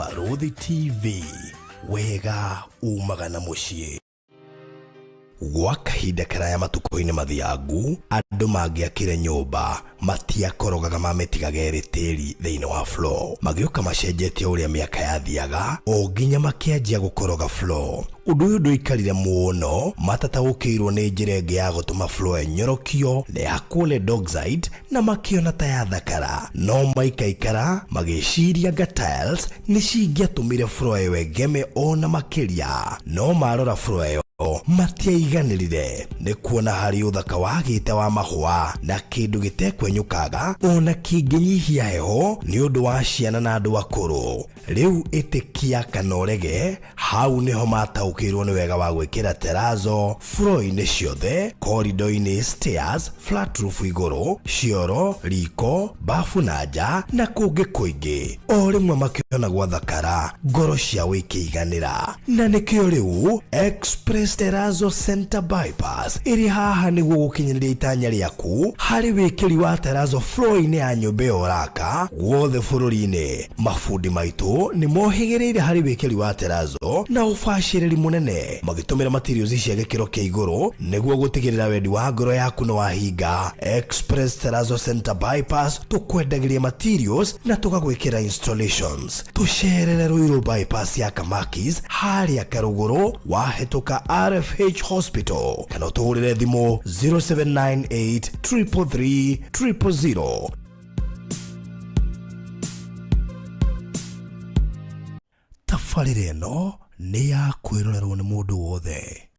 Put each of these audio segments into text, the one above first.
Barũthi TV, wega umaga na mũciĩ. Gwa kahinda karaya matukũ-inĩ mathiangu, andũ mangĩakire nyũmba matiakorogaga mamĩtigaga ĩrĩ tĩri thĩinĩ wa floor. Magĩũka macenjetie ũrĩa mĩaka yathiaga o nginya makĩanjia gũkoroga floor. Ũndũ ũyũ ndũikarire mũno matataũkĩirwo nĩ njĩra ĩngĩ ya gũtũma floor ĩnyorokio na ĩhakwo lead oxide na makĩona ta yathakara. No maikaikara magĩciria anga tiles nĩ cingĩatũmire floor ĩyo ĩgeme ona makĩria. No marora floor ĩyo matiaiganĩrire nĩ kuona harĩ ũthaka wagĩte wa mahũa na kĩndũ gĩtekwenyũkanga ona kĩngĩnyihia heho nĩ ũndũ wa ciana na andũ akũrũ. Rĩu ĩtĩkia kana ũrege, hau nĩho mataũkĩirwo nĩ wega wa gwĩkĩra terazo floor-inĩ ciothe, korido-inĩ, stairs, flat roof igũrũ, cioro, riko, bafu na nja na kũngĩ kũingĩ. O rĩmwe makĩona gwathakara, ngoro ciao ikĩiganĩra. Na nĩkĩo rĩu Express Terrazzo Center Bypass ĩrĩ haha nĩguo gũkinyanĩria itanya rĩaku harĩ wĩkĩri wa terrazzo floor-inĩ ya nyũmba ĩyo ũraka guothe bũrũri-inĩ. Mabundi maitũ nĩ mohĩgĩrĩire harĩ wĩkĩri wa terrazzo na ũbacĩrĩri mũnene magĩtũmĩra materials cia gĩkĩro kĩa igũrũ nĩguo gũtigĩrĩra wendi wa ngoro yaku nĩ wahinga. Express Terrazzo Center Bypass tũkwendagĩria materials na tũgagwĩkĩra installations. Tũcerere Ruiru Bypass ya Kamakis harĩa Karũgũrũ wahĩtũka RFH Hospital kana ũtũhũrĩre thimũ 0798 333 000. Tabarĩra ĩno nĩ ya kwĩrorerwo nĩ mũndũ wothe.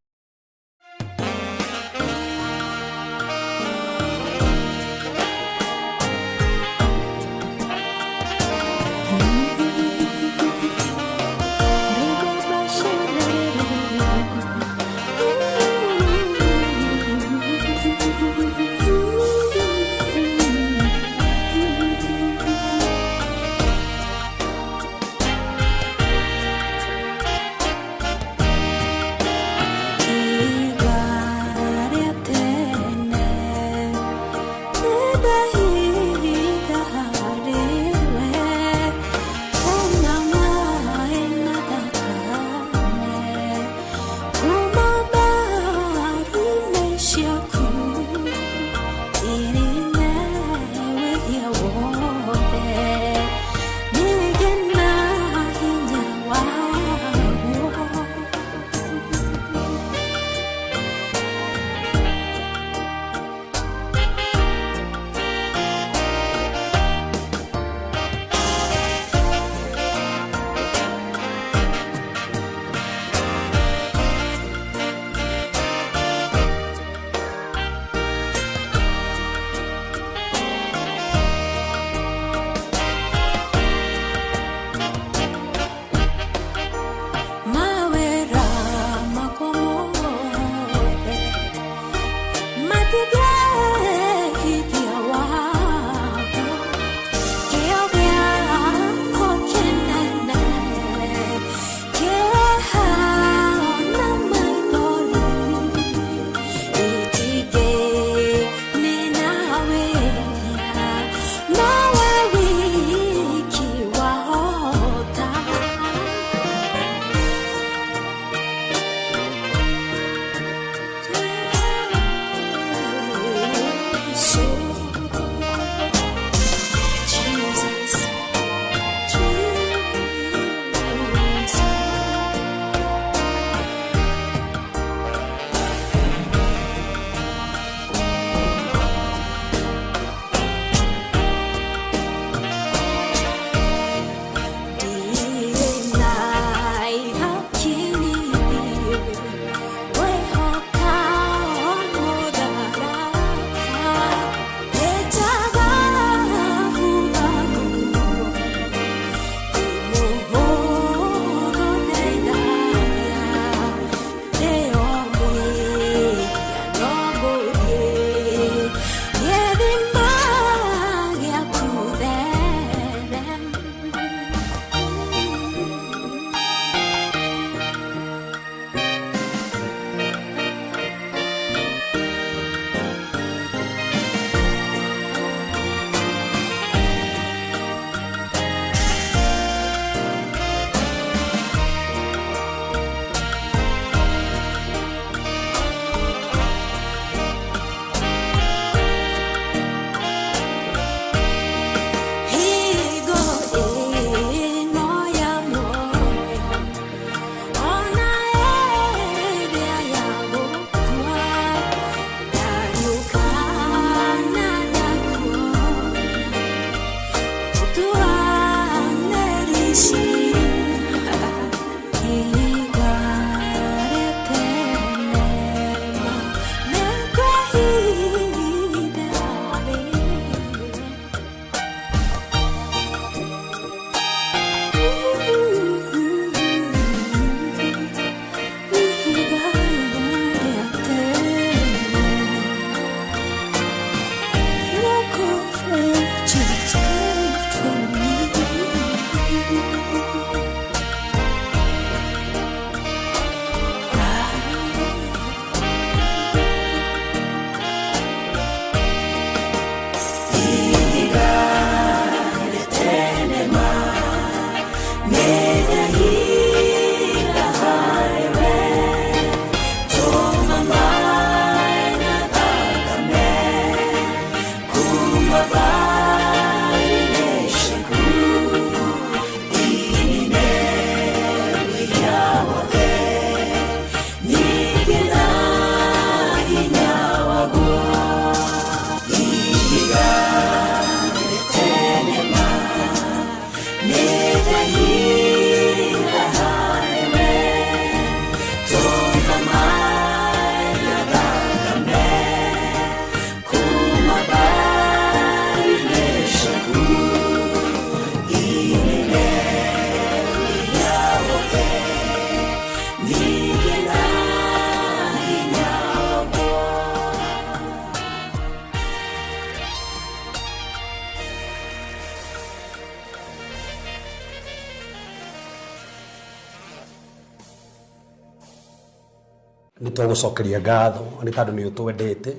Nĩ twagũcokeria ngatho nĩ tondũ nĩ ũtwendete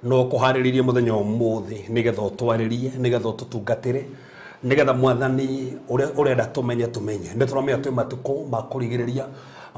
no kũharĩrĩrie mũthenya ũmũthĩ nĩgetha ũtwarĩrie, nĩgetha ũtũtungatĩre, nĩgetha Mwathani ũrĩa ũrenda tũmenye tũmenye. Nĩ tũramenya twĩ matukũ ma kũrigĩrĩria,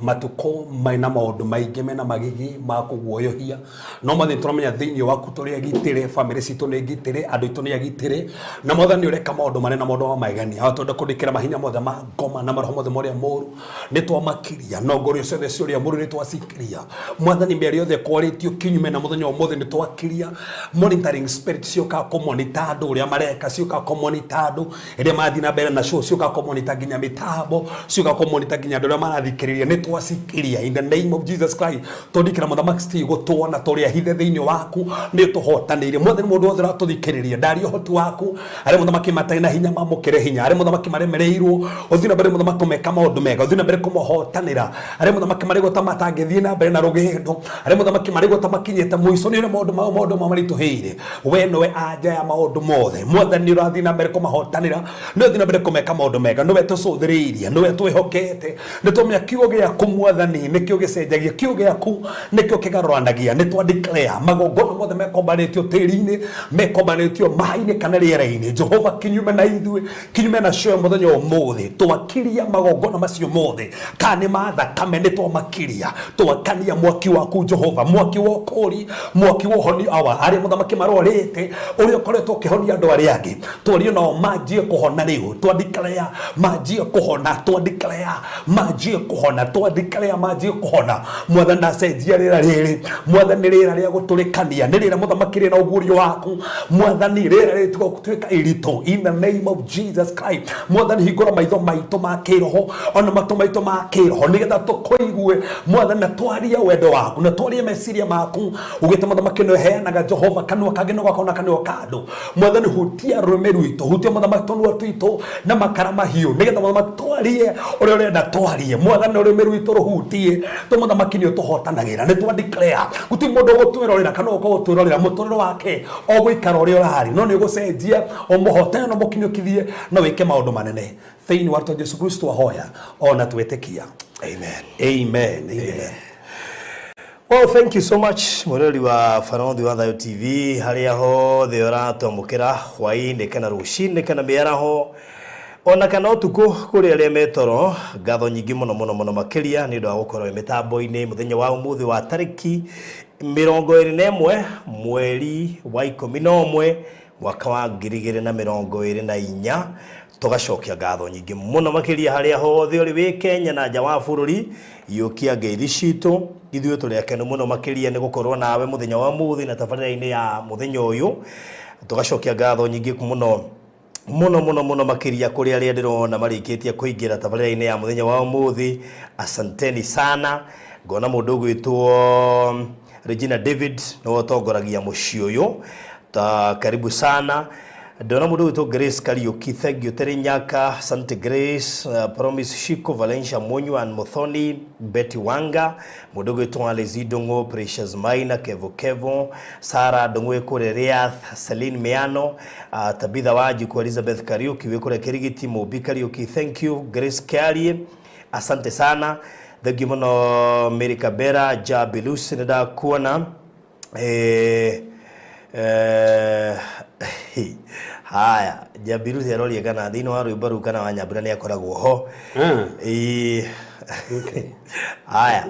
matukũ mena maũndũ maingĩ mena magigi ma kũguoyohia, no Mwathani tũramenya thĩinĩ waku tũrĩ agitĩre, bamĩrĩ citũ nĩ ngitĩre, andũ aitũ nĩ agitĩre, na Mwathani ũreka maũndũ manene na maũndũ ma magegania. Haha twenda kũndĩkĩra mahinya mothe ma ngoma na maroho mothe ma ũrĩa mũũru, nĩ twamakiria, na ngorio ciothe cia ũrĩa mũũru nĩ twacikiria. Mwathani mĩario yothe ĩkwarĩtio kinyume na mũthenya ũmũthĩ nĩ twakiria. Monitoring spirit ciũkaga kũmonita andũ ũrĩa mareka, ciũkaga kũmonita andũ rĩrĩa marathiĩ na mbere na show, ciũkaga kũmonita nginya mĩtambo, ciũkaga kũmonita nginya andũ arĩa marathikĩrĩria, nĩ twacikiria in the name of Jesus Christ. Tũndikĩra Mũthamaki Steve gũtuona tũrĩ ahithe thĩinĩ waku, nĩ ũtũhotanĩire. Mwathani mũndũ wothe ũratũthikĩrĩria, ndaria ũhoti waku, arĩa mũthamaki matarĩ na hinya mamũkĩre hinya, arĩa mũthamaki maremereirwo ũthiĩ na mbere mũthamaki kũmeka maũndũ mega, ũthiĩ na mbere kũmahotanĩra, arĩa mũthamaki marĩ gwata matangĩthiĩ na mbere na rũgendo, arĩa mũthamaki marĩ gwata makinyĩte mũico nĩ ũrĩa maũndũ mao maũndũ mao maritũhĩire, we nĩwe anja ya maũndũ mothe. Mwathani ũrathiĩ na mbere kũmahotanĩra, nĩ ũthiĩ na mbere kũmeka maũndũ mega, nĩwe tũcũthĩrĩirie, nĩwe twĩhokete, nĩ twamenya kiugo gĩaku Mwathani nĩkĩo gĩcenjagia, kiugo gĩaku nĩkĩo kĩgarũranagia. Nĩ twa declare magongona mothe mekombanĩtio tĩri-inĩ, mekombanĩtio maĩ-inĩ kana rĩera-inĩ, Jehova kinyume na ithuĩ, kinyume na cio mũthenya ũmũthĩ, twakiria magongona macio mothe, kana nĩ ma thakame, nĩ twamakiria, twakania mwaki waku Jehova, mwaki wa ũkũũri, mwaki wa ũhonio awa arĩa mũthamaki marorĩte, ũrĩa ũkoretwo ũkĩhonia andũ arĩa angĩ, twarie nao manjie kũhona rĩu, twa declare manjie kũhona, twa declare manjie kũhona, twa declare manjie kũhona. Mwathani ndacenjia rĩera rĩrĩ, Mwathani rĩera rĩa gũtũrĩkania, nĩ rĩera mũthamaki rĩna ũguũrio waku, Mwathani rĩera rĩrĩ tiga gũtuĩka iritũ, in the name of Jesus Christ. Mwathani hingũra maitho maitũ ma kĩroho ona matũ maitũ ma kĩroho nĩgetha tũkũigue Mwathani, na twarie wendo waku, na twarie meciria maku, ugĩte mũthamaki nĩ ũheanaga Jehova kanua kangĩ no gakona kanua ka andũ. Mwathani hutia rũrĩmĩ rwitũ, hutia mũthamaki tũnua twitũ na makara mahiũ, nĩgetha mũthamaki twarie ũrĩa ũrenda twarie. Mwathani rũrĩmĩ rwitũ rũhutie tũ, mũthamaki nĩ ũtũhotanagĩra. Nĩ twa declare gũtirĩ mũndũ ũgũtwĩrorera kana ũka gũtwĩrorera mũtũrĩre wake ũgũikara ũrĩa ũrarĩ, no nĩ ũgũcenjia ũmũhotane na ũmũkinyũkithie na wĩke maũndũ manene thĩinĩ wa rĩtwa Jesu Kristo ahoya ona twĩtĩkia. Amen. Amen. Amen. Well, thank you so much mwĩroreri wa Barothi wa Thayo TV harĩa hothe ũratwamũkĩra hwaĩ-inĩ kana rũcinĩ kana mĩaraho ona kana ũtukũ kũrĩ arĩa metoro, ngatho nyingĩ mũno mũno mũno makĩria nĩ ũndũ wa gũkorwo wĩ mĩtambo-inĩ mũthenya wa ũmũthĩ wa tarĩki 21 mweri wa 11 mwaka wa 2024. Tũgacokia ngatho nyingĩ mũno makĩria harĩa hothe ũrĩ wĩ Kenya na nja wa bũrũri, yũkia ngeithi citũ. Ithuĩ tũrĩ akenu mũno makĩria nĩ gũkorwo nawe mũthenya wa ũmũthĩ na tabarĩra-inĩ ya mũthenya ũyũ. Tũgacokia ngatho nyingĩ mũno mũno mũno mũno makĩria kũrĩ arĩa ndĩrona marĩkĩtie kũingĩra tabarĩra-inĩ ya mũthenya wa ũmũthĩ. Asanteni sana. Ngona mũndũ ũgwĩtwo Regina David nĩwe ũtongoragia mũciĩ ũyũ, ta karibu sana. Ndona mũndũ ũgwĩtwo Grace Kariuki, thank you. Terry Nyaka, Asante Grace, Promise Shiko, Valencia Munyua and Muthoni, Betty Wanga, mũndũ ũgwĩtwo Alice Ndung'u, Precious Maina, Kevo Kevo, Sarah Ndung'u wĩ kũrĩa Riyadh, Celine Miano, Tabitha Wanjiku, Elizabeth Kariuki wĩ kũrĩa Kĩrigiti, Mũmbi Kariuki, thank you. Grace Kiarie, asante sana. Thank you mũno. Mary Kabera, Jabilus, nĩ ndakuona. Haya, Jabilusi aroria kana thĩinĩ wa rwĩmbo rũu kana wa Nyambura nĩ akoragwo ho. Ĩĩ. Haya,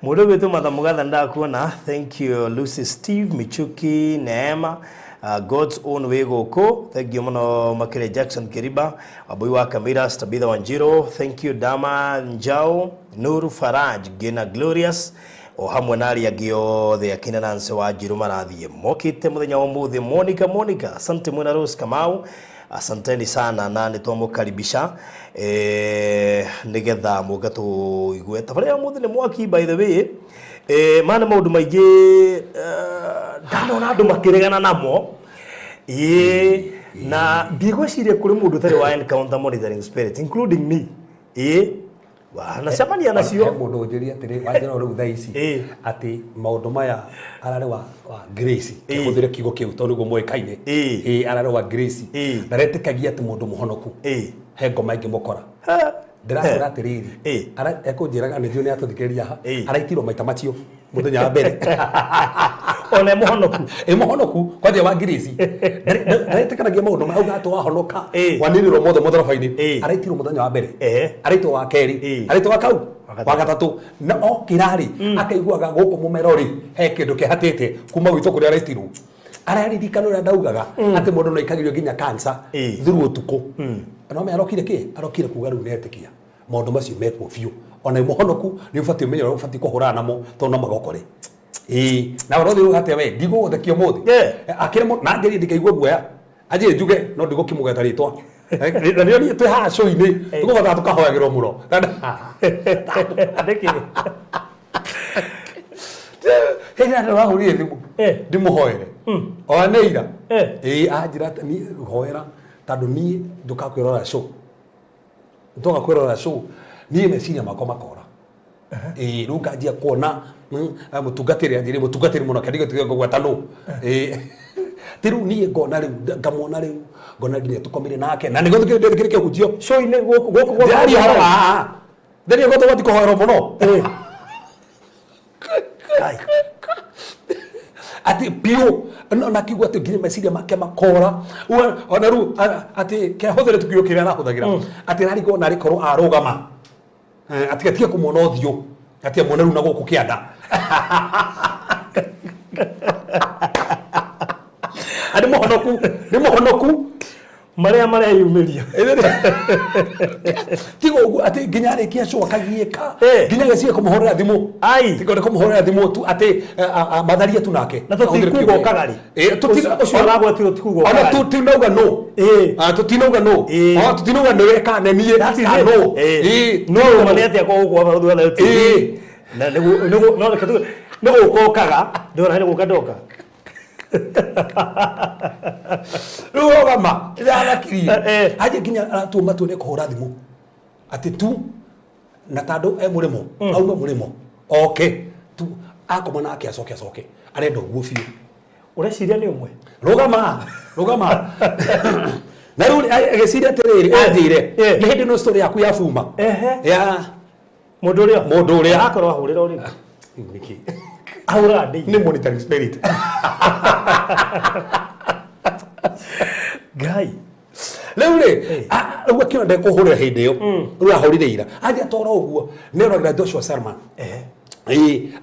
mũndũ ũgwĩtwo Martha Mũgatha ndakuona, thank you. Lucy Steve Michuki, Neema, God's own wĩ gũkũ, thank you mũno makĩria. Jackson Kiriba, Wambui wa Kamira, Tabitha Wanjiro, thank you. Dama Njao, Nuru Faraj, Gina Glorious, o hamwe na arĩa angĩ othe akina Nancy Wanjiru marathiĩ mokĩte mũthenya wa ũmũthĩ. Monica, Monica, asante mwena. Rose Kamau, asanteni sana na nĩ twamũkaribisha nĩgetha mũke tũigue tabarĩra ya ũmũthĩ. Nĩ mwaki, by the way. Mana maũndũ maingĩ ndanona andũ makĩregana namo, ĩĩ, na ndigwĩciria kũrĩ mũndũ ũtarĩ wa encounter monitoring spirit, including me. Ĩĩ, wanacemania nacio. He mũndũ ũnjĩrie atĩrĩ, wanjĩra rĩu thaa ici atĩ maũndũ maya ararĩ wa Grace, hũthĩre kiugo kĩu tondũ nĩguo moĩkaine. Ĩĩ, ararĩ wa Grace, ndaretĩkagia atĩ mũndũ mũhonoku he ngoma ĩngĩmũkora. Ndĩrakwĩra atĩrĩrĩ, ekũnjĩraga nĩ njũĩ nĩ atũthikĩrĩria haha, araitirwo maita macio mũthenya wa mbere. Ona mũhonoku. Ĩ mũhonoku kwanja wa ngirĩci. Ndaretĩkanagia maũndũ ma auga atĩ wahonoka wanĩrĩrwo mothe mũtharaba-inĩ. Araitirwo mũthenya wa mbere, araitwo wa kerĩ, araitwo wa kau wa gatatũ, na okĩra rĩ akaiguaga gũkũ mũmero rĩ he kĩndũ kĩhatĩte kuma gwitũ kũrĩa araitirwo. Araririkana ũrĩa ndaugaga atĩ mũndũ no aikagĩrio nginya cancer through ũtukũ. No me arokire kĩ? Arokire kuga rĩu nĩetĩkia maũndũ macio mekuo biũ. Ona mũhonoku nĩ ũbatiĩ ũmenye ũrĩa ũbatiĩ kũhũrana namo tondũ no magokore. Na ũrothiĩ uga atĩa we ndigũgũthekia ũmũthĩ. Akĩrĩ na njĩrĩ ndikaigua guoya. Anjĩrĩ njuge no ndigũkĩmũgweta rĩtwa. Na nĩo niĩ twĩ haha show-inĩ tũkũbatara tũkahoyagĩrwo mũno. Nĩkĩ? Hĩndĩ ĩrĩa ndĩrahũrire thimũ ndĩmũhoere. Ona nĩ ira. Anjĩra atĩ niĩ hoera tondũ niĩ ndũkaga kwĩrora show. Ndoka kwĩrora show niĩ meciria makwa makora. Rĩu nganjia kuona mũtungatĩri anjĩrĩ mũtungatĩri mũno kĩandĩko tiga ngũgweta nũ. Ti rĩu niĩ ngona rĩu ngamwona rĩu ngona nginya tũkomire nake na nĩguo thikĩrĩ kĩhunjio. Show-inĩ gũkũ gũkũ Ndĩraria ũhoro wa ndĩraria gũkũ tũbatiĩ kũhoerwo mũno. Atĩ biũ na kiugo atĩ nginya meciria make makora. Ona rĩu atĩ kĩahũthĩre tu kiugo kĩrĩa arahũthagĩra. Atĩ ararigwo na arĩkorwo arũgama. Atigatige kũmuona ũthiũ. Atĩ amuone rĩu na gũkũ kĩanda. Nĩ mũhonoku, nĩ mũhonoku. Marĩa mareyumĩria. Tiga ũguo atĩ nginya arĩkia show akagiĩka. Nginya agĩciria kũmũhũrĩra thimũ. Tiga nĩ kũmũhũrĩra thimũ tu atĩ matharie tu nake. Na tũtikuga ũkaga rĩ. Ũcio ũragwetirwo tikuga ũkaga. Ona tũtinauga no. Tũtinauga no. Ona tũtinauga nĩwe kana niĩ kana no. No ũma nĩ atĩa kwa gũkũ wa Barũthi wa Thayũ TV. Na nĩguo no reke tuge nĩ gũka ũkaga ndĩrona nĩ gũka ndoka. Rĩu rũgama ndĩrathakirie. Anjĩ nginya aratua matua nĩ kũhũra thimũ atĩ tu na tondũ e mũrĩmo aume mũrĩmo oke tu akoma nake acoke acoke arenda ũguo biũ. Ũreciria nĩ ũmwe? Rũgama rũgama. Na rĩu agĩciria atĩrĩrĩ anjĩre nĩ hĩndĩ no story yaku ya buma ya mũndũ ũrĩa mũndũ ũrĩa akorwo ahũrĩra ũrĩkũ? Nĩkĩ? Ahũraga ndĩ. Nĩ monitoring spirit. Ngai. Rĩu rĩ, rĩu akĩona ndekũhũrĩra hĩndĩ ĩyo. Rĩu ahũrire ira. Anjia tora ũguo, nĩ oragĩra Joshua Selman.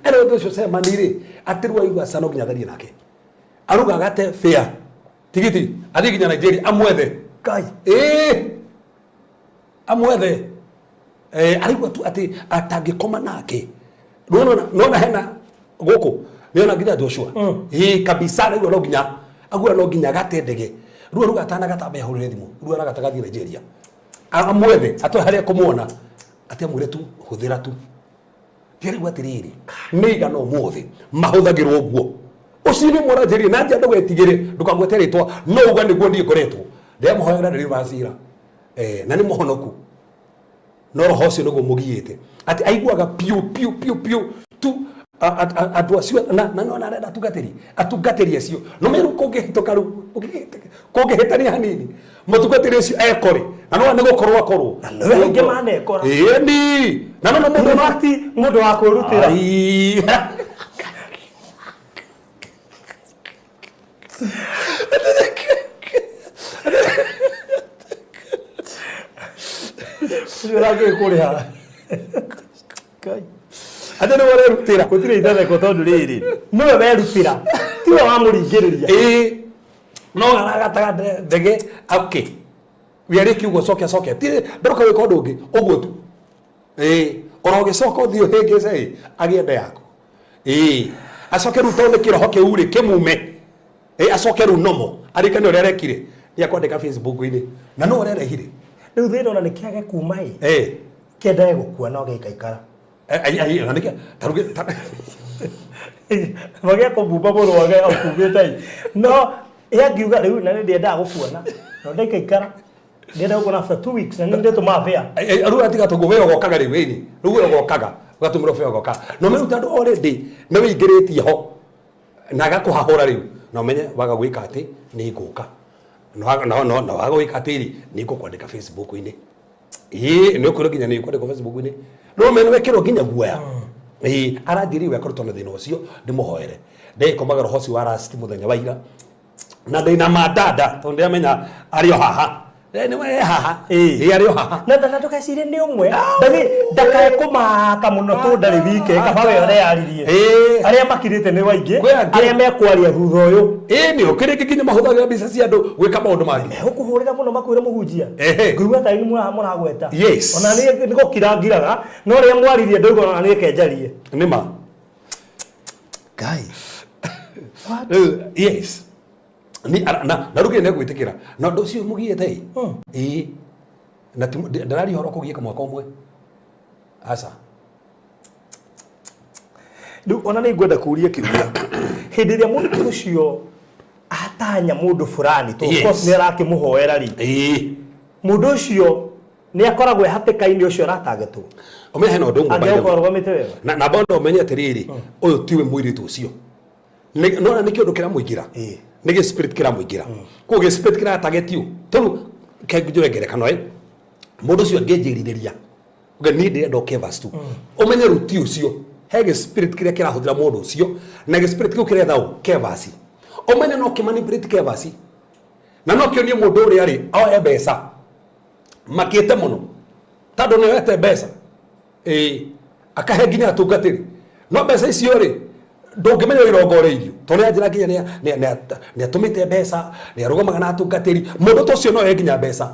Ero Joshua Selman rĩ, atĩ rĩu aigua ca no nginya atharie nake. Aruga agate fare. Tigiti, athiĩ nginya Nigeria amwethe. Ngai. Amwethe. Araigua tu atĩ atangĩkoma nake. Nona hena gũkũ nĩona nginya Joshua. Kabisa araigua no nginya agua no nginya agate ndege. Rĩu aruga atanagata ahũrĩre thimũ. Rĩu aragata gathiĩ Nigeria. Amwethe atwe harĩa kũmuona. Atĩ amwĩre tu hũthĩra tu. Ndĩraigua atĩrĩrĩ, nĩ igana ũmũthĩ mahũthagĩrwo ũguo. Ũcio nĩ mũranjĩrĩria na njĩa ndũgetigĩre ndũkagwete rĩtwa no uga nĩguo niĩ ngoretwo. Ndĩramũhoera ndĩrĩ wacira. Na nĩ mũhonoku. No roho ũcio nĩguo mũgiĩte. Atĩ aiguaga piũ piũ piũ piũ tu andũ acio na nona arenda atungatĩri atungatĩri acio no meru kũngĩhĩtũka rĩu kũngĩhĩtania hanini mũtungatĩri ũcio ekore na no nĩ gũkorwo akorwo na aingĩ manekora. Ĩni na no mũndũ ti mũndũ wa kwĩrutĩra. Ũcio ũrakĩũĩ kũrĩha. Ngai. Atĩ nĩ ũrerutĩra. Gũtirĩ ithetheko tondũ rĩrĩ nĩwe werutĩra tiwe wamũringĩrĩria. No aragataga ndege okay. Wĩarĩki ũguo coke coke. Ti ndũroka gwĩka ũndũ ũngĩ ũguo tu. Ora ũgĩcoka ũthiĩ ũhĩngĩce ĩ agĩe nda yaku. Acoke rĩu tondũ nĩ kĩroho kĩu rĩ kĩmume. Acoke rĩu nomo arĩkane ũrĩa arekire. Nĩ akwandĩka Facebook-inĩ. Na no ũrerehire. Rĩu thĩna ona nĩ kĩage kuma ĩ. Kĩendae gũkua no gĩikaikara. Magĩa kũbumba mũrũ wake akumbĩte ĩ. No yangiuga rĩu na nĩ ndiendaga gũkuona. No ndaikaikara. Ndienda gũkuona after 2 weeks na nĩ ndĩtũmaga fare. Rĩu atiga tũguo we ũgokaga rĩu ĩni. Rĩu we ũgokaga. Ũgatũmĩrwo fare ũgoka. No rĩu tondũ already nĩ wĩingĩrĩtie ho. Na agakũhahũra rĩu. Na ũmenye waga gwĩka atĩ nĩ ngũka. Na waga gwĩka atĩ rĩ nĩ ngũkwandĩka Facebook-inĩ. Ĩĩ nĩ ũkwĩrwo nginya nĩ kwandĩkwo Facebook-inĩ no mene wekĩrwo nginya guoya. Ĩĩ aranjĩrire akoretwo na thĩna ũcio ndĩmũhoere. Ndĩkomaga roho ũcio wa rasti mũthenya wa ira na ndĩna mandanda tondũ ndĩramenya arĩ o haha. Nĩ we haha. Ĩĩ arĩ o haha. Na na ndũgecirie nĩ ũmwe ndathi ndakae kũmaka mũno tũ ndarĩ wike kaba we ũreyaririe. Arĩa makirĩte nĩ waingĩ arĩa mekwaria thutha ũyũ. Ĩĩ nĩ ũkĩrĩke nginya mahũthagĩra mbica cia andũ gwĩka maũndũ mangĩ. Ũkũhũrĩra mũno makwĩre mũhunjia. Ngũigua ta nĩ mũragweta. Yes. Ona nĩ gũkira ngiraga no rĩrĩa mwaririe ndauga ona nĩ kenjarie. Nĩ ma. Ngai. What? Yes. Ni na na ruge ne gwitikira na ndu ucio mugiete ii na ndarari horo kugieka mwaka umwe aca riu ona ni ngwenda kuria kiuria hindi iria mundu ucio atanya mundu fulani to of course ni arakimuhoera ri mundu ucio ni akoragwo hatikaini ucio aratagetwo umenye hena undu umwe angĩkorwo wega na bondo umenye atiriri uyu tiwe mwiritu ucio nona ni kiundu kiramuingira nä gä spirit kä ramå koguo gä spirit kä ratagetio tondå kenjå ngerekano ä må ndå å cio angä njä rirä ria niä ndä renda å verse 2 å menye rå ti å cio he gä spirit kä rä a kä rahå thä ra må ndå å cio na gä spirit kä u kä retha å kevasi å menye no kä manipulate kevasi na no kä onie må ndå å rä a rä oe mbeca makä te må no tondå nä oete mbeca akahe nginya atungatä ri no mbeca icio rä ndũngĩmenya irongoreirio tondũ nĩ anjĩra nginya nĩ atũmĩte mbeca nĩ arũgamaga na atungatĩri mũndũ ta ũcio no oe nginya mbeca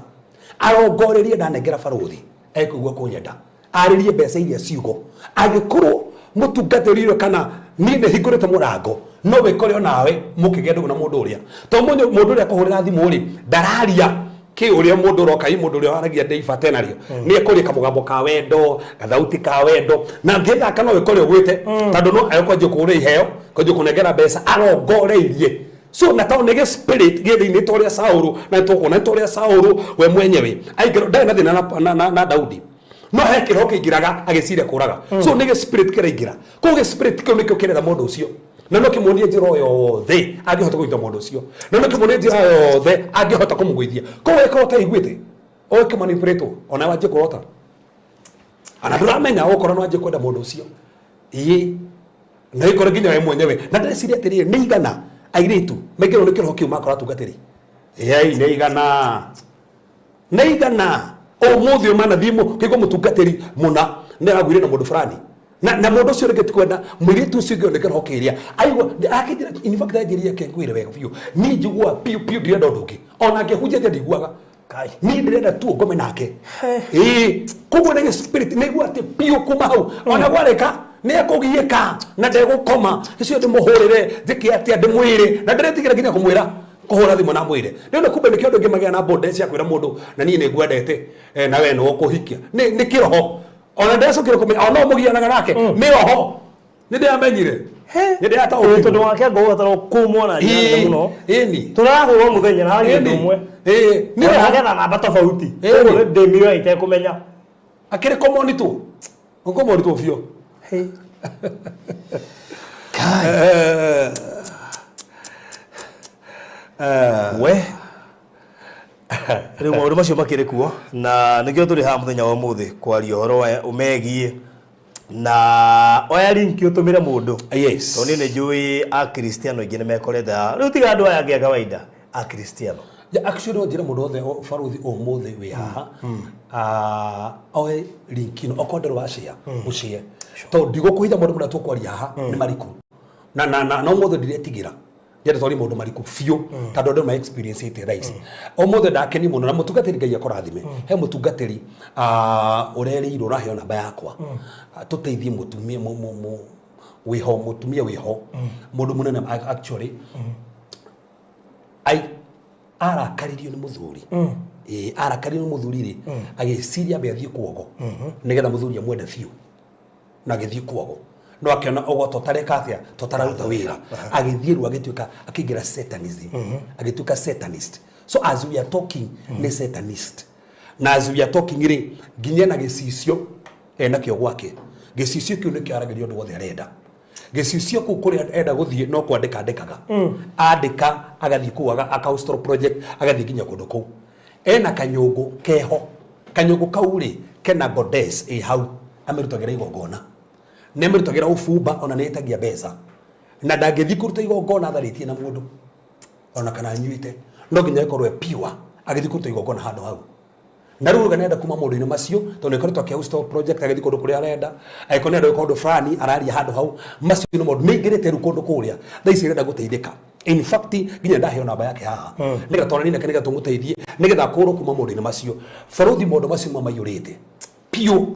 arongorerie ndanengera barũthi ekũigua kũnyenda arĩrie mbeca iria ciugo angĩkorwo mũtungatĩri ũrĩa kana niĩ nĩ hingũrĩte mũrango no wĩkore onawe mũkĩgĩa ndũgũ na mũndũ ũrĩa tondũ mũndũ ũrĩa akũhũrĩra thimũ rĩ ndararia ki uria mundu uroka i mundu uria waragia ndeiba tenario ni ekuria kamugambo ka wendo gathauti ka wendo na ngithaka no wikore ugwite tondu no ekwanjia kugura iheo kwanjia kunengera mbeca arongoreirie so na tondũ nĩ gĩ spirit gĩ thĩinĩ ta ũrĩa Saũlũ na tũkuona ta ũrĩa Saũlũ we mwenyewe aingĩrwo ndarĩ na thĩna na Daudi no he kĩroho kĩingĩraga agĩciria kũraga so nĩ gĩ spirit kĩraingĩra koguo gĩ spirit kĩu nĩkĩo kĩretha mũndũ ũcio na no kĩmuonie njĩra o yothe angĩhota kũnyita mũndũ ũcio na no kĩmuonie njĩra yothe angĩhota kũmũgũithia koguo ĩkorwo ũtaiguĩte ũkĩmanipulate ona wanjie kũrota ona ndũramenya ũkorwo no wanjie kwenda mũndũ ũcio ĩĩ na ĩkorwo nginya we mwenyewe na ndĩreciria atĩrĩrĩ nĩ igana airĩtu maingĩrwo nĩ kĩroho kĩu makora atungatĩri ĩĩ nĩ igana nĩ igana ũmũthĩ ũyũ manathiĩ kĩigua mũtungatĩri mũna nĩ aragũire na mũndũ fulani na mundu ucio ringi tikwenda mwiritu ucio ngi onekera hokiria aigua akinjira in fact anjiria ke ngwire wega biu ni njigua piu piu ndirenda undu ungi ona ngihunjia ndiguaga ni ndirenda tu ngome nake ii koguo ni spirit nigua ati piu kuma hau ona gwareka ni ekugiika na ndegukoma icio ndimuhurire njike atia ndimwire na ndiretigira nginya kumwira kuhura thimu na mwire ndio kumbe nikio andu angi magea na boldness ya kwira mundu na nie ningwendete na we no ukuhikia ni kiroho ona ndecokire kumenya ona mugianaga nake ni roho ni ndiamenyire ni ndiataũkirwo tondu wake ngogatara kumwo na njĩra muno ĩni turahũrwo muthenya na harĩ ũndũ ũmwe ni roho agetha namba tofauti koguo ndĩmĩoya itekũmenya akĩrĩ kũmonitwo ũkũmonitwo biũ we rĩu maũndũ macio makĩrĩ kuo na nĩkĩo tũrĩ haha mũthenya wa ũmũthĩ kwaria ũhoro ũmegiĩ na oya link ũtũmĩre mũndũ. Yes. Tondũ niĩ nĩ njũĩ akristiano aingĩ nĩ mekorete haha rĩu tiga andũ aya angĩ a kawaida akristiano. Yeah, actually no njĩre mũndũ wothe barũthi ũmũthĩ wĩ haha oe link ĩno okorwo ndũrĩ wa share ũshare tondũ ndigũkũhitha maũndũ marĩa tũkwaria haha nĩ mariku na na na ũmũthĩ ndiretigĩra ndĩrenda twarie maũndũ mariku biũ tondũ andũ ma experience ĩte thaa ici ũmũthĩ ndakeni mũno na mũtungatĩri Ngai akũrathime he mũtungatĩri ũrerĩirwo ũraheo namba yakwa tũteithie mũtumia wĩho mũtumia wĩho mũndũ mũnene actually arakaririo nĩ mũthuri arakaririo nĩ mũthuri rĩ agĩciria ambe athiĩ kuogo nĩgetha mũthuri amwende biũ na agĩthiĩ kuogo no akiona ũguo tũtareka atĩa tũtararuta wĩra agĩthiĩ rĩu agĩtuĩka akĩingĩra satanism agĩtuĩka satanist. So as we are talking nĩ satanist na as we are talking rĩ nginya na gĩcicio enakĩo gwake gĩcicio kĩu nĩkĩo aragĩria ũndũ wothe arenda gĩcicio kũu kũrĩa enda gũthiĩ no kwandĩka andĩkaga andĩka agathiĩ kũu aka project agathiĩ nginya kũndũ kũu ena kanyũngũ keho Kanyũngũ kau rĩ kena goddess ĩ hau amĩrutagĩra igongona, nĩ amĩrutagĩra ũbumba, ona nĩ ĩtagia mbeca, na ndangĩthiĩ kũruta igongona atharĩtie na mũndũ ona kana anyuĩte, no nginya ĩkorwo e pure agĩthiĩ kũruta igongona handũ hau. Na rĩu uga nĩenda kuma maũndũ-inĩ macio, tondũ nĩkoretwo akĩ project, agĩthiĩ kũndũ kũrĩa arenda, angĩkorwo nĩarenda gwĩka ũndũ fulani araria handũ hau. Macio nĩ maũndũ nĩaingĩrĩte rĩu kũndũ kũrĩa thaa ici arenda gũteithĩka. In fact, nginya ndaheo namba yake haha nĩgetha twaranĩrie nake, nĩgetha tũmũteithie, nĩgetha akũrwo kuma maũndũ-inĩ macio. Barũthi, maũndũ macio mamaiyũrĩte piũ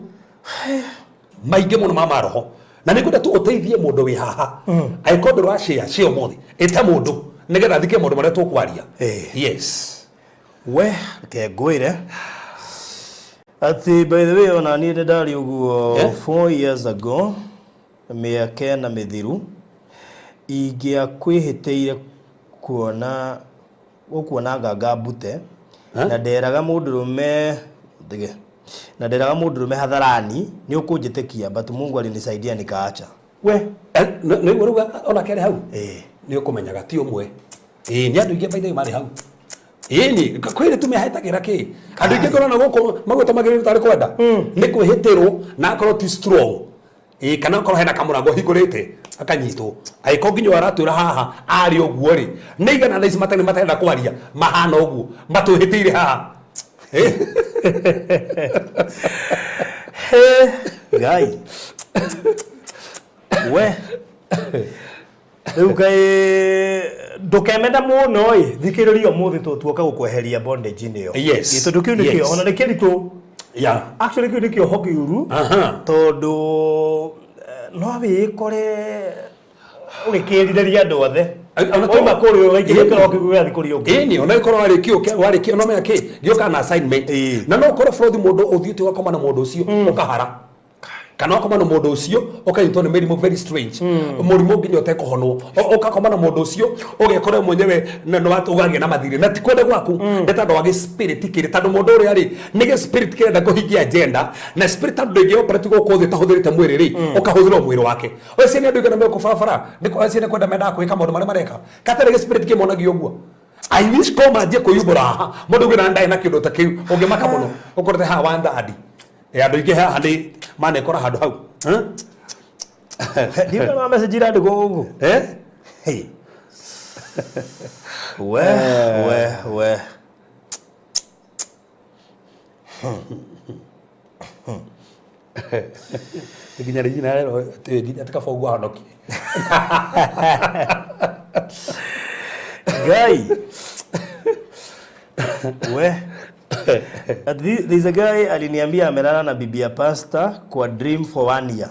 maingĩ mũno ma maroho, na nĩ ngwenda tu ũteithie mũndũ wĩ haha. Angĩkorwo ndũra share, share ũmũthĩ, ĩta mũndũ nĩgetha athike maũndũ marĩa tũkwaria. Yes. We reke ngwĩre atĩ by the way, ona niĩ nĩ ndarĩ ũguo. 4 years ago, mĩaka 4 mĩthiru, ingĩakwĩhĩtĩire kuona ũkuona nganga mbute. Na nderaga mũndũrũme thige, na nderaga mũndũrũme hadharani nĩ ũkũnjĩtĩkia, but Mungu alinisaidia nikaacha. We. Nĩ rĩu ona kerĩ hau nĩ ũkũmenyaga ti ũmwe. Ĩĩ, nĩ andũ aingĩ by the way marĩ hau. Ĩni kwĩ rĩtu mehĩtagĩra kĩ andũ aingĩ ngorana gũkũ magwĩta magĩrĩru tarĩ kwenda nĩ kwĩhĩtĩrwo, na akorwo ti strong, ĩĩ, kana akorwo hena kamũrango hingũrĩte akanyitwo. Angĩkorwo nginya ũyũ aratwĩra haha arĩ ũguo rĩ, nĩ igana thaa ici matarĩ matarenda kwaria mahana ũguo matwĩhĩtĩire haha. Ngai we, rĩu kaĩ ndũkemenda mũno ĩ, thikĩrĩria ũmũthĩ tũtuoka gũkweheria bondage-inĩ ĩyo. Ĩ, tondũ kĩu nĩkĩo ona nĩ kĩritũ. Actually, kĩu nĩ kĩoho kĩũru, tondũ no wĩkore ũgĩkĩrirĩria andũ othe. Wauma kũrĩa ũgaikĩria kĩroho kĩu gĩgathiĩ kũrĩ ũngĩ. Ĩni ona ĩkorwo warĩ kĩo no menya kĩ gĩũkaga na assignment. Na no ũkorwo bũrũthi mũndũ ũthiĩte ũgakoma na mũndũ ũcio ũkahara, kana ũkoma na mũndũ ũcio ũkanyitwo nĩ mĩrimũ very strange, mũrimũ nginya ũtekũhonwo. Ũgakoma na mũndũ ũcio ũgekora mwenyewe na nĩ ũgagĩa na mathirĩ na ti kwenda gwaku, nĩ tondũ wa gĩ-spirit kĩrĩ, tondũ mũndũ ũrĩa rĩ nĩ gĩ-spirit kĩrenda kũhingia agenda, na spirit tondũ ndĩngĩ operate gũkũ thĩ ĩtahũthĩrĩte mwĩrĩ rĩ, ũkahũthĩra o mwĩrĩ wake. Ũcio nĩ andũ aigana megũkũ barabara nĩ acio nĩ kwenda mendaga kwĩka maũndũ marĩa mareka katarĩ gĩ-spirit kĩmonagia ũguo. I wish ko manjie kwĩyumbũra haha mũndũ ũngĩ na ndarĩ na kĩndũ ta kĩu ũngĩmaka mũno ũkorete haha one third. Andũ aingĩ haha nĩ manekora handũ hau. Huh? Ndiũĩ na message irandĩkwo gũkũ. Eh? Hey. We we we. Nginya rĩ nginya rero atĩ atĩ kaba ũguo ahonokire. Ngai we. There's a guy aliniambia amelala na bibi ya pastor kwa dream for one year.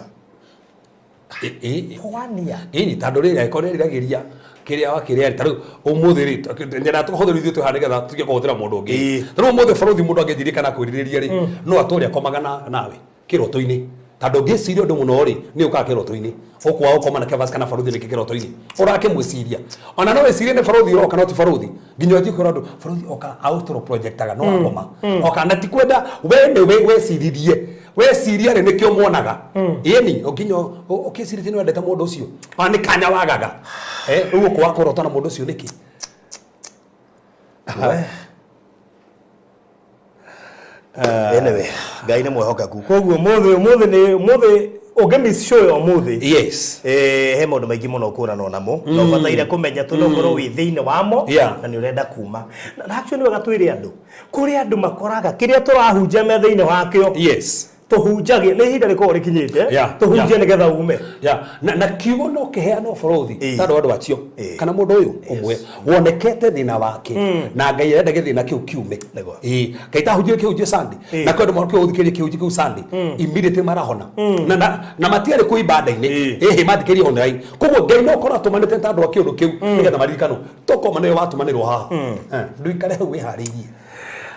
For one year. Ĩni tondũ rĩrĩ angĩkorwo nĩ eriragĩria kĩrĩa wakĩrĩa ta rĩu ũmũthĩ rĩ, nyenda tũhũthĩre ithuĩ twĩ haha nĩgetha tuge kũhũthĩra mũndũ ũngĩ. Ta rĩu ũmũthĩ bũrũthi mũndũ angĩnjirie kana kwĩrirĩria rĩ, no atũre akomaga nawe kĩroto-inĩ, tondũ ũngĩciria ũndũ mũno rĩ, nĩ ũkaga kĩroto-inĩ ũkwaga ũkoma na Kevas kana barũthi nĩkĩ kĩroto-inĩ ũrakĩmwĩciria, ona no wĩcirie nĩ barũthi ũroka no ti barũthi, nginya ũthiĩ kwĩra andũ barũthi oka autoro projectaga no agoma oka na ti kwenda we nĩ we weciririe weciria rĩ nĩkĩo muonaga ĩni nginya ũkĩcirĩtie nĩ wendete mũndũ ũcio, ona nĩ kanya wagaga. Rĩu ũkwaga kũrota na mũndũ ũcio nĩkĩ? We. Anyway, Ngai nĩ mwehokeku, koguo ũmũthĩ nĩ ũmũthĩ ũngĩ miss show ya ũmũthĩ. He maũndũ maingĩ mũno ũkũranwo namo na ũbataire kũmenya tondũ ũkorwo wĩ thĩinĩ wamo na nĩ ũrenda kuma. Na actually nĩ wega twĩre andũ kũrĩ andũ makoraga kĩrĩa tũrahunjia me thĩinĩ wakĩo. Tũhunjagie nĩ ihinda rĩkoragwo rĩkinyĩte tũhunjie nĩgetha ume. Yeah. Na kiugo no kĩheanwo bũrũthi tondũ andũ acio kana mũndũ ũyũ ũmwe wonekete thĩna wake na Ngai arenda gĩthĩna kĩu kiume. Ĩĩ, Ngai tahunjie kĩhunjie Sunday na kwĩ andũ marokire gũthikĩrĩria kĩhunjio kĩu Sunday, immediately marahona na matiarĩ kũ ibanda-inĩ, ĩhĩ mathikĩrĩria online. Koguo Ngai no korwo atũmanĩte ta andũ a kĩũndũ kĩu nĩgetha maririkanwo tokoma nĩwe watũmanĩrwo haha. Ndũikare hau wĩharĩirie.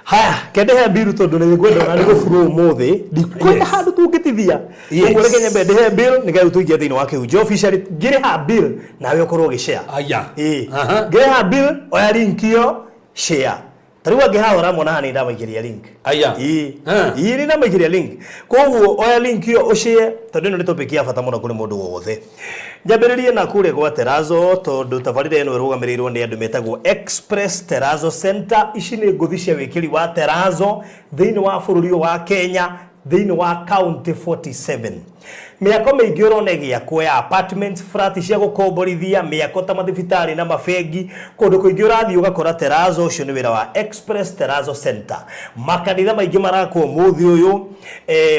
Haya, kendehe bill tondũ nĩ ngwenda ona nĩ gũburwo ũmũthĩ, ndikwenda handũ tũngĩtithia. Koguo reke nyambe ndĩhe bill nĩgetha tũingĩre thĩinĩ wa kĩhunjio officially. Ngĩrĩha bill nawe ũkorwo ũgĩshare. Aya. Ĩĩ. Ngĩrĩha bill, oya link ĩyo, share. Ta rĩu angĩ haha ũramona haha nĩ ndamaikĩria link. Aya. Ĩĩ. Eh. Ĩĩ, nĩ ndamaikĩria link. Koguo oya link ĩyo ũshare, tondũ ĩno nĩ topic ya bata mũno kũrĩ mũndũ wothe. Njambĩrĩrie na kũrĩa gwa Terazo, tondũ tabarĩra ĩno ĩrũgamĩrĩirwo nĩ andũ metagwo Express Terazo Center. Ici nĩ ngũthi cia wĩkĩri wa Terazo thĩinĩ wa bũrũri ũyũ wa Kenya, thĩinĩ wa county 47. Mĩako mĩingĩ ũrona ĩgĩakwo ya apartments, flat cia gũkomborithia, mĩako ta mathibitarĩ na mabengi, kũndũ kũingĩ ũrathiĩ ũgakora Terazo. Ũcio nĩ wĩra wa Express Terazo Center. Makanitha maingĩ marakwo ũmũthĩ ũyũ,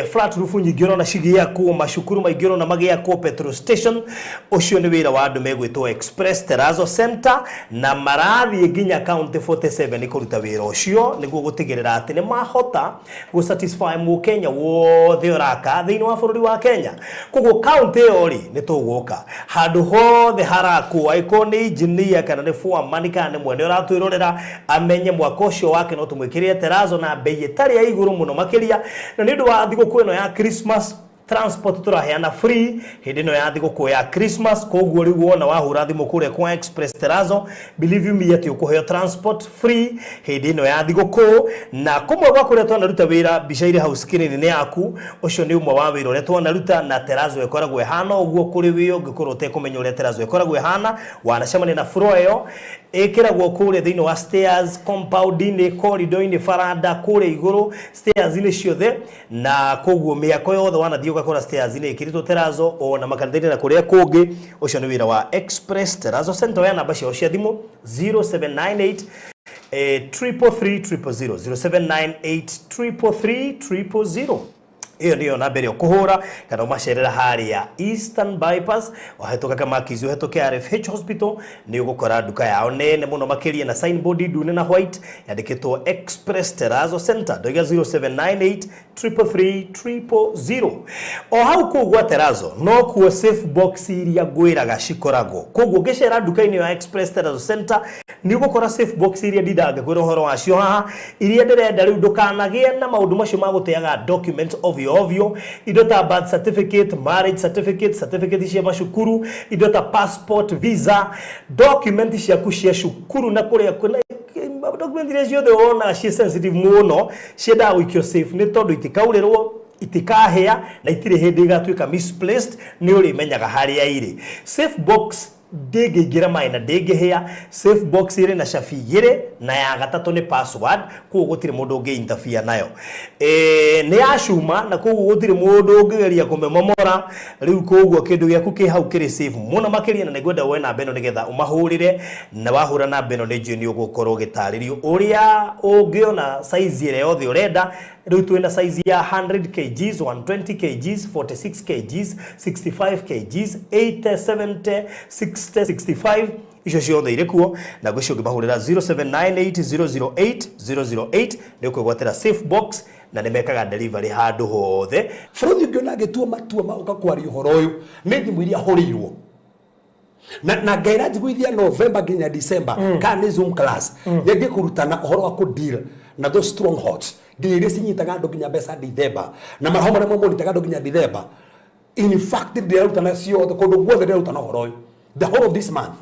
flat roof nyingĩ ũrona cigĩakwo, macukuru maingĩ ũrona magĩakwo, petrol station, ũcio nĩ wĩra wa andũ megwĩtwo Express Terazo Center, na marathiĩ nginya county 47 kũruta wĩra ũcio nĩguo gũtigĩrĩra atĩ nĩ mahota gũsatisfy mũkenya wothe ũraka thĩinĩ wa bũrũri wa Kenya. Koguo county ĩyo rĩ, nĩ tũgũka handũ hothe harakwo, angĩkorwo nĩ engineer kana nĩ foreman kana nĩ mwene ũratwĩrorera, amenye mwaka ũcio wake no tũmwĩkĩrĩre terazo na bei ĩtarĩ ya igũrũ mũno makĩria. Na nĩ ũndũ wa thigũkũ ĩno ya Christmas, transport tũraheana free hĩndĩ ĩno ya thigũkũ ya Christmas. Koguo rĩu wona wahũra thimũ kũrĩa kwa Express Terazo, believe you me atĩ ũkũheo transport free hĩndĩ ĩno ya thigũkũ. Na kũmwe gwa kũrĩa twanaruta wĩra, mbica irĩ hau screen-inĩ yaku, ũcio nĩ ũmwe wa wĩra ũrĩa twanaruta. Na Terazo ĩkoragwo ĩhana ũguo. Kũrĩ wĩ ũngĩkorwo ũtekũmenya ũrĩa Terazo ĩkoragwo ĩhana, wanacemania na floor ĩyo ĩkĩragwo kũrĩa thĩinĩ wa stairs, compound-inĩ, corridor-inĩ, baranda kũrĩa igũrũ, stairs-inĩ ciothe. Na koguo mĩako yothe wanathiĩ ũgakora stairs-inĩ ĩkĩrĩtwo terazo, ona makanitha-inĩ na kũrĩa kũngĩ. Ũcio nĩ wĩra wa Express Terazo Center. Oya namba ciao cia thimũ: 0798 333 000, 0798 333 000. Ĩyo nĩyo namba ĩrĩa ũkũhũra kana ũmacerera harĩa Eastern Bypass, wahĩtũka Kamakizi, ũhĩtũke RFH Hospital, nĩ ũgũkora nduka yao nene mũno makĩria na signboard ndune na white yandĩkĩtwo Express Terazo Center. Ndoiga 0798 333 000. O hau kũu gwa Terazo no kuo safe box iria ngwĩraga cikoragwo. Koguo ũngĩcera nduka-inĩ ya Express Terazo Center, nĩ ũgũkora safe box iria ndindaga ngĩkwĩra ũhoro wacio haha, iria ndĩrenda rĩu ndũkanagĩe na maũndũ macio ma gũteaga documents ovyo ovyo, indo ta birth certificate, marriage certificate, certificate cia macukuru, indo ta passport, visa, document ciaku cia cukuru na kũrĩa kwĩna document iria ciothe wonaga ciĩ sensitive mũno, ciendaga gũikio safe, nĩ tondũ itikaurĩrwo, itikahĩa na itirĩ hĩndĩ igatuĩka misplaced, nĩ ũrĩmenyaga harĩa irĩ. Safe box ndĩngĩingĩra maĩ na ndĩngĩhĩa. Safe box ĩrĩ na cabi igĩrĩ na ya gatatũ nĩ password, koguo gũtirĩ mũndũ ũngĩ interfere nayo. Nĩ ya cuma na koguo gũtirĩ mũndũ ũngĩgeria kũmĩmomora rĩu. Koguo kĩndũ gĩaku kĩ hau kĩrĩ safe mũno makĩria. Na nĩngwenda woe namba ĩno nĩgetha ũmahũrĩre, na wahũra namba ĩno nĩ njũĩ nĩ ũgũkorwo ũgĩtarĩrio ũrĩa ũngĩona size ĩrĩa yothe ũrenda. Rĩu twĩna size ya 100 kgs, 120 kgs, 46 kgs, 65 kgs, 80, 70, 60, 65, icio ciothe irĩ kuo. Na ngwĩcio ũngĩmahũrĩra 0798 008 008 nĩ ũkwĩgwatĩra safe box, na nĩ mekaga delivery handũ hothe. Bũrũri ũngĩona angĩtua matua ma gũka kwaria ũhoro ũyũ nĩ thimũ iria hũrĩirwo na ngaira njiguithia November nginya December kana nĩ Zoom class nĩngĩ kũrutana ũhoro wa kũ deal na those strong hearts, nginya iria cinyitaga andũ nginya mbeca December na maroho marĩa monitaga andũ nginya December. In fact, ndĩrarutana ciothe, kũndũ guothe ndĩrarutana ũhoro ũyũ the whole of this month,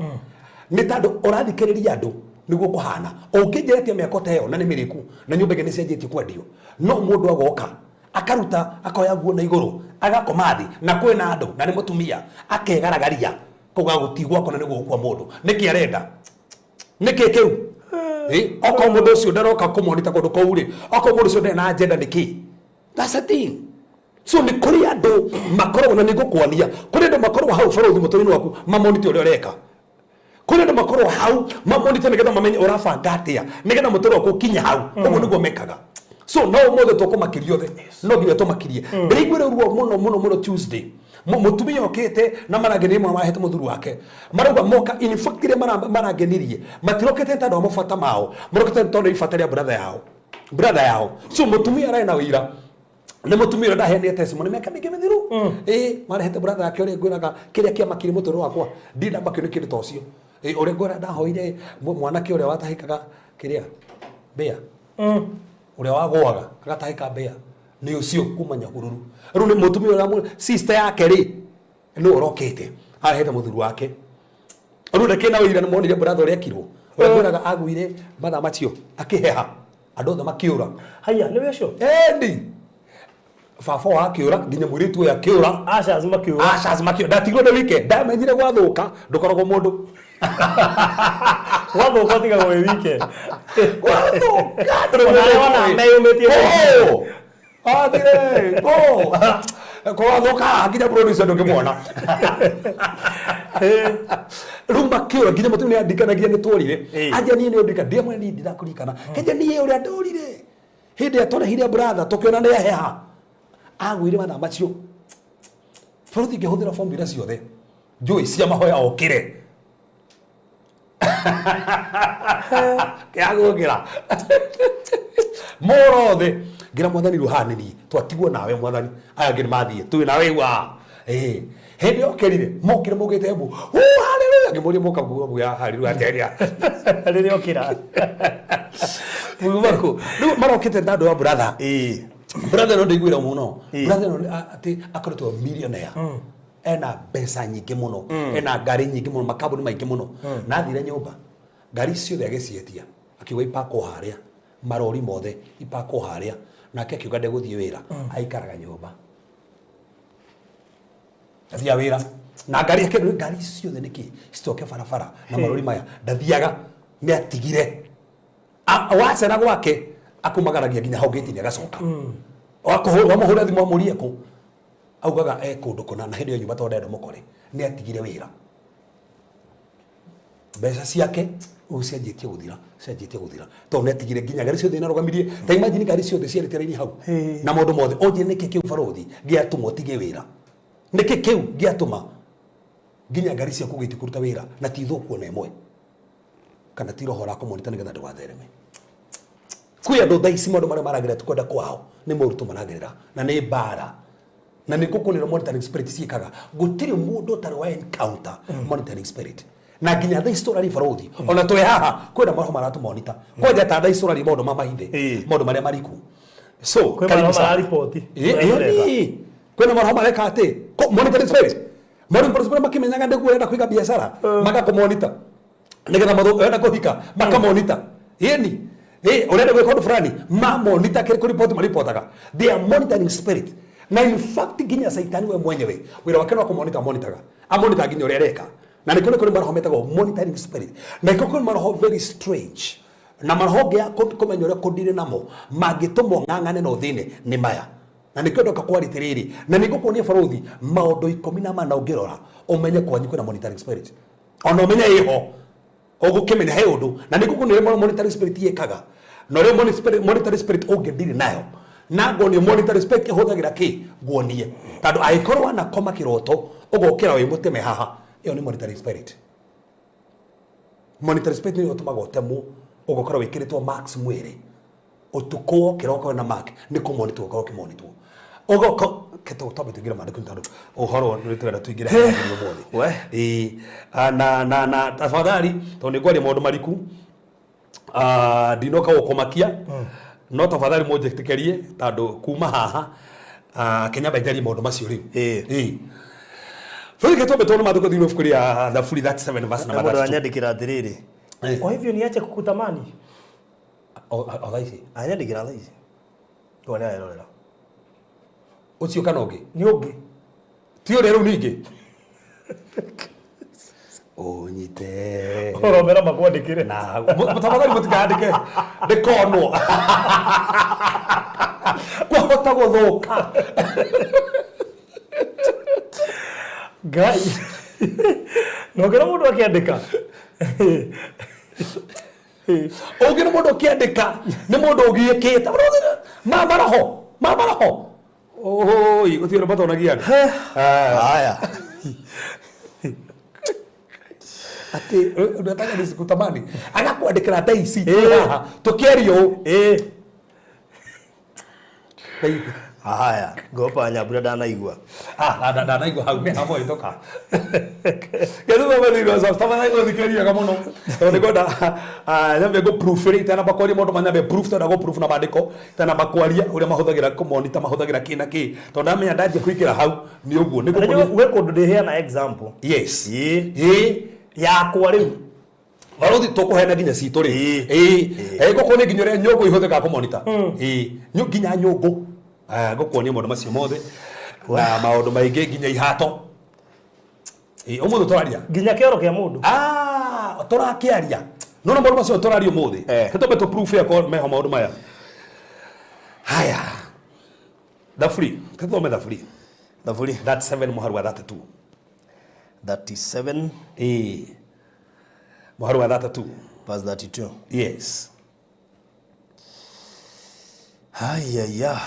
nĩ tondũ ũrathikĩrĩria andũ nĩguo kũhana. Ũngĩnjĩretie mĩako ta ĩyo na nĩ mĩrĩku na nyũmba ĩngĩ nĩ cianjĩtie kwendio, no mũndũ agoka akaruta akoya nguo na igũrũ, agakoma thĩ na kwĩna andũ na nĩ mũtumia, akegaragaria kũga gũtigwo akona nĩguo gũkua mũndũ. Nĩkĩ arenda? Nĩkĩ kĩu? Okorwo mũndũ ũcio ndaroka kũmonita kũndũ kũu rĩ, okorwo mũndũ ũcio ndarĩ na agenda, nĩkĩ? That's the thing. So nĩ kũrĩ andũ makoragwo, na nĩ ngũkuonia, kũrĩ andũ makoragwo hau barũthi mũtũrĩre waku mamonite ũrĩa ũreka. Kũrĩ andũ makoragwo hau mamonite nĩgetha mamenye ũrabanga atĩa nĩgetha mũtũrĩre waku ũkinye hau. Ũguo nĩguo mekaga. So no ũmũthĩ tũkũmakĩria othe, no nginya tũmakirie. Ndĩraiguire ruo mũno mũno mũno Tuesday. Mũtumia okĩte na marangenirie mwana wahete mũthuri wake, marauga moka, in fact iria marangenirie matirokĩte nĩ tondũ wa mabata mao, marokĩte nĩ tondũ ibata rĩa brother yao. So mũtumia ararĩ na wĩira nĩ mũtumia ũrĩa ndaheanire testimony mĩaka mĩingĩ mĩthiru, ĩ marehete brother yake. Ũrĩa ngwĩraga kĩrĩa kĩamakirie mũtũrĩre wakwa, ndirĩ ndamakio nĩ kĩndũ ta ũcio. Ĩ ũrĩa ngwĩra ndahoire mwanake ũrĩa watahĩkaga kĩrĩa mbĩa, ũrĩa wagũaga agatahĩka mbĩa, nĩ ũcio kuma Nyahururu. Rĩu nĩ mũtumia ũrĩa sister yake rĩ, nĩ ũrokĩte arehete mũthuri wake. Rĩu ndakĩna wĩira, nĩ monire brother ũrĩa ekirwo. Ũrĩa ngwĩraga agũire mathaa macio akĩheha andũ othe makĩũra. Haya, nĩwe ũcio? Endi baba wa akĩũra nginya mũirĩtu ũyũ akĩũra. Ashas makiura. Ashas makĩũra, ndatigirwo ndĩ wike, ndamenyire gwathũka ndũkoragwo mũndũ. Gwathũka ũtigagwo wĩ wike. Gwathũka Ona arĩa wona meyũmĩtie. Oh! Athire, go! Gwathũka nginya producer ndũngĩmuona. Rĩu makĩũra nginya mũtumia nĩandikanagia nĩ tworire. Anja niĩ nĩ ũndika ndiamwĩra niĩ ndirakuririkana. Kenja niĩ ũrĩa ndorire. Hĩndĩ ĩrĩa twarehire brother tũkĩona nĩ aheha. Agũire mathaa macio. Bũrũri ngĩhũthĩra formula ciothe. Njũĩ cia mahoya okĩre. Kĩagũkĩra. Morothe ngira mwathani rĩu haha nĩ niĩ twatigwo nawe mwathani aya angĩ nĩ mathiĩ twĩ nawe rĩu haha. Ĩĩ hĩndĩ yokĩrire mokire maugĩte mbu haleluya ngĩmũria moka kuga mbu ya haleluya atĩa Rĩrĩa okĩra. Muguma kũ rĩu marokĩte na andũ a brother. Brother no ndaiguĩra mũno. Brother no atĩ akoretwo millionaire. Ena mbeca nyingĩ mũno, ena ngari nyingĩ mũno, makambuni maingĩ mũno. Na athire nyũmba ngari ciothe agĩciĩtia akiuga ipakwo harĩa, marori mothe ipakwo harĩa, nake akiuga ndegũthiĩ wĩra, aikaraga nyũmba ndathiaga wĩra na ngari yake ngari ciothe nĩkĩ citoke barabara na marori maya ndathiaga, nĩ atigire. Wacera gwake akumagaragia nginya hau gate-inĩ agacoka. Wamũhũrĩra thimũ amũrie kũ augaga e kũndũ kũna, na hĩndĩ ĩyo nyũmba tondũ ndenda mũkore nĩ atigire wĩra. Mbeca ciake rĩu cianjĩtie gũthira, cianjĩtie gũthira tondũ nĩ atigire nginya ngari ciothe inarũgamirie. Ta imagine ngari ciothe ciarĩte raini hau na maũndũ mothe. Ũnjĩre nĩkĩ kĩu barũthi gĩatũma ũtige wĩra? Nĩkĩ kĩu gĩatũma nginya ngari ciaku gĩti kũruta wĩra na ti thũku ona ĩmwe? Kana ti roho ũrakũmonita nĩgetha ndũgathereme? Kwĩ andũ thaa ici maũndũ marĩa maragerera ti kwenda kwao, nĩ moritũ maragerera na nĩ mbara. Na nĩ ngũkũnĩra monitoring spirit ciĩkaga. Gũtirĩ mũndũ ũtarĩ wa encounter monitoring spirit. Na nginya thaa ici tũraria barũthi, ona twĩ haha kwĩna maroho maratũmonita. Kwanja ta thaa ici tũraria maũndũ ma mahithe, maũndũ marĩa mariku. So, Kwĩ karibu maroho sana. marariboti. Marĩa tũreka. Kwĩna maroho mareka atĩ? Monitoring spirit. Monitoring spirit makĩmenyaga nĩguo ũrenda kũiga biacara, magakũmonita. Nĩgetha ũrenda kũhika, makamonita. Ĩni. Ũrenda gwĩka ũndũ fulani, mamonita kĩrĩ kũripoti maripotaga. They are monitoring spirit. Na in fact nginya Saitani we mwenyewe wĩra wake no kũmonita monitaga. Amonita nginya ũrĩa areka. Na nĩkĩo nĩ kũrĩ maroho metagwo monitoring spirit. Na nĩkĩo kũrĩ maroho very strange. Na maroho ũngĩaga kũmenya ũrĩa kũndire namo, mangĩtũma ũng'ang'ane na ũthĩne nĩ maya. Na nĩkĩo ndoka kwaria atĩrĩrĩ, na nĩngũkuonia barũthi maũndũ 14 ũngĩrora ũmenye kwanyu kwĩna monitoring spirit. Ona ũmenye ĩho, ũgũkĩmenya he ũndũ. Na nĩngũkuonia ũrĩa monitoring spirit ĩkaga. Na ũrĩa monitoring spirit ũngĩndiri nayo. Na nguonie monitoring spirit ĩhũthagĩra kĩ, nguonie. Tondũ angĩkorwo wanakoma kĩroto, ũgokĩra wĩ mũteme haha, ĩyo nĩ monitoring spirit. Monitoring spirit nĩyo ĩtũmaga ũtemwo, ũgokora wĩkĩrĩtwo marks mwĩrĩ. Ũtukũ wokĩra ũkorwo na mark, nĩ kũmonitwo ũkorwo ũkĩmonitwo. Ũgoka, ke twambe tũingĩre maandĩko-inĩ tondũ ũhoro nĩ tũrenda tũingĩre haha thĩinĩ ũmũthĩ. We. Ĩĩ, na tafadhali, tondũ nĩ ngwaria maũndũ mariku, ndinoka gũkũmakia, no tafadhali mũnjĩtĩkĩrie tondũ kuma haha, Kenya njarie maũndũ macio rĩu. Ĩĩ. Bũrũri ke twambe tuone maandĩko thĩinĩ wa ibuku rĩa Thaburi 37 verse number Mũndũ 32. anyandĩkĩra atĩrĩrĩ. Kwa hivyo niache kukutamani? O thaa ici? Anyandĩkĩra thaa ici. Kwa nĩ arerorera. Ũcio kana ũngĩ? Nĩ ũngĩ. Ti ũrĩa rĩu ningĩ? Ũnyite. Ũromera makwandĩkĩre. Na, tafadhali mũtikandĩke. Ndĩkonwo. Kwahota gũthũka. Ngai. Na ũngĩona mũndũ akĩandĩka. Ũngĩona mũndũ akĩandĩka, nĩ mũndũ ũgiĩkĩte. Ma maroho, ma maroho. Oi, gũtirĩ ũndũ matonagia andũ. Haya. Atĩ, unataka nisikutamani. Agakwandĩkĩra thaa ici, haha, tũkĩaria ũũ. Haya, ngopa nyambura ndanaigua. Ndanaigua hau nĩ hamwe itoka. Kethu thome thĩinĩ wa Psalms, tafadhali ũthikĩrĩrie wega mũno. Tondũ nĩngwenda, nyambe ngũ proof rĩ, itanamba kwaria maũndũ ma nyambe proof, tondũ ngũ proof na maandĩko, itanamba kwaria ũrĩa mahũthagĩra kũmonita, mahũthagĩra kĩ na kĩ. Tondũ ndamenya ndanjia kũingĩra hau, nĩ ũguo, nĩ Unajua, ngũkuonia. we kũndũ ndĩheana example. Yes. Ĩĩ. Ĩĩ. Yakwa rĩu. Barothi tũkũheana nginya citũ rĩ. Ĩĩ. Ĩĩ. Ngũkuonia nginya ũrĩa nyũngũ ihũthĩkaga kũmonita. Ĩĩ. Nginya nyũngũ. Ngũkuonia maũndũ macio mothe na maũndũ maingĩ nginya ihato. Ĩĩ, ũmũthĩ tũraria. Nginya kĩoro kĩa mũndũ. Ah, tũrakĩaria. No na maũndũ macio tũraria ũmũthĩ. Tũtũme tũ proof yakwa meho maũndũ maya. Haya. Thaburi, tũthome Thaburi. Thaburi 37 mũhari wa 32. 37 Ĩĩ. Mũhari wa 32. Verse 32. Yes. Hayaya.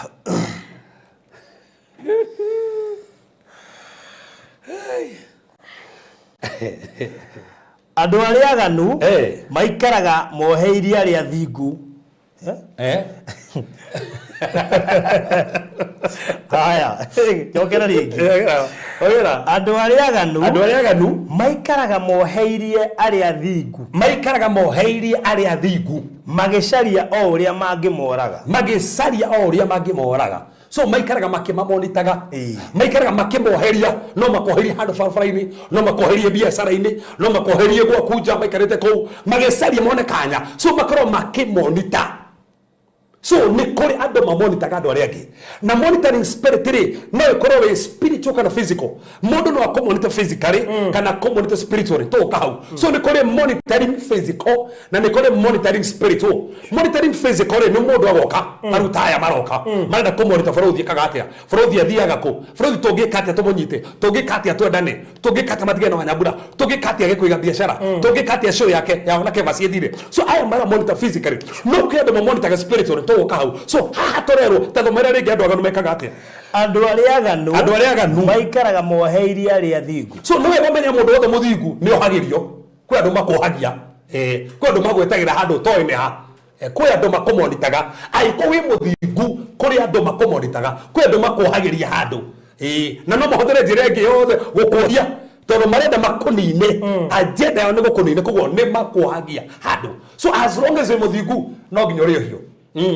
Andũ arĩa aganu maikaraga moheirie arĩa athingu. Eh? Haya, jokera rĩngĩ. Ongera. Andũ arĩa aganu Andũ arĩa aganu maikaraga moheirie arĩa athingu. Maikaraga moheirie arĩa athingu. Magĩcaria o ũrĩa mangĩmoraga. Magĩcaria o ũrĩa mangĩmoraga. So maikaraga makĩmamonitaga. Maikaraga makĩmoheria, no makoherie handũ barabara-inĩ, no makoherie biacara-inĩ, no makoherie gwaku nja maikarĩte kũu, magĩcaria mone kanya. So makorwo makĩmonita. So nĩ kũrĩ andũ mamonitaga andũ arĩa angĩ. Na monitoring spirit rĩ, no ĩkorwo ĩ spiritual kana physical. Mũndũ no akũmonita physically kana akũmonita spiritually, tũgũka hau. So nĩ kũrĩ monitoring physical na nĩ kũrĩ monitoring spiritual. Monitoring physical rĩ, nĩ mũndũ agoka, ta rĩu ta aya maroka, marenda kũmonita bũrũthi ĩkaga atĩa, bũrũthi athiaga kũ, bũrũthi tũngĩka atĩa tũmũnyite, tũngĩka atĩa twendane, tũngĩka atĩa matigane na Wanyambura, tũngĩka atĩa age kũiga biacara, tũngĩka atĩa show yake ya wanake maciĩthire. So aya mara monitor physically, no kwĩ andũ mamonitaga spiritually, tũgũka hau. So haha tũrerwo ta thomera rĩngĩ andũ aganu mekaga atĩa. Andũ arĩa aganu Andũ arĩa aganu maikaraga moheirie arĩa athingu. So nĩ wega ũmenye mũndũ wothe mũthingu nĩ ohagĩrio. Kwĩ andũ makuohagia. Kwĩ andũ magwetagĩra handũ ũtoĩ nĩ ha. Kwĩ andũ makũmonitaga. Angĩkorwo wĩ mũthingu, kũrĩ andũ makũmonitaga. Kwĩ andũ makuohagĩria handũ. Na no mahũthĩre njĩra ĩngĩ yothe gũkuohia tondũ marenda makũnine. Agenda yao nĩ gũkũnine, koguo nĩ makuohagia handũ. So as long as wĩ mũthingu, no nginya ũrĩohio.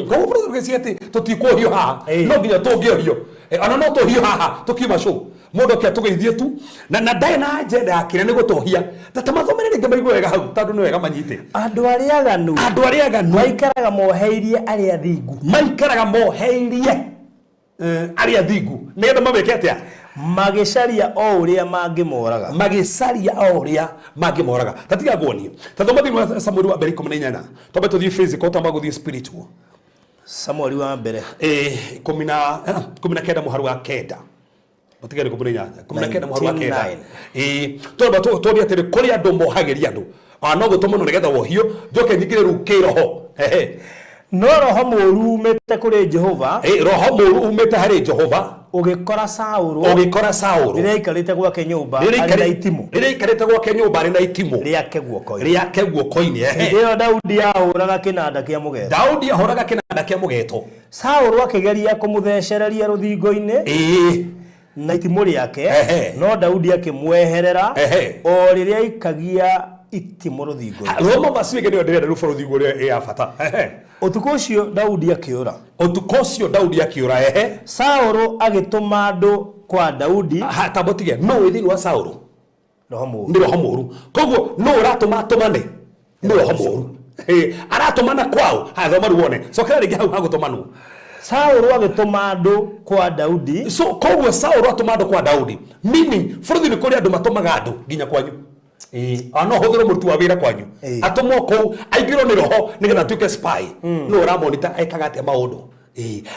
Koguo bũrũri ũgĩciria atĩ tũtikuohio haha, no nginya tũngĩohio. Ona no tũhio haha tũkiuma show. Mũndũ oke atũgeithie tu na ndarĩ na agenda ya kĩrĩa nĩ gũtũhia. Ta mathomere rĩngĩ maigue wega hau tondũ nĩ wega manyite. Andũ arĩa aganu. Andũ arĩa aganu. Maikaraga moheirie arĩa athingu. Maikaraga moheirie arĩa athingu. Nĩgetha mameke atĩa? Magĩcaria o ũrĩa mangĩmoraga. Magĩcaria o ũrĩa mangĩmoraga. Ta tiga nguonie. Ta thoma thĩinĩ wa Samueli wa mbere 18. Twambe tũthiĩ physical, twamba gũthiĩ spiritual. Samueli wa mbere. 19 mũhari wa 9. Matigari 18. 19 mũhari wa 9. Twamba tuonie atĩrĩ kũrĩ andũ mohagĩria andũ. No gũtũmwo nĩgetha wohio, njoke nyingĩre rĩu kĩroho. No roho mũũru umĩte kũrĩ Jehova. Roho mũũru umĩte harĩ Jehova. Ũgĩkora Saũlũ. Ũgĩkora Saũlũ. Rĩrĩa aikarĩte gwake nyũmba arĩ na itimũ. Rĩrĩa aikarĩte gwake nyũmba arĩ na itimũ. Rĩake guoko-inĩ. Rĩake guoko-inĩ. Hĩndĩ ĩyo Daudi ahũraga kĩnanda kĩa mũgeeto. Daudi ahũraga kĩnanda kĩa mũgeeto. Saũlũ akĩgeria kũmũthecereria rũthingo-inĩ. Na itimũ rĩake. No Daudi akĩmweherera o rĩrĩa aikagia itimũ rũthingo-inĩ. Roma macio nĩyo ndĩrenda rĩu bũrũri ũrĩa ĩ ya bata. Ũtukũ ũcio Daudi akĩũra. Ũtukũ ũcio Daudi akĩũra. Saũlũ agĩtũma andũ kwa Daudi. Ta mũtige, no wĩ thĩinĩ wa Saũlũ. Roho mũũru. Nĩ roho mũũru. Koguo no ũratũma atũmane. Nĩ roho mũũru. Aratũmana kwao. Haya thoma rĩu wone. Cokera rĩngĩ hau hagũtũmanwo. Saũlũ agĩtũma andũ kwa Daudi. So koguo Saũlũ atũma andũ kwa Daudi. Meaning bũrũri nĩ kũrĩ andũ matũmaga andũ nginya kwanyu. No hũthĩrwo mũruti wa wĩra kwanyu. Atũmwo kũu aingĩrwo nĩ roho nĩgetha atuĩke spy. No ũramonita ekaga atĩa maũndũ.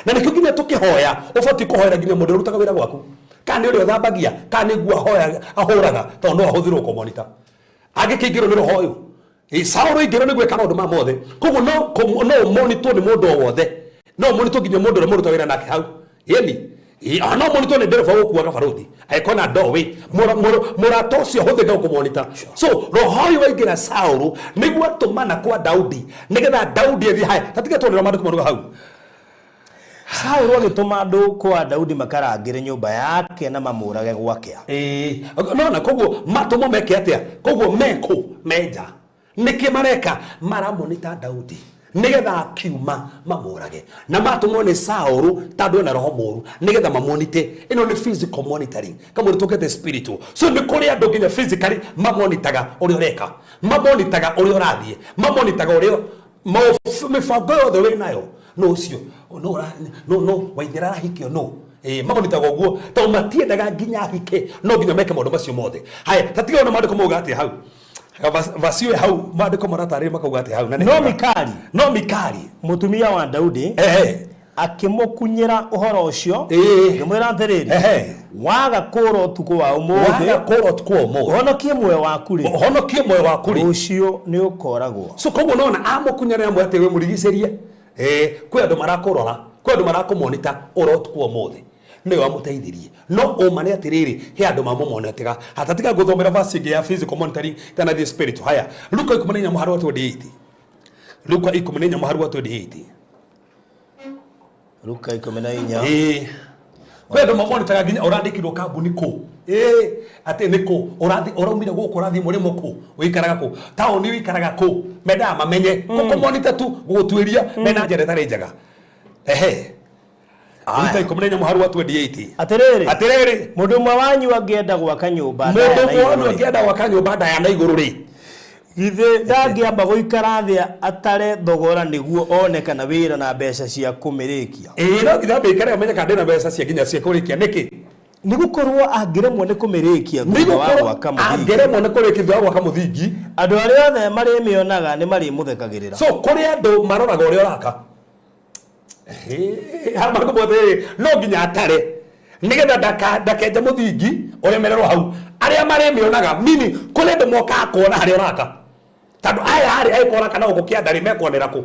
Na nĩkĩo nginya tũkĩhoya ũbatiĩ kũhoera nginya mũndũ ũrutaga wĩra gwaku. Kana nĩ ũrĩa ũthambagia, kana nĩ nguo ahũraga, tondũ no ahũthĩrwo kũmonita. Angĩkĩingĩrwo nĩ roho ũyũ. Saũlũ aingĩrwo nĩ gwĩka maũndũ ma mothe. Koguo no ũmonitwo nĩ mũndũ o wothe. No ũmonitwo nginya mũndũ ũrĩa mũrutaga wĩra nake hau. Yeni. No ũmonitwo nĩ ndereba ũgũkuaga barũthi. Angĩkorwo na ndoĩ, mũrata ũcio ahũthĩka gũkũmonita. So roho ũyũ waingĩra Saũlũ nĩguo atũmana kwa Daudi nĩgetha Daudi athiĩ haya. Ta tiga tuonera maandĩko marauga hau. Saũlũ agĩtũma andũ kwa Daudi makarangĩre nyũmba yake na mamũrage gwakĩa. No na koguo matũmwo meke atĩa? Koguo mekũ menja. Nĩkĩ mareka? Maramonita Daudi. Nĩgetha akiuma mamũrage. Na matũmwo nĩ Saũlũ tondũ ena roho mũru, nĩgetha mamonite. Ĩno nĩ physical monitoring. Kamwe tũkĩte spiritual. So nĩ kũrĩ andũ nginya physically mamonitaga ũrĩa ũreka. Mamonitaga ũrĩa ũrathiĩ. Mamonitaga ũrĩa mĩbango yothe wĩ nayo. No ũcio, no no no Waithera arahikio no. Ĩĩ, mamonitaga ũguo tondũ matiendaga nginya ahike, no nginya meke maũndũ macio mothe. Haya, ta tiga ona maandĩko mauga atĩa hau. Vaciwe hau maandĩko maratarĩria makauga atĩa hau. Na nĩ No hega. Mikali. No Mikali. Mũtumia wa Daudi Ehe. akĩmũkunyĩra ũhoro ũcio, Ĩĩ. akĩmwĩra atĩrĩrĩ, Ehe. Waga kũũra ũtukũ wa ũmũthĩ, Waga kũũra ũtukũ wa ũmũthĩ, ũhonokie muoyo waku rĩ, ũhonokie muoyo waku rĩ, rũciũ nĩ ũkooragwo. So koguo nona amũkunyĩra amwe atĩ we mũrigicĩrie, eh, kwĩ andũ marakũrora, kwĩ andũ marakũmonita ũra ũtukũ wa ũmũthĩ. Nĩwe wamũteithirie. No ũma nĩ atĩrĩrĩ, he andũ mamũmonetega. Hatatiga ngũthomera verse ĩngĩ ya physical monitoring itanathiĩ spiritual. Haya, Luka 14 mũhari wa 28. Luka 14 mũhari wa 28. Luka 14. Ĩĩ. Kwĩ andũ mamonitaga nginya ũrandĩkirwo kambuni kũ. Ĩĩ, atĩ nĩ kũ, ũrathi ũraumire gũkũ ũrathiĩ mũrĩmo kũ, ũikaraga kũ, taũni ũikaraga kũ, mendaga mamenye. Gũkũmonita tu, gũgũtuĩria, mena njĩra ĩtarĩ njega. Ehe. Luka 14 mũhari wa 28. Atĩrĩrĩ, Atĩrĩrĩ, mũndũ ũmwe wanyu angĩenda gwaka nyũmba ndaya mũndũ na ũmwe wanyu igũrũ-rĩ, angĩenda gwaka nyũmba ndaya na igũrũ rĩ, githĩ ndangĩamba gũikara thĩ atare thogora nĩguo one kana wĩra na mbeca cia kũmĩrĩkia? Ĩĩ, no nginya ambe aikare amenye kana ndĩna mbeca cia nginya cia kũrĩkia. Nĩkĩ? Nĩ gũkorwo angĩremwo nĩ kũmĩrĩkia Nĩ thutha wa gũkorwo gwaka mũthingi, angĩremwo nĩ kũrĩkia thutha wa gwaka mũthingi, andũ arĩa othe marĩmĩonaga nĩ marĩmũthekagĩrĩra. So kũrĩ andũ maroraga ũrĩa ũraka. Harĩa marĩ no nginya atare nĩgetha ndakenje mũthingi ũremererwo hau. Arĩa marĩmĩonaga, meaning kũrĩ andũ mokaga kuona harĩa ũraka. Tondũ aya arĩ angĩkorwo ũraka na gũkũ kĩanda rĩ, mekuonera kũ?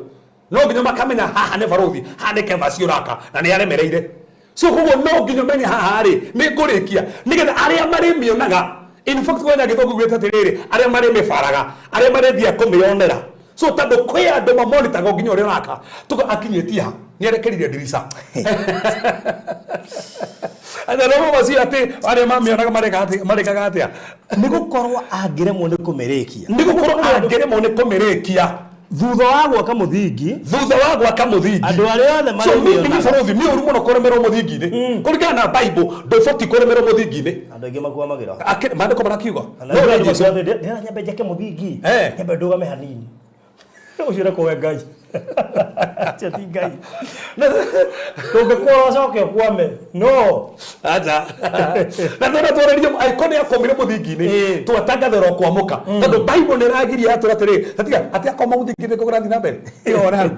No nginya makamenya haha nĩ barũthi, haha nĩ Kevasi ũraka na nĩ aremereire. So koguo no nginya ũmenye haha rĩ, nĩ ngũrĩkia nĩgetha arĩa marĩmĩonaga. In fact, kwenya gĩthũngũ gĩte atĩrĩrĩ, arĩa marĩmĩbaraga, arĩa marĩthiaga kũmĩonera. So tondũ kwĩ andũ mamonitaga nginya ũrĩa ũraka, tuga akinyĩtie ha, nĩ arekerire ndirica. Atĩ macio atĩ arĩa mamĩonaga marekaga atĩa? Nĩ gũkorwo angĩremwo nĩ kũmĩrĩkia, Nĩ gũkorwo angĩremwo nĩ kũmĩrĩkia thutha wa gwaka mũthingi, thutha wa gwaka mũthingi, andũ arĩa othe So mimi marĩmĩonaga. bũrũthi nĩ ũru mũno kũremerwo mũthingi-inĩ. Kũringana na Bible ndũbatiĩ kũremerwo mũthingi-inĩ. Andũ aingĩ makwamagĩra. Maandĩko marakiuga Na no andũ ũrĩa Jesũ makiuga atĩ, ndĩra nyambe njake mũthingi, nyambe ndũgame hanini. Ũcio ũrekwo we Ngai. Ũcio ti Ngai. Ndũngĩkũra ũcoke ũkwame. No. Acha. Na tondũ twarĩrie angĩkorwo nĩ akwamire mũthingi-inĩ, twatangathĩrwo kwamũka. Tondũ Bible nĩ ĩragiria yatwĩra atĩrĩrĩ, tatiga atĩ akoma mũthingi-inĩ kũ kũrathiĩ na mbere. Ĩyo ona hau.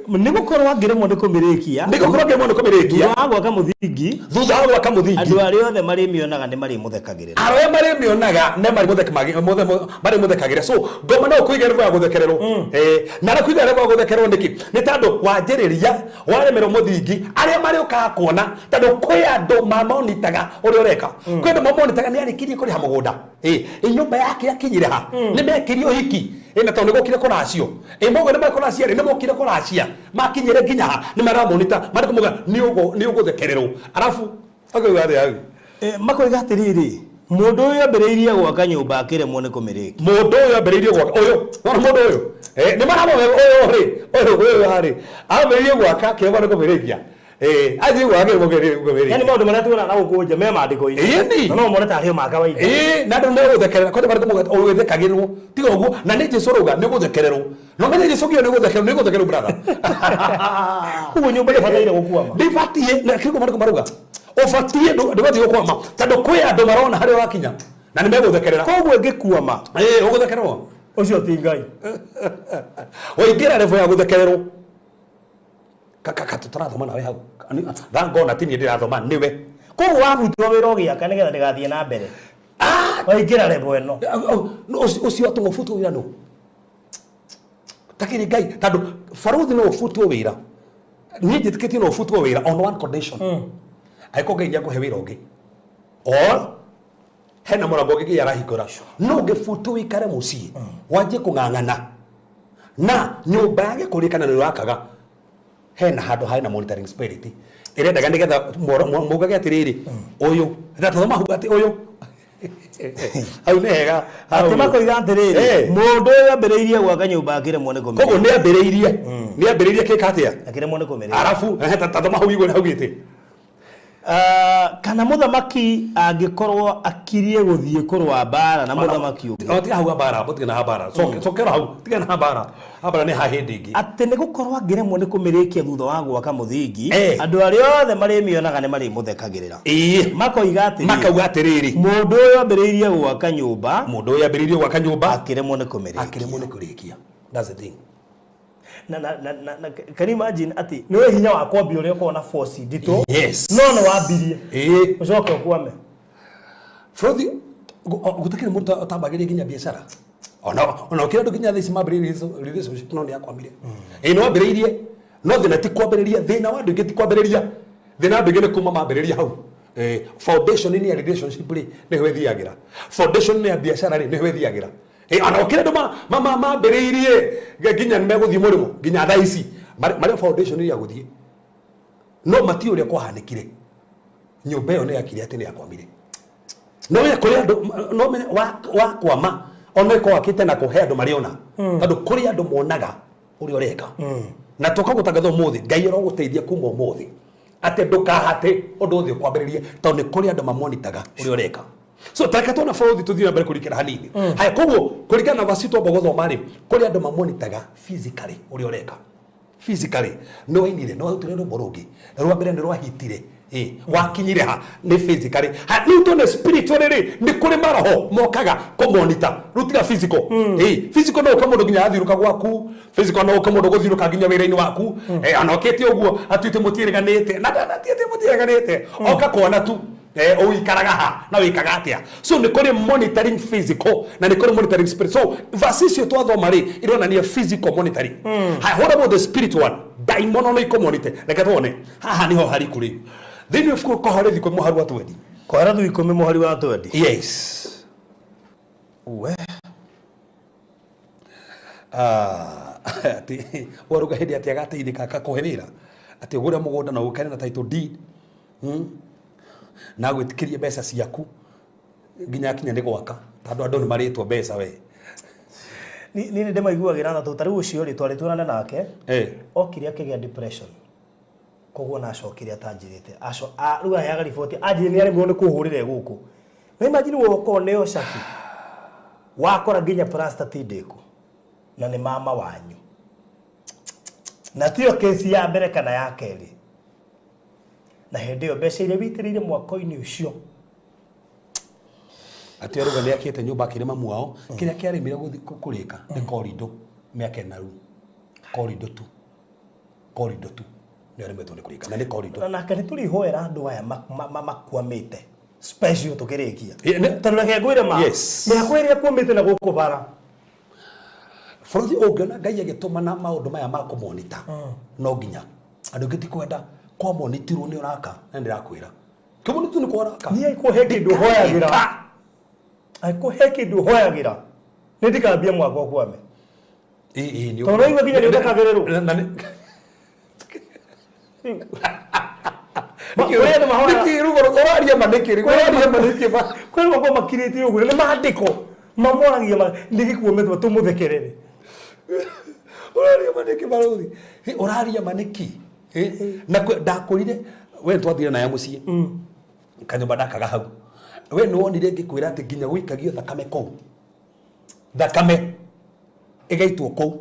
Nĩ gũkorwo angĩremwo nĩ kũmĩrĩkia, Nĩ gũkorwo angĩremwo nĩ kũmĩrĩkia, thutha wa gwaka mũthingi, thutha wa gwaka mũthingi, andũ arĩa othe marĩmĩonaga nĩ marĩmũthekagĩrĩra. Arĩa marĩmĩonaga nĩ marĩmũthekagĩra. So ngoma no ũkũiga level ya gũthekererwo. Na ũkũiga level ya gũthekererwo nĩkĩ? Nĩ tondũ wanjĩrĩria waremerwo mũthingi, arĩa marĩũkaga kuona, tondũ kwĩ andũ mamonitaga ũrĩa ũreka. Kwĩ andũ mamonitaga nĩ arĩkirie kũrĩha mũgũnda. Nyũmba yake akinyire ha? Nĩ mekirie ũhiki. Na tondũ nĩ gũkire kũracio. Moguo nĩ mekũracia rĩ, nĩ mokire kũracia. Makinyire nginya ha? Nĩ maramonita. Marĩ kũmauga nĩ ũgũthekererwo. Arabu akauga atĩa hau? Makoiga atĩrĩrĩ, mũndũ ũyũ ambĩrĩirie gwaka nyũmba akĩremwo nĩ kũmĩrĩkia. Mũndũ ũyũ ambĩrĩirie gwaka ũyũ, wona mũndũ ũyũ? Nĩ maramũhe ũyũ rĩ, ũyũ ũyũ harĩ. Ambĩrĩirie gwaka akĩremwo nĩ kũmĩrĩkia. Athiĩ gwaka akĩremwo kũmĩrĩkia. Yaani maũndũ marĩa tuonaga na gũkũ nja me maandĩko-inĩ. Ĩni. Na no mone tarĩ o ma kawaida. Na andũ nĩ megũthekerera, kwanja marĩ kũmũgeta ũgĩthekagĩrwo. Tiga ũguo, na nĩ Jesũ arauga nĩ ũgũthekererwo. No menye Jesũ nginya nĩ ũgũthekererwo, nĩ ũgũthekererwo brother. Koguo nyũmba ndĩbataire gũkwama. Ndĩbatiĩ, na kĩrĩko maandĩko marauga. Ũbatiĩ ndũbatiĩ gũkwama tondũ kwĩ andũ marona harĩa ũrakinya na nĩ megũthekerera. Koguo ĩngĩkwama, Ũgũthekererwo. Ũcio ti Ngai. Waingĩra level ya gũthekererwo. Kaka tũtarathoma nawe hau. Thangona ti niĩ ndĩrathoma nĩwe. Koguo wabutwo wĩra ũgĩaka nĩgetha ndĩgathiĩ na mbere. Waingĩra level ĩno. Ũcio atũma ũbutwo wĩra nũ? Takĩrĩ Ngai tondũ barũthi no ũbutwo wĩra. Niĩ njĩtĩkĩtie no ũbutwo wĩra on one condition. Angĩkorwo Ngai nĩakũhe wĩra ũngĩ. Or hena mũrango ũngĩ Ngai arahingũra. No ũngĩbutwo wĩikare mũciĩ, wanjie kũng'ang'ana. Na nyũmba ya gĩkũrĩ kana nĩ ũrakaga, hena handũ harĩ na monitoring spirit. Ĩrendaga nĩgetha maugage atĩrĩrĩ, ũyũ, na tũthoma hau atĩ ũyũ. Hau nĩ hega. Atĩ makoiga atĩrĩrĩ, mũndũ ũyũ ambĩrĩirie gwaka nyũmba akĩremwo nĩ Koguo kũmĩrĩkia. nĩ ambĩrĩirie, nĩ ambĩrĩirie kĩka atĩa? Akĩremwo nĩ kũmĩrĩkia. Arabu ta thoma hau igũrũ haugĩte. Kana mũthamaki angĩkorwo akirie gũthiĩ kũrũa mbara na mũthamaki ũngĩ. O tiga hau mbara, mũtige na mbara. Cokera hau, tiga na mbara. Mbara nĩ ha hĩndĩ ĩngĩ. Atĩ nĩ gũkorwo angĩremwo nĩ kũmĩrĩkia thutha wa gwaka mũthingi, andũ arĩa othe marĩmĩonaga nĩ marĩmũthekagĩrĩra. Makoiga atĩrĩrĩ, Makauga atĩrĩrĩ, mũndũ ũyũ ambĩrĩirie gwaka nyũmba, mũndũ ũyũ ambĩrĩirie gwaka nyũmba, akĩremwo nĩ kũmĩrĩkia. Akĩremwo nĩ kũrĩkia. That's the thing. Na can you imagine atĩ nĩ hinya wa kwambia ũrĩa ũkoragwo na force nditũ, no nĩ wambirie, ũcoke ũkwame. Frothi, gũtakĩrĩ mũndũ ũtambagĩria nginya biacara. Ona ũkĩra andũ nginya thaa ici mambĩrĩirie relationship no nĩ akwamire. Ĩĩ nĩ wambĩrĩirie, no thĩna ti kwambĩrĩria, thĩna wa andũ aingĩ ti kwambĩrĩria. Thĩna wa andũ aingĩ nĩ kuma mambĩrĩria hau. Foundation -inĩ ya relationship rĩ, nĩho ĩthiagĩra. Foundation -inĩ ya biacara rĩ, nĩho ĩthiagĩra. Ona ũkĩra andũ mambĩrĩirie nginya nĩ megũthiĩ mũrĩmo, nginya thaa ici. Marĩ foundation -inĩ ya gũthiĩ. No matiũĩ ũrĩa kwahanĩkire. Nyũmba ĩyo nĩ yakire atĩ nĩ yakwamire. No ya kũrĩ andũ, no menye wakwama, ona ĩkorwo wakĩte na kũhe andũ marĩona. Tondũ kũrĩ andũ monaga ũrĩa ũreka. Na tũka gũtangatha ũmũthĩ, Ngai arogũteithia kuma ũmũthĩ. Atĩ ndũkahate ũndũ ũthiĩ kwambĩrĩria, tondũ nĩ kũrĩ andũ mamonitaga ũrĩa ũreka. So tareke tuona bũrũri tũthiĩ na mbere kũrikĩra hanini. Haya, koguo kũringana na verse twamba gũthoma rĩ, kũrĩ andũ mamonitaga physically ũrĩa ũreka. Physically nĩ wainire, nĩ warutire rwĩmbo rũngĩ, rwa mbere nĩ rwahitire. Wakinyire ha nĩ physically. Ha, rĩu tuone spiritually rĩ, nĩ kũrĩ maroho mokaga kũmonita. Rĩu tiga physical. Physical no ũke mũndũ nginya athiũrũka gwaku, physical no ũke mũndũ gũthiũrũka nginya wĩra-inĩ waku. Ona ũkĩte ũguo atuĩte mũtiĩrĩganĩte. Na ndatiĩte mũtiĩrĩganĩte. Oka kuona tu. Ũikaraga ha na wĩkaga atĩa. So nĩ kũrĩ monitoring physical na nĩ kũrĩ monitoring spirit. So verse icio twathoma rĩ, ironania physical monitoring. Haya, what about the spirit one? Daimono no ikũmonite. Reke tuone. Haha niho hariku rĩu. Thĩinĩ wa ibuku Kohelethu ikũmi mũhari wa twendi. Kohelethu ikũmi mũhari wa twendi. Yes. We. Atĩ waruga hĩndĩ atĩ agateithĩka akakũhe wĩra. Atĩ ũgũre mũgũnda na ũkane na title deed. Na gwĩtĩkĩria mbeca ciaku nginya akinya nĩ gwaka. Tondũ andũ nĩ marĩtwo mbeca we. Ni nĩ ndĩmaiguagĩra tha tondũ ta rĩu ũcio rĩ, twarĩ tuonane nake. Okire akĩgĩa depression. Koguo na acokire atanjĩrĩte. Rĩu aheaga riboti, anjĩrire nĩ aremirwo nĩ kũhũrĩra gũkũ. Na imagine woka ũneo cabi. Wakora nginya plaster ti ndĩku. Na nĩ mama wanyu. Na tiyo kesi ya mbere kana ya kerĩ. Na hĩndĩ ĩyo mbeca iria witĩrĩire mwako-inĩ ũcio. Atĩ aruga nĩ akĩte nyũmba akĩrĩ mamu wao, kĩrĩa kĩaremire kũrĩka nĩ korido mĩaka ĩna rĩu. Korido tu. Korido tu. Nĩ aremetwo nĩ kũrĩka na nĩ korido. Na nake nĩ tũrĩhoera andũ aya makwamĩte. Special tũkĩrĩkia. Tondũ reke ngwĩre ma. Mĩako ĩrĩa ĩkwamĩte na gũkũ bara. Bũrũri ũngĩona Ngai agĩtũmana maũndũ maya ma kũmonita, no nginya. Andũ aingĩ ti kwenda kwamonitirwo nĩ ũraka, na ndĩrakwĩra. Kĩmonitwo nĩ kwaraka. Niĩ kũhe kĩndũ hoyagĩra. Kũhe kĩndũ hoyagĩra. Nĩ ndikambia mwaka ũkwame. Tondũ ũraigua nginya nĩ ũthekagĩrĩrwo. Na nĩ- Kũrĩ andũ mahoyaga. Nĩkĩ rĩu ũraria ma nĩkĩ? Rĩu ũraria ma nĩkĩ ma? Kwĩ andũ makoragwo makirĩte ũguo, nĩ maandĩko mamoragia ma, nĩ gĩkuũ mĩtwe tũmũthekerere. Ũraria ma nĩkĩ barũthi? Hĩ, ũraria ma nĩkĩ? Hĩ, na ndakwĩrire, we nĩtwathire naye mũciĩ. Kanyũmba ndakaga hau. We nĩwonire ngĩkwĩra atĩ nginya gũikagio thakame kũu. Thakame ĩgaitwo kũu.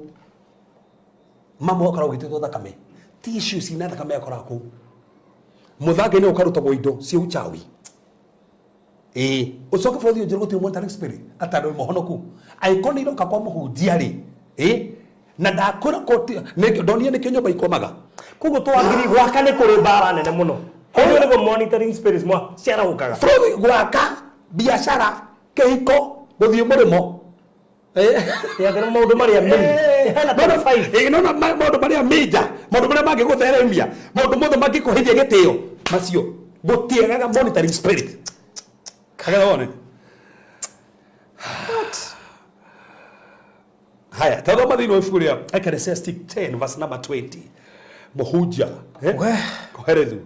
Mama ũkoragwo ũgĩitĩtwo thakame. Tissue cina thakame yakoraga kũu. Mũthanga-inĩ ũkarutagwo indo cia uchawi. Ũcoke bũrũri ũnjĩre gũtirĩ monitoring spirit, atĩ andũ mahonoku. Angĩkorwo nĩ iroka kwa mũhunjia rĩ, na ndakwĩra koti, nĩ, ndonire nĩkĩo nyũmba ikwamaga. Koguo twagĩrĩirwo gwaka nĩ kũrĩ mbara nene mũno. Koguo nĩguo monitoring spirits mwa ciarahũkaga. Bũrũri gwaka, biacara, kĩhiko, gũthiĩ mũrĩmo. Yagĩrĩirwo maũndũ marĩa main. Hena top five. No, no, maũndũ marĩa major, maũndũ marĩa mangĩgũtheremia, maũndũ mothe mangĩkũheithia gĩtĩo, macio gũtiagaga monitoring spirit. Kagetha wone. What? Haya, tathoma thĩinĩ wa ibuku rĩa Ecclesiastes 10 verse number 20. Mũhunjia, We. Koherethu.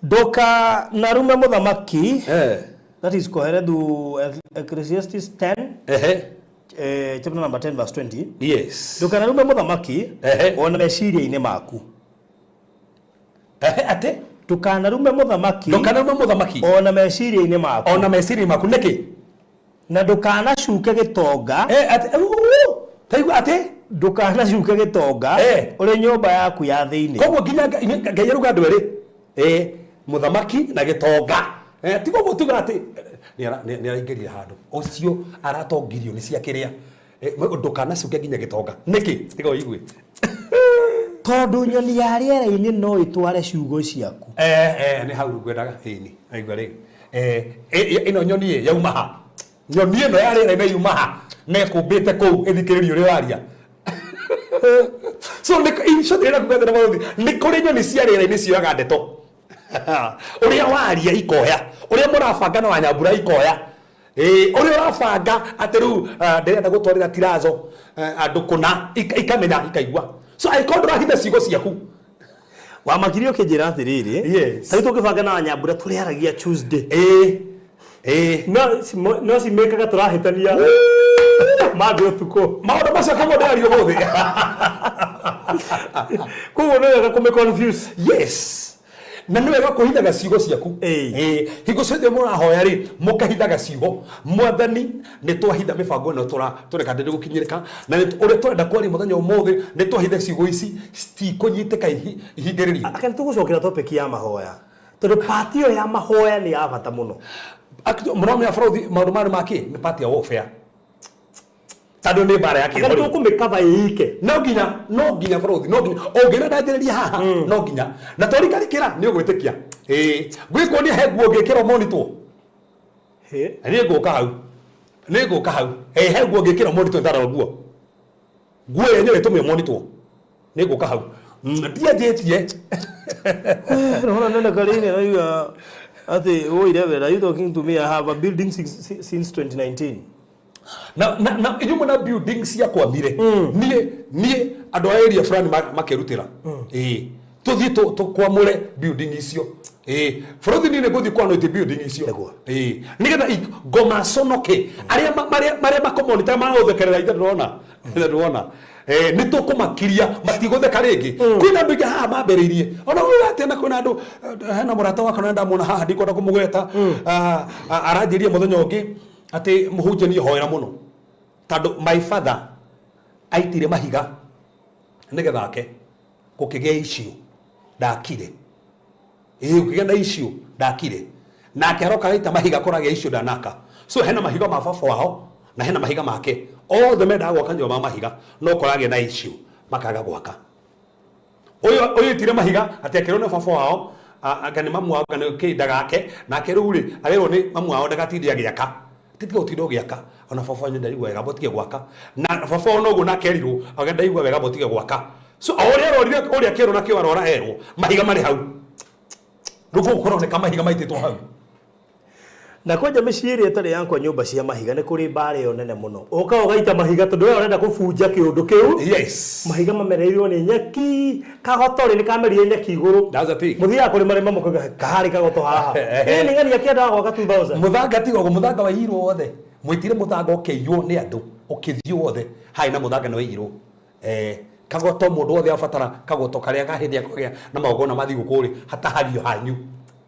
Ndũkanarume mũthamaki. That is Kohelethu, Ecclesiastes 10, Ehe. Chapter number 10 verse 20. Yes. Ndũkanarume mũthamaki Ehe. ona meciria-inĩ maku. Ehe, atĩ Ndũkanarume mũthamaki ndũkanarume mũthamaki ona meciria-inĩ maku. Ona meciria maku nĩkĩ? Na ndũkanacuke gĩtonga. Eh, atĩ uu, taigua atĩ Ndũkanacuke gĩtonga Eh. ũrĩ nyũmba yaku ya thĩinĩ. Koguo nginya Ngai aruga andũ erĩ, eh, mũthamaki na gĩtonga. Eh, tiga ũguo tuga atĩ nĩ araingĩrire handũ ũcio aratongirio nĩ cia kĩrĩa. Eh, ndũkanacuke nginya gĩtonga nĩkĩ? Tiga ũigue. Tondũ nyoni ya rĩera-inĩ no ĩtware ciugo ciaku. Eh, eh, nĩ hau ngwendaga ĩni aigua rĩu. Eh, ĩno nyoni ĩ yauma ha? Nyoni ĩno ya rĩera-inĩ yuma ha na ĩkũmbĩte kũu ĩthikĩrĩrie ũrĩa ũraria? So nĩ in short ĩrĩa kuga thĩna nĩ kũrĩ nyoni cia rĩera-inĩ cioyaga ndeto ũrĩa waria ikoya, ũrĩa mũrabanga na wanyambura ikoya. Ĩĩ, ũrĩa ũrabanga atĩ rĩu, ah, ndĩrenda gũtwarĩra tirazo, eh, andũ kũna ikamenya ikaigua. So angĩkorwo ndũrahitha ciugo ciaku. Wamakirie ũkĩnjĩra atĩrĩrĩ, Yes. tarĩu tũngĩbanga na wanyambura tũrĩaragia Tuesday, Ĩĩ ĩĩ. No cimĩkaga tũrahĩtania mangĩ ũtukũ. Maũndũ macio koguo ndĩraria ũmũthĩ. Koguo nĩ wega kũmĩ confuse. Yes, na nĩ wega kũhithaga ciugo ciaku. Ĩĩ. Ĩĩ, hingo ciothe mũrahoya rĩ, mũkahithaga ciugo. Mwathani, nĩ twahitha mĩbango ĩno tũreka ndĩrĩ gũkinyĩrĩka na ũrĩa tũrenda kwaria mũthenya ũmũthĩ, nĩ twahitha ciugo ici citikũnyitĩka ihingĩrĩrio. Aka nĩ tũgũcokera topic ya mahoya, tondũ part ĩyo ya mahoya nĩ ya bata mũno. Mũramenya bũrũthi maũndũ marĩ makĩ nĩ part ya warfare, tondũ nĩ mbara ya Aka nĩ kĩroho rĩu. Tũkũmĩkaba ĩike. No nginya bũrũthi, no nginya ũngĩona ndanjĩrĩria haha, no nginya na twarikarikĩra nĩ ũgwĩtĩkia. Ĩĩ, ngwĩkuonia he nguo ngĩkĩrwo monitwo. Nĩ ngũka hau, nĩ ngũka hau. Ĩ, he nguo ngĩkĩrwo monitwo, ndarora nguo yenyewe ĩtũmĩo monitwo. Nĩ ngũka hau. Ndianjĩtie. Naona nene Karine raiga atĩ, "Oi Reverend, are you talking to me? I have a building since 2019." Na inyuĩ mwena building ciakwamire, niĩ andũ a area fulani makerutĩra, ĩĩ, tũthiĩ tũkwamũre building icio. Ĩĩ bũrũthi, niĩ nĩ ngũthiĩ kwanũti building icio. Nĩguo. Ĩĩ, nĩgetha ngoma conoke arĩa marĩa makũmonita magũthekerera ithe ndĩrona, ithe ndĩrona. Eh, nĩ tũkũmakiria matigũtheka rĩngĩ. Kwĩna andũ aingĩ haha mambĩrĩirie ona ũyũ atĩ na kwĩna andũ, eh, hena mũrata wakwa na ndamuona haha, ndikwenda kũmũgweta. Ah, ah, aranjĩria mũthenya ũngĩ atĩ mũhunjia niĩ hoera mũno tondũ my father aitire mahiga nĩgetha ake gũkĩgĩa issue ndakire. Ĩĩ, gũkĩgĩa na issue ndakire, nake aroka aita mahiga kũragĩa issue ndanaka. So hena mahiga ma baba wao na hena mahiga make, othe mendaga gwaka nyũmba ma mahiga, no kũragĩa na issue makaga gwaka. Ũyũ aitire mahiga atĩ akĩrwo nĩ baba wao, anga nĩ mamu wao, anga nĩ kĩ, ndagake. Nake rĩu rĩ, arerwo nĩ mamu wao ndagatinde agĩaka, tiga gũtinda ũgĩaka, ona baba wanyu ndaigua wega, mũtige gwaka. Na baba wao noguo nake erirwo anga ndaigua wega, mũtige gwaka. So o ũrĩa arorire ũrĩa akĩrwo nakĩo arora erwo mahiga marĩ hau rĩu, kũu kũroneka mahiga maitĩtwo hau. Na kwanja mĩciĩ ĩrĩa ĩtarĩ yakwa nyũmba cia mahiga, nĩ kũrĩ mbara ĩyo nene mũno, ũka ũgaita mahiga tondũ we ũrenda kũbunja kĩũndũ kĩu. Mahiga mamereirwo nĩ nyeki, kagoto rĩ nĩ kamerire nyeki igũrũ. That's the thing. Mũthiaga kũrĩma rĩma mũkauga kaharĩ kagoto haha. Ĩ nĩ ng'ani akĩendaga gwaka 2000. Mũthanga tiga ũguo, mũthanga waiyirwo wothe, mwĩtire mũthanga ũkĩiywo nĩ andũ, ũkĩthiĩ wothe harĩ na mũthanga nĩ waiyirwo. Eh, kagoto mũndũ wothe abatara kagoto karĩa ka hĩndĩ ya kũgĩa na magongona ma thigũkũ rĩ, hatahagio hanyu.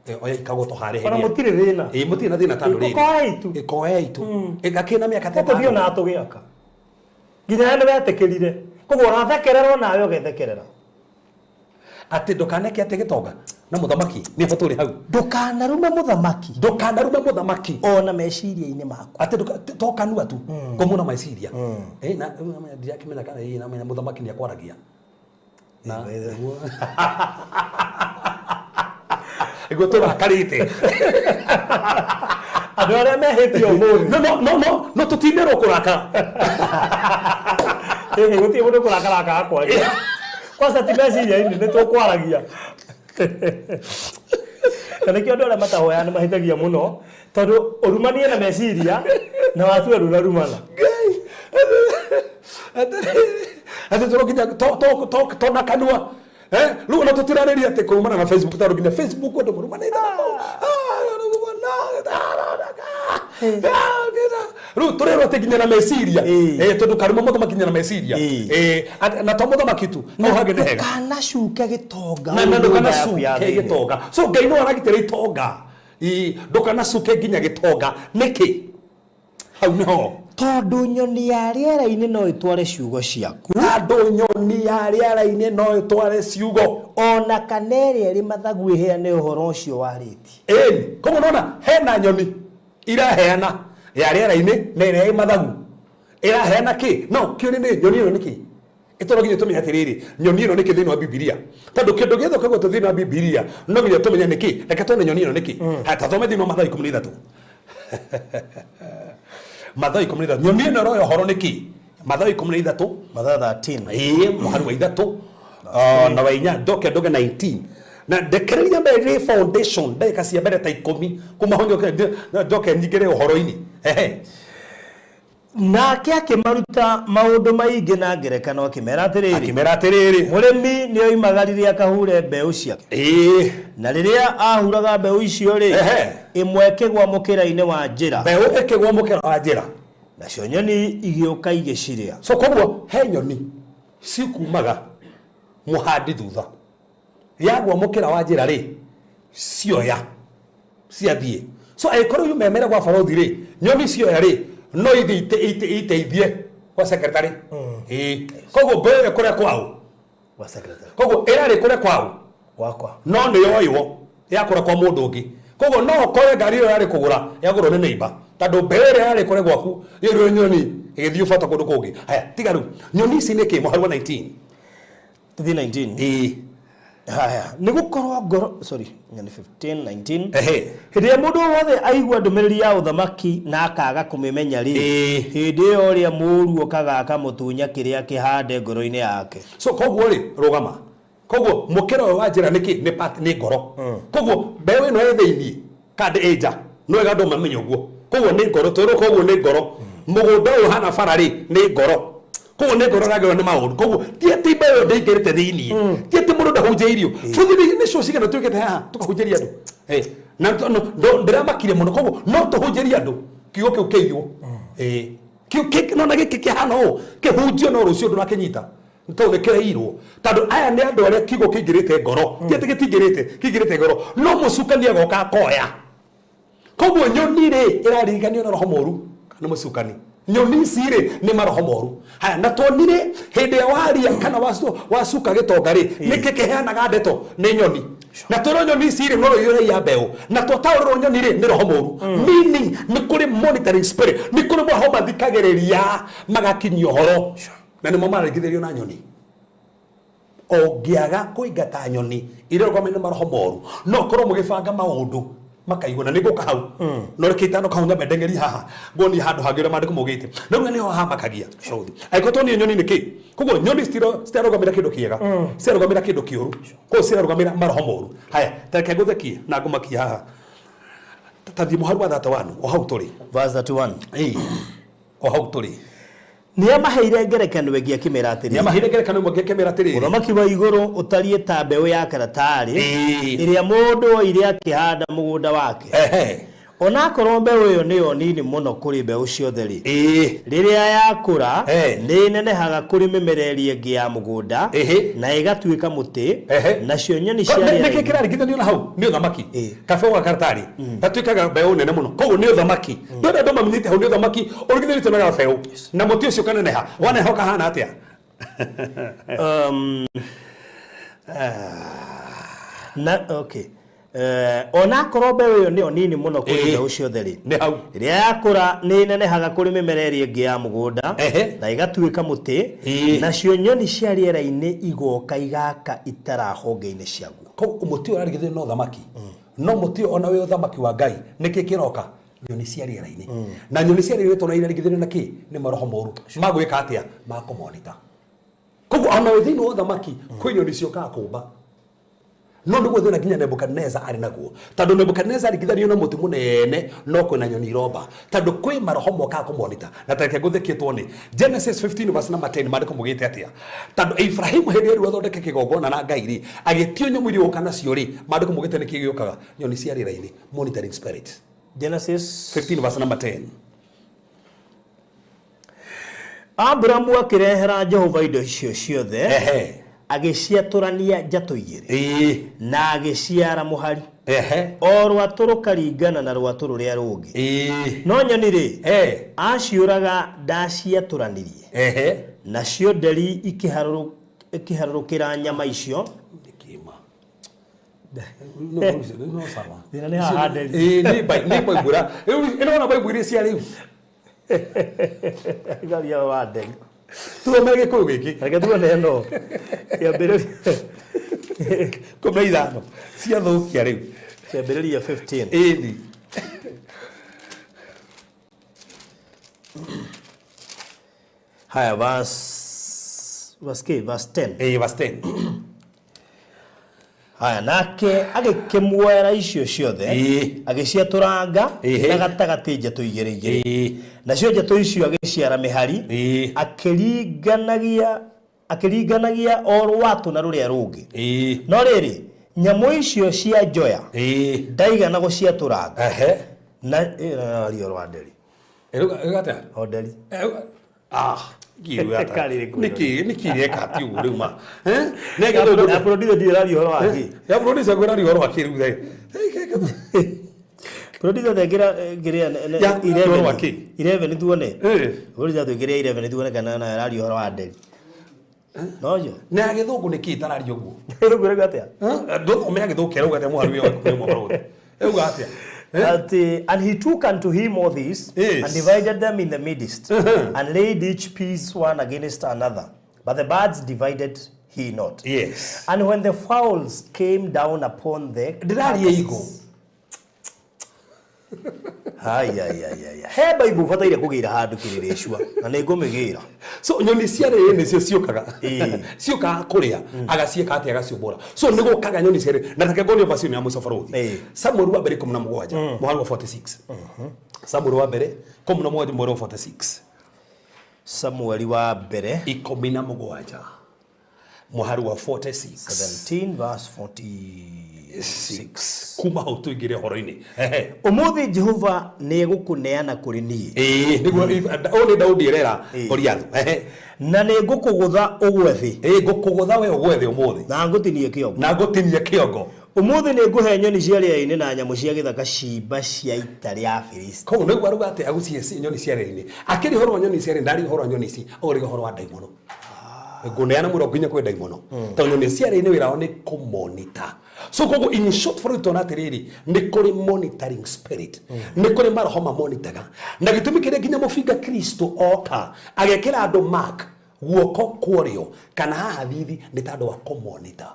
Eh, oyai kagoto harĩ Ona hĩndĩ mũtirĩ thĩna. Ĩ, mũtirĩ na thĩna tondũ rĩrĩ Ĩkoei tu. Ĩkoei tu ĩgakĩ na mĩaka ta Gũkũ ĩtano. ndionaga tũgĩaka nginya we nĩ wetĩkĩrire, koguo ũrathekererwo nawe ũgethekerera. Atĩ ndũkaneke atĩ gĩtonga na mũthamaki nĩ bata ũrĩ hau. Ndũkanarume mũthamaki. Ndũkanarume mũthamaki. Ona meciria-inĩ maku. Atĩ to kanua tu, komũ na meciria. Eh, na ndirakĩmenya kana ĩ, namenya mũthamaki nĩ akwaragia na nĩguo tũrakarĩte. Andũ arĩa mehĩtie ũmũthĩ. No tũtinderwo kũrakara. Ĩhĩ, gũtirĩ mũndũ kũrakara akaga kwaria, kwanza ti meciria-inĩ nĩ tũkwaragia, na nĩkĩo andũ arĩa matahoyaga nĩ mahĩtagia mũno, tondũ ũrumanie na meciria na watue ndũnarumana. Atĩ tũro nginya to na kanua. Eh, rĩu ona tũtirarĩria atĩ kũrumana na Facebook, tondũ nginya Facebook andũ marumanĩte namo. Ah, Rĩu tũrerwo atĩ nginya na meciria. Tondũ karuma mũthamaki nginya na meciria. Na to mũthamaki tu, hau hangĩ nĩ hega. Ndũkanacuke gĩtonga. Na ndũkanacuke gĩtonga. So Ngai no aragitĩra itonga. Ndũkanacuke nginya gĩtonga. Nĩkĩ? Hau nĩho. Tondũ nyoni ya rĩera-inĩ no ĩtware ciugo ciaku. Tondũ nyoni ya rĩera-inĩ no ĩtware ciugo. Ona kana ĩrĩa ĩrĩ mathagu ĩheane ũhoro ũcio warĩtie. Ĩni, koguo nona hena nyoni iraheana ya rĩera-inĩ na ĩrĩa ĩ mathagu. Ĩraheana kĩ? No, kĩũria nĩ nyoni ĩno nĩ kĩ? Ĩtoro nginya tũmenye atĩrĩrĩ, nyoni ĩno nĩ kĩ thĩinĩ wa Bibilia? Tondũ kĩndũ gĩothe ũkagwetwo thĩinĩ wa Bibilia, no nginya tũmenye nĩ kĩ. Reke tuone nyoni ĩno nĩ kĩ. Haya, ta thome thĩinĩ wa Mathayo 13. Mathayo 13. Nyoni ĩno ĩroya ũhoro nĩ kĩ? Mathayo 13. Mathayo 13. Ĩĩ, mũhari wa 3 na wa 4 ndoke ndoge 19. Na ndekereria mbere rĩ foundation ndagĩka cia mbere ta 10 kuma ho njoke nyingĩre ũhoro-inĩ. Ehe. Nake akĩmaruta maũndũ maingĩ na ngerekano akĩmera atĩrĩrĩ. Akĩmera atĩrĩrĩ. Mũrĩmi nĩoimagarire akahure mbeũ ciake. Ĩĩ. Na rĩrĩa ahuraga mbeũ icio rĩ, ĩmwe ĩkĩgwa mũkĩra-inĩ wa njĩra. Mbeũ ĩkĩgwa mũkĩra wa njĩra. Nacio nyoni igĩũka igĩcirĩa. So koguo he nyoni cikumaga mũhandi thutha. Yagwa mũkĩra wa njĩra rĩ, cioya ciathiĩ. So angĩkorwo yuma ĩmere gwa barothi rĩ, nyoni cioya rĩ, no ithiĩ iteithie gwa secretary. Ĩĩ. Koguo mbeũ ĩyo kũrĩa kwao. Gwa secretary. Koguo ĩrarĩ kũrĩa kwao. Gwakwa. No nĩ yoywo yakũra kwa mũndũ ũngĩ. Koguo no ũkore ngari ĩyo yarĩ kũgũra yagũrwo nĩ neighbor. Tondũ mbeũ ĩrĩa yarĩ kũrĩa gwaku ĩrĩ nyoni ĩgĩthiĩ ũbata kũndũ kũngĩ. Haya, tiga rĩu. Nyoni ici nĩ kĩ? Mũhari wa 19. Tũthiĩ 19. Ĩĩ. Haya, nĩ gũkorwo ngoro, sorry, nyoni 15, 19. Ehe. Hĩndĩ ĩrĩa mũndũ wothe aigua ndũmĩrĩri ya ũthamaki na akaga kũmĩmenya rĩ, hĩndĩ ĩyo ũrĩa mũũru okaga akamũtunya kĩrĩa kĩhande ngoro-inĩ yake. So koguo rĩ, rũgama. Koguo mũkĩra ũyũ wa njĩra nĩ kĩ? Nĩ part, nĩ ngoro. Koguo mbeũ ĩno ĩ thĩiniĩ kana ĩ nja, no wega andũ mamenye ũguo. Koguo nĩ ngoro, twĩrwo koguo nĩ ngoro. Mũgũnda ũyũ ũhana bara rĩ, nĩ ngoro. Koguo nĩ ngoro ĩragĩrwo nĩ maũndũ. Koguo ti atĩ mbeũ ĩyo ndĩingĩrĩte thĩiniĩ, ti atĩ mũndũ ndahunjĩirio. Bũthi nĩ cio cigana twĩkĩte haha tũkahunjĩria andũ. Na ndĩramakire mũno. Koguo no tũhunjĩrie andũ kiugo kĩu kĩiywo. Nona gĩkĩ kĩhana ũũ, kĩhunjio no rũciũ ndũrakĩnyita. Tondũ nĩ kĩreirwo. Tondũ aya nĩ andũ arĩa kiugo kĩingĩrĩte ngoro. Ti atĩ gĩtingĩrĩte, kĩingĩrĩte ngoro. No mũcukani agoka akoya. Koguo nyoni rĩ, ĩraririkanio na roho mũru, nĩ mũcukani. Nyoni ici rĩ, nĩ maroho moru. Haya, na tuonire hĩndĩ ya waria kana wacuka gĩtonga rĩ, nĩkĩ kĩheanaga ndeto? Nĩ nyoni. Na twĩrwo nyoni ici rĩ, no rũiyũrei mbeũ. Na twataũrĩrwo nyoni rĩ, nĩ roho mũru. Meaning, nĩ kũrĩ monitoring spirit, nĩ kũrĩ maroho mathikagĩrĩria magakinyia ũhoro. Na nĩmo mararingithĩrio na nyoni. Ũngĩaga kũingata nyoni iria ũrũgamĩrĩire nĩ maroho moru, no ũkorwo mũgĩbanga maũndũ makaigua, na nĩngũka hau. No reke itanoka hau nyambe ndeng'erie haha, nguonie handũ hangĩ ũrĩa maandĩko maugĩte. Na rĩu nĩho hamakagia. Angĩkorwo tuonire nyoni nĩ kĩ? Koguo nyoni citirarũgamĩrĩra kĩndũ kĩega, cirarũgamĩrĩra kĩndũ kĩũru. Koguo cirarũgamĩrĩra maroho moru. Haya, ta reke ngũthekie na ngũmakie haha. Ta thiĩ mũhari wa 31, o hau tũrĩ. Verse 31. Ĩĩ, o hau tũrĩ. Nĩamaheire ngerekano ĩngĩ akĩmera atĩrĩrĩ. Nĩamaheire ngerekano ĩmwe akĩmera atĩrĩrĩ. Ũthamaki wa igũrũ ũtariĩ ta mbeũ ya karatarĩ, ĩrĩa mũndũ oire akĩhanda mũgũnda wake. Onakorwo mbeũ ĩyo nĩyo nini mũno kũrĩ mbeũ ciothe rĩ, rĩrĩa yakũra nĩĩnenehaga kũrĩ mĩmera ĩrĩa ĩngĩ ya mũgũnda, na ĩgatuĩka mũtĩ, nacio nyoni cia Nĩkĩ rĩera-inĩ. kĩraringithanio na hau? Nĩ ũthamaki. Kabeũ ga karatarĩ gatuĩkaga mbeũ nene mũno. Koguo nĩ ũthamaki. Ndĩrenda andũ mamenyete hau nĩ ũthamaki ũringithanĩtio na gabeũ. Na mũtĩ ũcio ũkaneneha. Waneneha ũkahana atĩa? Na, okay. Onakorwo mbeũ ĩyo nĩyo nini mũno kũrĩ mbeũ ciothe rĩ, Nĩ hau. rĩrĩa yakũra nĩĩnenehaga kũrĩ mĩmera ĩrĩa ĩngĩ ya mũgũnda, na ĩgatuĩka mũtĩ, nacio nyoni cia rĩera-inĩ igoka igaka itara honge-inĩ ciaguo. Koguo mũtĩ ũyũ ũrarigithĩrio na ũthamaki. No mũtĩ ũyũ ona wĩ ũthamaki wa Ngai, nĩkĩ kĩroka? Nyoni cia rĩera-inĩ. Na nyoni cia rĩera-inĩ tondũ irarigithĩrio na kĩ? Nĩ maroho moru. Magwĩka atĩa? Makũmonita. Koguo ona wĩ thĩinĩ wa ũthamaki, kwĩ nyoni ciũkaga kũmba. No nĩguo thĩna nginya Nebukadneza arĩ naguo. Tondũ Nebukadneza aringithanio na mũtĩ mũnene, no kwĩna nyoni iromba. Tondũ kwĩ maroho mokaga kũmonita. Na ta reke ngũthekie tuone. Genesis 15 verse number 10, maandĩko maugĩte atĩa? Tondũ Ibrahimu hĩndĩ ĩrĩa athondeke kĩgongona na Ngai rĩ, agĩtio nyamũ iria ũka nacio rĩ, maandĩko maugĩte nĩkĩ gĩũkaga? Nyoni cia rĩera-inĩ, monitoring spirit. Genesis 15 verse number 10. Abrahamu akĩrehera Jehova indo icio ciothe, Ehe. agĩciatũrania njatũ igĩrĩ, Ĩĩ. na agĩciara mũhari, Ehe. o rwatũ rũkaringana na rwatũ rũrĩa rũngĩ. Ĩĩ. No nyoni rĩ, Eh. aciũraga ndaciatũranirie, Ehe. nacio nderi ikĩharũrũkĩra nyama icio. Nĩkĩma. No, no, no, sawa. Thĩna nĩ haha nderi. Ĩĩ, nĩ nĩ Bible rĩu ĩno ona Bible iria cia rĩu. Ngaria wa nderi. Tuthomere gĩkũyũ gĩkĩ. Reke tuone ĩno. Kĩambĩrĩria 15 ciathũkia rĩu. Kĩambĩrĩria 15. Ĩni. Haya, verse K, verse 10. Ĩĩ, verse 10. Haya, nake agĩkĩmuoera icio ciothe, Ĩĩ. agĩciatũranga Ĩhĩ. na gatagatĩ njatũ igĩrĩ igĩrĩ. Ĩĩ. Nacio njatũ icio agĩciara mĩhari, Ĩĩ. akĩringanagia o rwatũ na rũrĩa rũngĩ. Ĩĩ. No rĩrĩ, nyamũ icio cia njoya Ĩĩ. ndaigana gũciatũranga. Ehe. Na aria rwa nderi. Ĩruga atĩa? O nderi. Ah, Karĩ kwĩrwo. nĩkĩ nĩkĩ reka ti ũguo rĩu ma. Eh? Nĩ Ya producer ndirĩ ĩraria ũhoro wa kĩ. Ya producer ngwĩra ũhoro wa kĩ rĩu thaĩ. Producer thengera ngiria Ya, ũhoro wa kĩ? 11 tuone. Eh. Producer twĩkĩre 11 tuone kana nayo ĩraria ũhoro wa nderi. Nojo. Na ya gĩthũngũ nĩkĩ ĩtararia ũguo? Rĩu atĩa? Ndũthome ya gĩthũngũ kĩrauga atĩa mũhari ũyũ wa 11 barũthi? Ĩrauga atĩa? That, and he took unto him all these, Yes. and divided them in the midst, and laid each piece one against another. But the birds divided he not. Yes. And when the fowls came down upon the Ndĩraria igũ. Haya, ya, ya, ya. He Bible bataire kũgĩra handũ kĩrĩrĩcua na nĩ ngũmĩgĩra. So nyoni cia rĩrĩ nĩcio ciũkaga. Ĩĩ. Ciũkaga kũrĩa, agaciĩka atĩa agaciũmbũra. So nĩ gũkaga nyoni cia rĩrĩ. Na reke ngonie verse ĩno ya mũico barũthi. Ĩĩ. Samuel wa mbere 17, mũhari wa 46. Samuel wa mbere 17 mũhari wa 46. Samueli wa mbere 17 mũhari wa 46. 17 verse 46. Kuma hau tũingĩre ũhoro-inĩ. Ehe. Ũmũthĩ Jehova nĩ egũkũneana kũrĩ niĩ, Ĩĩ, nĩguo ũyũ nĩ Daudi erera Ĩĩ. Goliathu. Ehe. na nĩ ngũkũgũtha ũgwe thĩ, Ĩĩ, ngũkũgũtha we ũgwe thĩ ũmũthĩ. na ngũtinie kĩongo. Na ngũtinie kĩongo. Ũmũthĩ nĩ ngũhe nyoni cia rĩera-inĩ na nyamũ cia gĩthaka ciimba cia ita rĩa Afilisti. Koguo nĩguo arauga atĩ agũcihe nyoni cia rĩera-inĩ. Akĩria ũhoro wa nyoni cia rĩera-inĩ, ndaria ũhoro wa nyoni ici, augire ũhoro wa ndaimono. Ngũneana mũno nginya kwĩ ndaimono. Tondũ nyoni cia rĩera-inĩ wĩra wao nĩ kũmonita. So koguo in short for tuona atĩrĩrĩ, nĩ kũrĩ monitoring spirit. Nĩ kũrĩ maroho mamonitaga. Na gĩtũmi kĩrĩa nginya mũbinga Kristo oka agekĩra andũ mark guoko kworĩo kana haha thithi nĩ tondũ wa kũmonita.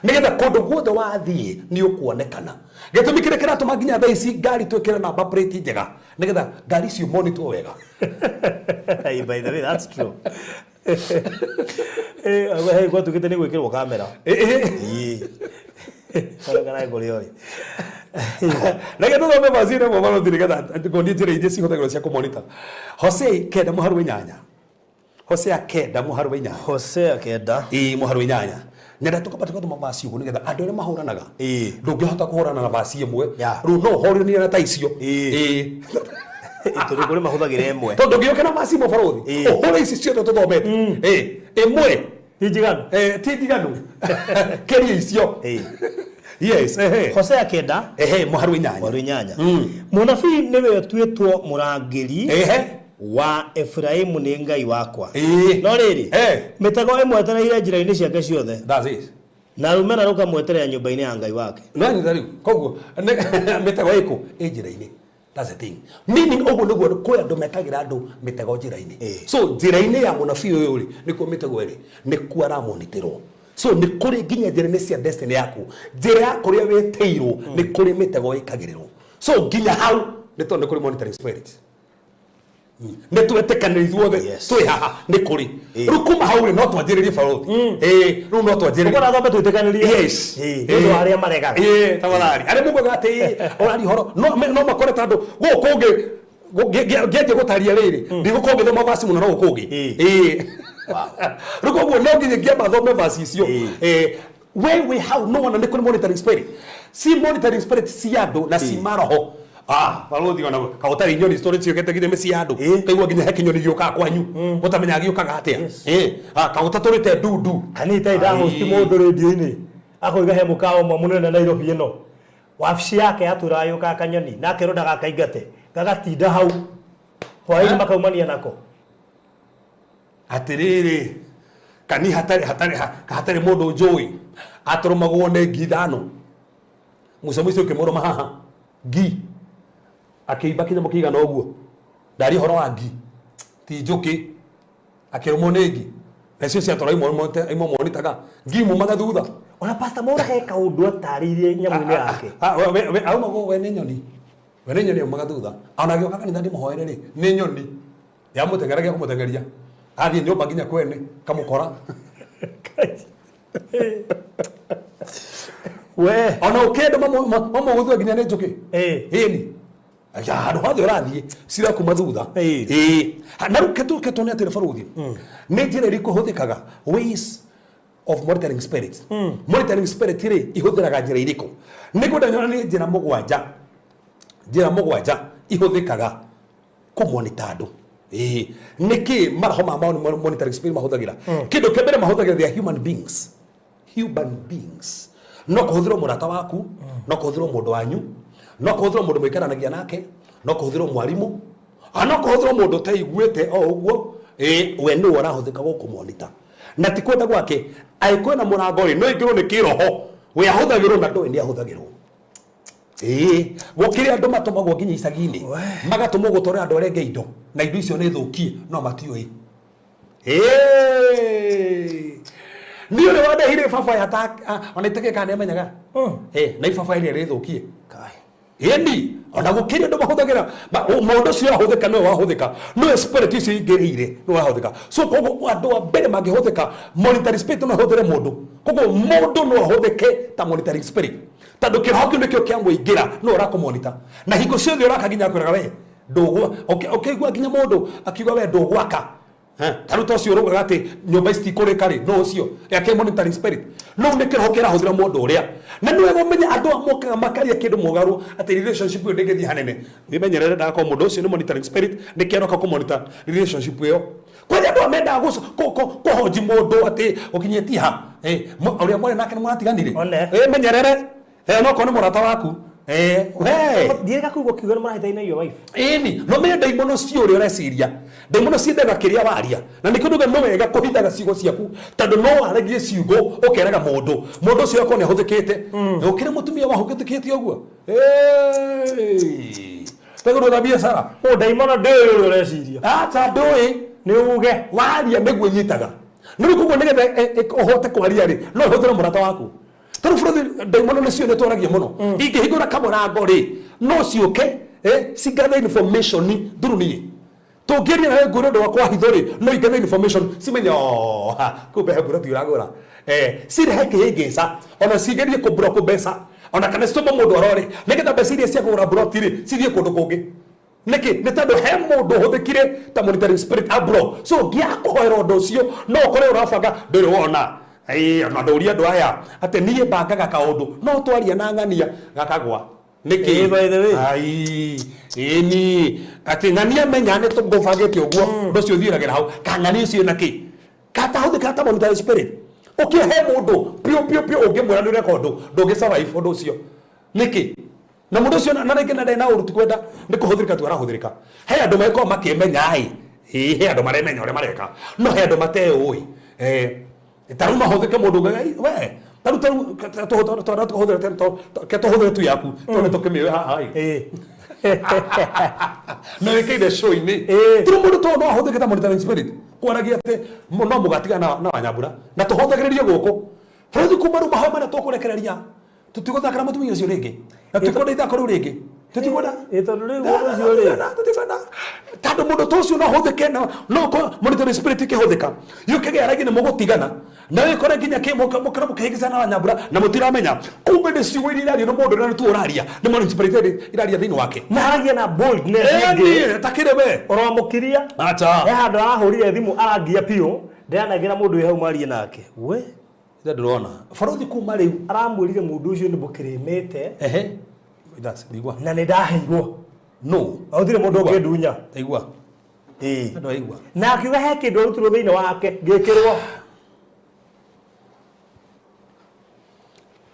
Nĩgetha kũndũ guothe wathiĩ nĩ ũkuonekana. Gĩtũmi kĩrĩa kĩratũma nginya thaa ici ngari twĩkĩre number plate njega nĩgetha ngari icio monitwo wega. Hey, by the way, that's true. Hey, gwatuĩkĩte nĩ gwĩkĩrwo kamera. Ĩĩ. Kana kana kũrĩa ũrĩ. Reke tũthome vaci ĩno barũthi nĩgetha nguonie njĩra iria cihũthagĩrwo cia kũmonita. Hosea 9 mũhari wa 8. Hosea 9 mũhari wa 8. Hosea 9. Ĩĩ, mũhari wa 8. Nyenda tũkamba tũgathoma vaci ũguo nĩgetha andũ arĩa mahũranaga. Ĩĩ. Ndũngĩhota kũhũrana na vaci ĩmwe. Yeah. Rĩu no ũhũranire na ta icio. Ĩĩ. Ĩĩ. Tondũ kũrĩ mahũthagĩra ĩmwe. Tondũ ũngĩũka na vaci ĩmwe barũthi, Ĩĩ. ũhũre ici ciothe tũthomete. Ĩĩ, ĩmwe. Ti njiganu? Ti njiganu. Kĩria icio. Ĩĩ. Yes, ehe. Hosea 9 Ehe, mũhari wa 8. mũhari wa 8. Mũnabii nĩwe ũtuĩtwo mũrangĩri Ehe. wa Efraimu nĩ Ngai wakwa. Ĩĩ. No rĩrĩ, Eh. mĩtego ĩmwetereire njĩra-inĩ ciake ciothe, That's it. na rũmena rũkamweterera nyũmba-inĩ ya Ngai wake. No nyita rĩu. Koguo mĩtego ĩkũ ĩ njĩra-inĩ. That's the thing. Meaning ũguo nĩguo kwĩ andũ mekagĩra andũ mĩtego njĩra-inĩ. Ĩĩ. So njĩra-inĩ ya mũnabii ũyũ rĩ, nĩkuo mĩtego ĩrĩ, nĩkuo aramonitĩrwo. So nĩ kũrĩ nginya njĩra-inĩ cia destiny yaku. Njĩra ya kũrĩa wĩtĩirwo nĩ kũrĩ mĩtego ĩkagĩrĩrwo. So nginya hau nĩ tondũ nĩ kũrĩ monitoring spirit. Nĩ twetĩkanĩre ithuothe Yes. twĩ haha nĩ kũrĩ. Ĩĩ. Rĩu kuma hau rĩ no twanjĩrĩrie barũthi. Ĩĩ, rĩu no twanjĩrĩrie. Ũguo na twĩtĩkanĩrie. Yes. Ĩĩ, nĩ ũndũ wa arĩa maregaga. Ĩĩ, tafadhali. Arĩa mugaga atĩ ũraria ũhoro no makore tondũ gũkũ kũngĩ ngĩanjia gũtaria rĩrĩ ndigũkorwo ngĩthoma vaci mũno no gũkũ kũngĩ. Ĩĩ. Ĩĩ. Rĩu koguo no nginya ngĩamba thome vaci icio. Ĩĩ. Ĩĩ. We wĩ hau no wona nĩ kũrĩ monitoring spirit. Si monitoring spirit cia andũ na si maroho. Ah, barothi ona kaũtarĩ nyoni story ciũkĩte nginya mĩciĩ ya andũ. Kaigua nginya he kĩnyoni gĩũkaga kwanyu ũtamenya gĩũkaga atĩa. Ah, kaũtatũrĩte ndundu. Kani itarĩ ndahosti mũndũ rĩndio-inĩ akoiga he mũkawa ũmwe mũnene Nairobi ĩno, wabici yake yatũraga yũkaga kanyoni na akerwo ndagakaingate, gagatinda hau hwaĩ-inĩ makaumania nako. Atĩrĩrĩ, kani hatarĩ hatarĩ hatarĩ mũndũ njũĩ atũrũmagwo nĩ ngi ithano, mũico mũico ũkĩmũrũma haha ngi akĩimba kĩnyamũ kĩigana ũguo. Ndaria ũhoro wa ngi ti njũkĩ, akĩrũmwo nĩ ngi nacio ciatũra imwe monitaga ngi mumaga thutha. Ona Pastor Mwaura he kaũndũ atarĩirie nyamũ-inĩ yake. Aumagwo we nĩ nyoni, we nĩ nyoni aumaga thutha. Ona agĩũka kanitha ndĩmũhoere rĩ, nĩ nyoni yamũteng'eragia kũmũteng'eria athiĩ nyũmba nginya kwene kamũkora. We ona ũkĩenda mamũgũthua nginya nĩ njũkĩ. Ĩni handũ hothe ũrathiĩ cirakuma thutha. Na rĩu ketwo nĩ atĩrĩ baruthi, nĩ njĩra ĩrĩkũ ĩhũthĩkaga, ways of monitoring spirits? Monitoring spirit rĩ, ihũthĩraga njĩra irĩkũ? Nĩngwenda nyonanie njĩra mũgwanja, njĩra mũgwanja ihũthĩkaga kũmonita andũ. Nĩkĩ maroho ma monitoring spirit mahũthagĩra? Kĩndũ kĩa mbere mahũthagĩra, they are human beings. Human beings, no kũhũthĩrwo mũrata waku, no kũhũthĩrwo mũndũ wanyu, no kũhũthĩrwo mũndũ mũikaranagia nake, no kũhũthĩrwo mwarimũ, no kũhũthĩrwo mũndũ ũteiguĩte o ũguo. We nĩwe ũrahũthĩka gũkũmonita na ti kwenda gwake. Angĩkorwo na mũrango rĩ, no ingĩrwo nĩ kĩroho, we ahũthagĩrwo na ndũĩ nĩ ahũthagĩrwo. Gũkĩrĩ andũ matũmagwo nginya icagi-inĩ, magatũmwo gũtwarĩra andũ arĩa angĩ indo, na indo icio nĩ thũkie no matiũĩ. Niĩ ũrĩa wandehire ibaba ya ona itakĩrĩ kana nĩamenyaga na ibaba ĩrĩa rĩthũkie. Ĩni ona gũkĩrĩ andũ mahũthagĩra mũndũ ũcio ũrahũthĩka, nĩwe wahũthĩka, nĩwe spirit icio ingĩrĩire, nĩwe wahũthĩka. So koguo andũ a mbere mangĩhũthĩka, monitoring spirit no ĩhũthĩre mũndũ. Koguo mũndũ no ahũthĩke ta monitoring spirit, tondũ kĩroho kĩu nĩkĩo kĩamũingĩra, nĩwe ũrakũmonita na hingo ciothe ũraka nginya akwĩraga we ndũgwa. Ũkĩigua nginya mũndũ akiuga we ndũgwaka. Ta rĩu ta ũcio ũraugaga atĩ nyũmba ici tikũrĩka rĩ, no ũcio yake monitoring spirit no nĩ kĩroho kĩrahũthĩra mũndũ ũrĩa. Na nĩ wega ũmenye andũ aya mokaga makaria kĩndũ mũgarũ atĩ relationship ĩyo ndĩngĩthiĩ hanene, wĩmenyerere ndagakorwo mũndũ ũcio nĩ monitoring spirit, nĩ kĩaroka kũmonitor relationship ĩyo. Kwĩ andũ aya mendaga kũhonji mũndũ atĩ ũkinyĩtie ha ũrĩa mwarĩ nake nĩ mũratiganire. Menyerere onokorwo nĩ mũrata waku. We Ndiĩrĩga kuigua kiugo nĩ mũrahĩtania na your wife. Ĩni no menye ndaimono cio ũrĩa ũreciria, ndaimono ciendaga kĩrĩa waria, na nĩkĩo nduga no wega kũhithaga ciugo ciaku, tondũ no waragie ciugo ũkeraga mũndũ, mũndũ ũcio akorwo nĩ ahũthĩkĩte. Ũkĩrĩ mũtumia wahũthĩkĩte ũguo tegũrũra biacara. O ndaimono ndĩũĩ ũrĩa ũreciria. Acha ndũĩ. Nĩ uge. Waria nĩguo nyitaga nĩ rĩu. Koguo nĩgetha ũhote kwaria rĩ, no ũhũthĩre mũrata waku. Tondũ bũrũri ndaimono nĩcio nĩ twaragia mũno, ingĩhingũra kamũrango rĩ, no ciũke cigathe information through niĩ. Tũngĩaria nawe ngwĩre ũndũ wakwa hitho rĩ, no igathe information cimenye, oh, kumbe he mburoti ũragũra. Cirehe kĩhĩngĩca, ona cigerie kũmburoko mbeca, ona kana citũme mũndũ arore nĩgetha mbeca iria cia kũgũra mburoti rĩ cithiĩ kũndũ kũngĩ. Nĩkĩ? Nĩ tondũ he mũndũ ũhũthĩkire ta monitoring spirit abro. So ngĩaga kũhoera ũndũ ũcio, no ũkore ũrabanga ndũrĩ wona. Ona ndũrie andũ aya atĩ niĩ bangaga kaũndũ no twaria na ng'ania gakagwa. Nĩkĩ? By the way. Ai, ĩni atĩ ng'ania menya nĩ tũngũbangĩte ũguo, ũndũ ũcio ũthiĩragĩra hau ka ng'ania ũcio na kĩ katahũthĩka ta monitoring spirit. Ũkĩhe mũndũ piũ piũ piũ, ũngĩmwĩra nĩ ũreka ũndũ ndũngĩ survive ũndũ ũcio. Nĩkĩ? Na mũndũ ũcio na rĩngĩ na ndarĩ na ũru, ti kwenda, nĩ kũhũthĩrĩka tu arahũthĩrĩka. He andũ magĩkorwo makĩmenya ĩ, he andũ maremenya ũrĩa mareka, no he andũ mateũĩ. Ta rĩu mahũthĩke mũndũ ũngĩ, we ta rĩu ke tũhũthĩre tu yaku tondũ nĩ tũkĩmĩũĩ haha ĩ. Nĩ wĩkĩire show-inĩ. Tũrĩ mũndũ to no ahũthĩke ta monitoring spirit kwaragia atĩ no mũgatigana na Wanyambura na tũhũthagĩrĩrie gũkũ bũrũri kuma rĩu mahoya marĩa tũkũrekereria, tũtigũthakĩra mũtumia ũcio rĩngĩ na tũtikwenda ithako rĩu rĩngĩ, tũtikwenda. Tondũ rĩu mũndũ ũcio rĩ Tũtikwenda, tondũ mũndũ ta ũcio no ahũthĩke na no monitoring spirit ĩkĩhũthĩka yũke gĩaragia nĩ mũgũtigana na wĩkore nginya mũkora mũkĩhĩngĩcana na Wanyambura na mũtiramenya kumbe nĩ ciugo iria irario nĩ mũndũ ũrĩa nĩtuo ũraria, nĩ monitoring spirit iraria thĩinĩ wake. Na aragia na boldness ĩngĩ. Ĩni takĩrĩ we. Ũramũkiria. Acha. He handũ arahũrire thimũ arangia biũ, ndeanagĩra mũndũ wĩ hau marie nake we. Ithe ndĩrona barothi kuma rĩu. Aramwĩrire mũndũ ũcio nĩ mũkĩrĩmĩte. Ehe. That's igua. Na nĩ ndaheirwo. No. Na gũtirĩ mũndũ ũngĩndunya. Igua. Ĩĩ. Andũ aigua. Na akiuga he kĩndũ arutirwo thĩinĩ wake gĩkĩrwo.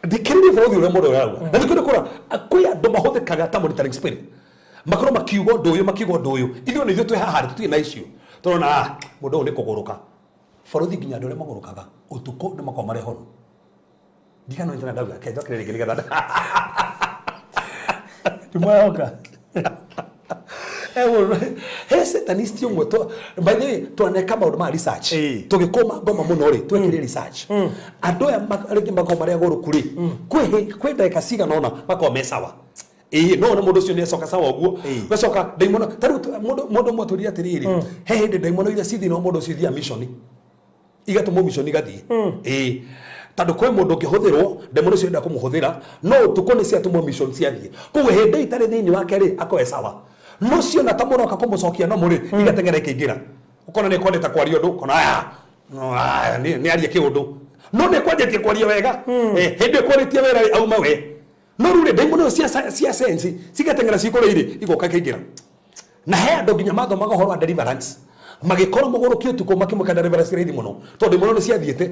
Thikĩrĩria bũrũri ũrĩa mũndũ arauga. Na nĩkĩo ndĩkwĩra kwĩ andũ mahũthĩkaga ta monitoring spirit. Makorwo makiuga ũndũ ũyũ makiuga ũndũ ũyũ. Ithuĩ nĩ ithuĩ twĩ haha tũtirĩ na icio. Tũrona ah mũndũ ũyũ nĩ kũgũrũka. Bũrũri nginya andũ arĩa magũrũkaga ũtukũ nĩ makoragwo marĩ hono. Ndigano nĩ ndauga ke njokere rĩngĩ nĩgetha. Ndimwahoka. He satanist ũmwe to by the way twaneka maũndũ ma research Ĩĩ. tũgĩkũma ngoma mũno rĩ twekire research andũ aya rĩngĩ makoragwo marĩ agũrũku rĩ kwĩ ndagĩka cigana ũna makoragwo me sawa. Ĩĩ no mũndũ ũcio nĩacoka sawa ũguo Ĩĩ. gacoka ndaimono ta rĩu mũndũ ũmwe atwĩrire atĩrĩrĩ he hĩndĩ ndaimono iria ci thĩinĩ wa mũndũ ũcio ithiaga mission igatũmwo mission igathiĩ. Ĩĩ tondũ kwĩ mũndũ ũngĩhũthĩrwo ndaimono ũcio enda kũmũhũthĩra no ũtukũ nĩ ciatũmwo mission ciathiĩ koguo hĩndĩ itarĩ thĩinĩ wake rĩ akoe sawa no ciona ta mũroka kũmũcokia no mũrĩ igateng'era ikaingĩra ũkona nĩ kwendete kwaria ũndũ ũkona aya no aya nĩ arie kĩũndũ no nĩ kwanjĩtie kwaria wega. Hĩndĩ ĩkwarĩtie wĩra rĩ auma we no rĩu rĩ ndaimono cia sense cigateng'era cikũrĩire igoka ikaingĩra. Na he andũ nginya mathomaga ũhoro wa deliverance magĩkorwo mũgũrũki ũtukũ makĩmũka deliverance raithi mũno tondũ ndaimono nĩ ciathiĩte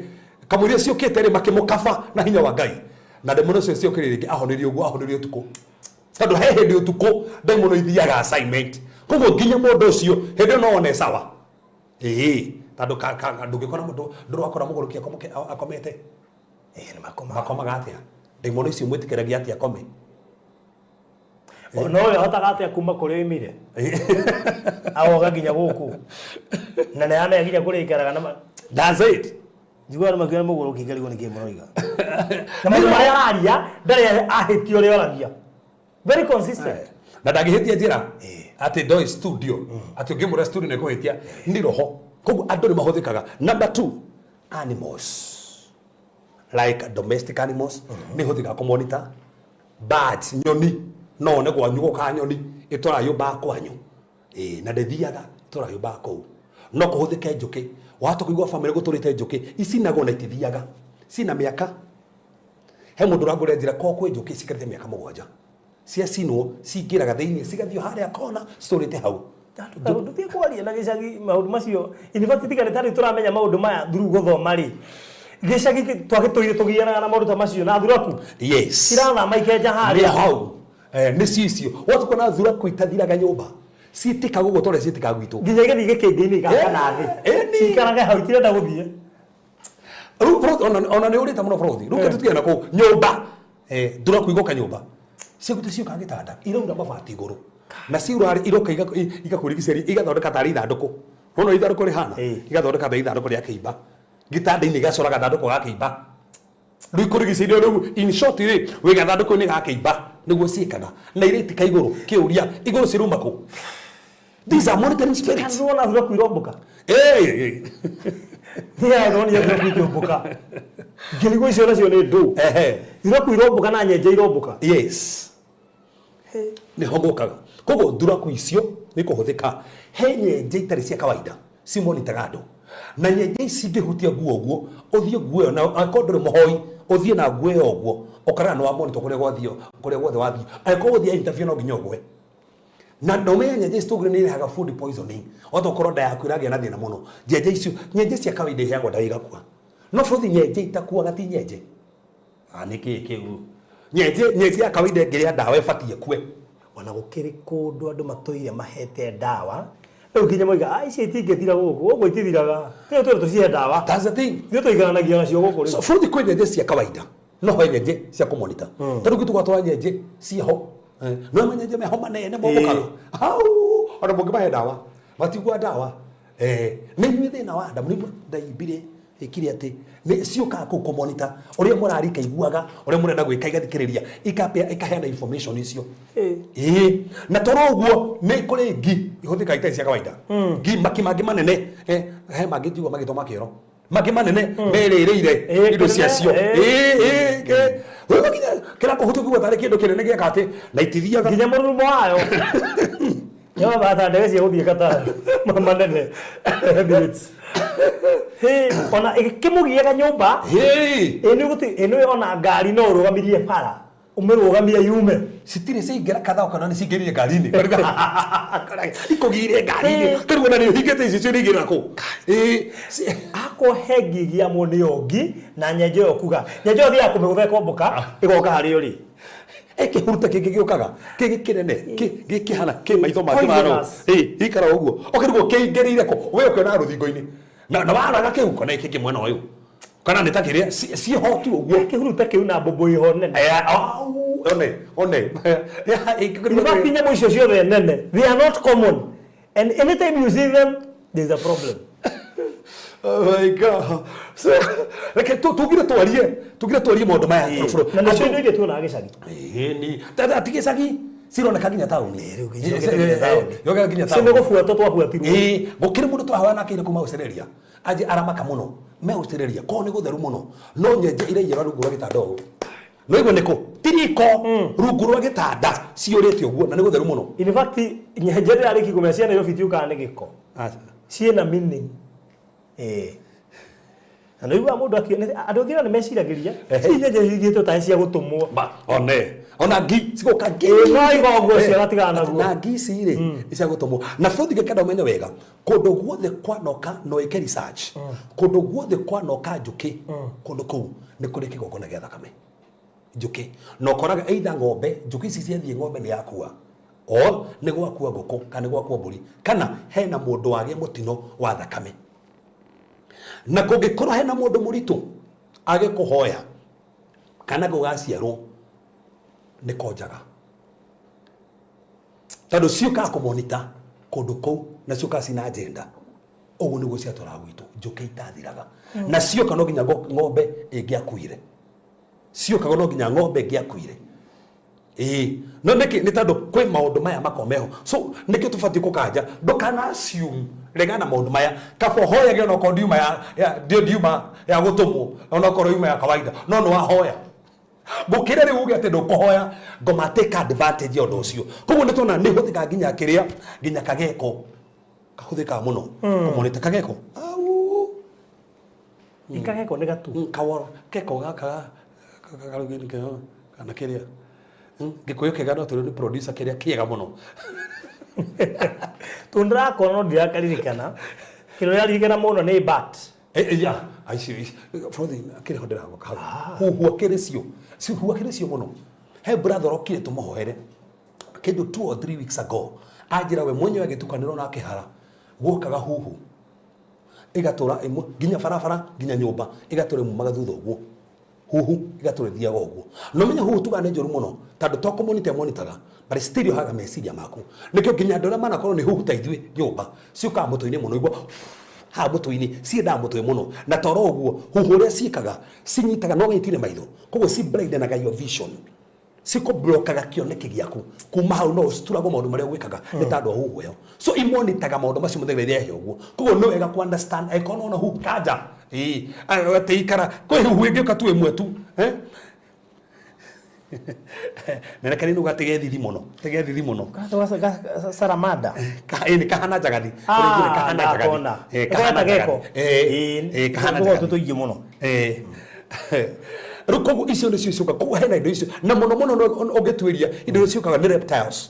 kamũira ciũkĩte rĩ makĩmũkaba na hinya wa Ngai na ndaimono icio ciokire rĩngĩ ahonirio ũguo ahonirio ũtukũ tondũ he hĩndĩ ũtukũ ndaimono ithiaga assignment koguo nginya mũndũ ũcio hĩndĩ ĩyo no one sawa. Ĩĩ tondũ ndũngĩkora mũndũ ndũrakora mũgũrũki akomete. Ĩĩ nĩ makoma. Makomaga atĩa? Ndaimono icio mwĩtĩkĩragia atĩa akome? No we ahotaga atĩa kuma kũrĩa oimire agoka nginya gũkũ na nĩ aramenya nginya kũrĩa aikaraga na That's it. Njiguaga andũ makiuga nĩ mũgũrũki ngarigwo nĩ kĩĩ mũroiga. Na maũndũ marĩa araria ndarĩ ahĩtia ũrĩa oragia. Very consistent. Na ndangĩhĩtia njĩra atĩ ndoĩ studio atĩ ũngĩmũra studio nĩ kũhĩtia nĩ roho koguo andũ nĩ mahũthĩkaga. Number 2 animals like domestic animals nĩ ihũthĩkaga kũmonitor birds nyoni no one gwanyu gũkaga nyoni ĩtwaraga yũmbaga kwanyu. Ĩĩ na ndĩthiaga ĩtwaraga yũmbaga kũu. No kũhũthĩke njũkĩ wahota kũigua bamĩrĩ gũtũrĩte njũkĩ icinagwo na itithiaga cina mĩaka. He mũndũ ũrangũrĩra njĩra kwa kwĩ njũkĩ cikarĩte mĩaka 7 ciacinwo cingĩraga thĩinĩ cigathiĩ harĩa kona citũrĩte hau. Ndũthiĩ kwaria na gĩcagi maũndũ macio in fact tiga nĩ tarĩu tũramenya maũndũ maya through gũthoma rĩ gĩcagi twagĩtũire tũgianaga na maũndũ ta macio na thuraku. Yes. Cirathama ikenja harĩa nĩ hau. Nĩ cicio watuko na thuraku itathiraga nyũmba ciĩtĩkaga ũguo tondũ ciĩtĩkaga gwitũ nginya igathiĩ gĩkĩngĩ-inĩ igaka na thĩ ciikaraga hau itirenda gũthiĩ. Rĩu bũrũri ona nĩ ũrĩte mũno bũrũri rĩu tũtigane na kũu nyũmba thuraku igoka nyũmba ciaku ciũkaga gĩtanda iraura mabati igũrũ na ciura iroka igakũrigicĩria igathondeka tarĩ ithandũkũ no ithandũkũ rĩhana igathondeka ta ithandũkũ rĩa kĩimba gĩtanda-inĩ igacora gathandũkũ ga kĩimba rĩu ikũrigicĩirie rĩu in short rĩ wĩ gathandũkũ-inĩ ga kĩimba nĩguo ciĩkaga na iraitika igũrũ kĩũria igũrũ ciruma kũ. These are monitoring spirits. Kana thuraku irombũka. Ĩĩ. Nĩ ndonire thuraku ikĩũmbũka. Ngĩrigwo icio nacio nĩ ndũ. Thuraku irombũka na nyenje irombũka. Yes. Nĩ ho ngũkaga. Koguo thuraku icio nĩ kũhũthĩka. He nyenje itarĩ cia kawaida cimonitaga andũ. Na nyenje ici ingĩhutia nguo ũguo ũthiĩ nguo ĩyo na angĩkorwo ndũrĩ mũhoi ũthiĩ na nguo ĩyo ũguo ũkarora nĩ wa monitor kũrĩa gwathiĩ kũrĩa guothe wathiĩ angĩkorwo ũthiĩ interview no nginya ũgwe. Na ndũmenye nyenje ici tũgire nĩ irehaga food poisoning wahota gũkorwo nda yaku ĩragĩa na thĩna mũno. Nyenje icio nyenje cia kawaida iheagwo ndawa igakua no bũthi nyenje itakuaga ti nyenje. Nĩ kĩĩ kĩu nyenje ya kawaida ĩngĩrĩa ndawa ĩbatiĩ ĩkue. Ona gũkĩrĩ kũndũ andũ matũire mahete ndawa rĩu nginya moiga ici itingĩthira gũkũ gũkũ itithiraga rĩu twĩrwo tũcihe ndawa. That's the thing. Ithuĩ tũikaranagia nacio gũkũ rĩu. So bũrũri kwĩ nyenje cia kawaida no he nyenje cia kũmonita ta rĩu tũgatwara nyenje ciĩho no manyenje meho manene mombũkaga hau ona mũngĩmahe ndawa matigua ndawa. Nĩ inyuĩ thĩna wa nda mũrĩ ndaimbire ĩkire atĩ nĩ ciũkaga kũu kũmonita ũrĩa mũrarika iguaga ũrĩa mũrenda gwĩka igathikĩrĩria ikaheana information icio. Ĩĩ na toro ũguo nĩ kũrĩ ngi ihũthĩkaga itarĩ cia kawaida ngi maki mangĩ manene he mangĩ njigua magĩtwo makĩro mangĩ manene merĩrĩire indo ciacio. Ĩĩ wewe nginya kĩra kũhutia kũigua tarĩ kĩndũ kĩnene gĩeka atĩ na itithiaga nginya mũrurumo wayo nĩ wambata ndege cia gũthiĩ Qatar manene Emirates. Ona ĩkĩmũgiaga nyũmba. Ĩĩ nĩ gũti ĩno ona ngari no ũrũgamirie bara. Ũmĩrũgamie yume. Citirĩ ciaingĩra kathao kana nĩ cingĩrire ngari-inĩ. Ikũgĩire ngari-inĩ. Kĩrĩu ona nĩ ũhingĩte icio ciũrĩingĩra kũ? Ĩĩ. Akorwo he ngi ĩgiamwo nĩyo ngi na nyenje ĩyo kuga. Nyenje ĩyo ĩthiaga kũmĩgũtha ĩkomboka ĩgoka harĩa ũrĩ. Kĩhuruta kĩngĩ gĩũkaga kĩngĩ kĩnene gĩkĩhana kĩ maitho mangĩ mahana ũũ. Poisonous. Ĩĩ, gĩikara ũguo. Ũkĩrigwo kĩingĩrĩire kũ? We ũkĩonaga rũthingo-inĩ. Na waraga kĩu kana kĩngĩ mwena ũyũ. Kana nĩ ta kĩrĩa ciĩho tu ũguo. Kĩhuruta kĩu na mbũmbũ ĩho nene. Au, one, one. In fact, nyamũ icio ciothe nene, they are not common. And anytime you see them, there is a problem. Oh my God. So, reke tugire twarie, tugire twarie maũndũ maya. Na nĩcio indo iria tuonaga gĩcagi. Ĩĩ, ti gĩcagi cironeka nginya taũni. Rĩu iciokete nginya taũni. Yokaga nginya Cio nĩ taũni. gũbuatwo twabuatirwo. Ĩĩ, gũkĩrĩ mũndũ twahoya nake ira kuma Australia. Anjĩ aramaka mũno. Me Australia, kwao nĩ gũtheru mũno. No nyenje iraiyũra rungu rwa gĩtanda ũũ. No igua nĩkũ? Ti riko, rungu rwa gĩtanda ciyũrĩte ũguo na nĩ gũtheru mũno. In fact, nyenje ndĩrarĩkia kũmenya cia Nairobi itiũkaga nĩ gĩko. Ciĩna meaning. Ĩĩ. Na nĩ ũiguaga mũndũ andũ aingĩ nĩ meciragĩria, ici nyenje cigĩtwo tarĩ cia gũtũmwo. Ba, one. Ona ngi, cigoka ngi. Ĩĩ, no iga ũguo cio gatigana naguo. Na ngi ici rĩ, nĩ cia gũtũmwo. Na bũrũri ngĩkenda ũmenye wega, kũndũ guothe kwanoka no ĩke research. Kũndũ guothe kwanoka njũkĩ, kũndũ kũu nĩ kũrĩ kĩgongona gĩa thakame. Njũkĩ. Na ũkoraga either ng'ombe, njũkĩ ici ciathiĩ ng'ombe nĩ yakua. Or nĩ gwakua ngũkũ kana nĩ gwakua mbũri. Kana hena mũndũ wagĩa mũtino wa thakame. Na kũngĩkorwo hena mũndũ mũritũ age kũhoya kana gũgaciarwo nĩ konjaga. Tondũ ciũkaga kũmonita kũndũ kũu na ciũkaga cina agenda. Ũguo nĩguo ciatũraga gwitũ, njũkĩ itathiraga. Na cioka no nginya ng'ombe ĩngĩakuire. Ciokaga no nginya ng'ombe ĩngĩakuire. Ĩĩ, no nĩkĩ? Nĩ tondũ kwĩ maũndũ maya makoragwo meho. So nĩkĩo tũbatiĩ kũkanja, ndũkana assume regana na maũndũ maya. Kaba ũhoyage onokorwo ndiuma ya, ya, ndio ndiuma ya gũtũmwo, onokorwo yuma ya kawaida, no nĩ wahoya. Gũkĩra rĩu uge atĩ ndũkũhoya, ngoma take advantage ya ũndũ ũcio. Koguo nĩ tuona nĩ hũthĩkaga nginya kĩrĩa, nginya kageko. Kahũthĩkaga mũno. Kũmonĩte kageko. Au. Kageko nĩ gatu. Kaworo. Keko gaka, kana kĩrĩa. Gĩkũyũ kĩega no tũrĩ nĩ producer kĩrĩa kĩega mũno. Tondũ ndĩrakora no ndirakaririkana. Kĩrĩa ũraririkana mũno nĩ bat. Ya, aici, brothi, kĩrĩa ho ndĩragoka hau. Huhua kĩrĩ cio. Huhua kĩrĩ cio mũno. He brother orokire tũmũhoere. Kĩndũ 2 or 3 weeks ago. Anjĩra we mwenyewe agĩtukanĩrwo na akĩhara. Guokaga huhu. Ĩgatũra ĩmwe nginya barabara nginya nyũmba, ĩgatũra ĩmumaga thutha ũguo. Huhu ĩgatũra ĩthiaga ũguo. No menye huhu tugaga nĩ njũru mũno tondũ to kũmonita ĩmonitaga, but still yohaga meciria maku. Nĩkĩo nginya andũ arĩa manakorwo nĩ huhu ta ithuĩ nyũmba ciũkaga mũtwe-inĩ mũno, igua haha mũtwe-inĩ, ciendaga mũtwe mũno. Na toro ũguo huhu ũrĩa ciĩkaga cinyitaga no gĩtire maitho, koguo ci blindanaga your vision, cikũblokaga kĩoneki gĩaku. Kuma hau no ũcituragwo maũndũ marĩa ũgwĩkaga nĩ ta andũ a huhu ĩyo. So imonitaga maũndũ macio mũthenya ĩrĩa ĩhe ũguo. Koguo nĩ wega ku understand angĩkorwo nĩ wona huhu kanja. Ĩĩ, atĩ ikara kwĩ huhu ĩngĩũka tu ĩmwe tu. Nene kanini uga tege thithi mũno, tege thithi mũno. Saramada. Ĩĩ, nĩ kahana njagathi. Kahana njagathi. Ndakona. Kahana Geko. njagathi. Kahana Tũkoragwo njagathi. twĩ tũingĩ mũno. Rĩu koguo icio nĩcio ciũkaga. Koguo hena indo icio. Na mũno mũno no ũngĩtuĩria indo icio ciũkaga nĩ reptiles.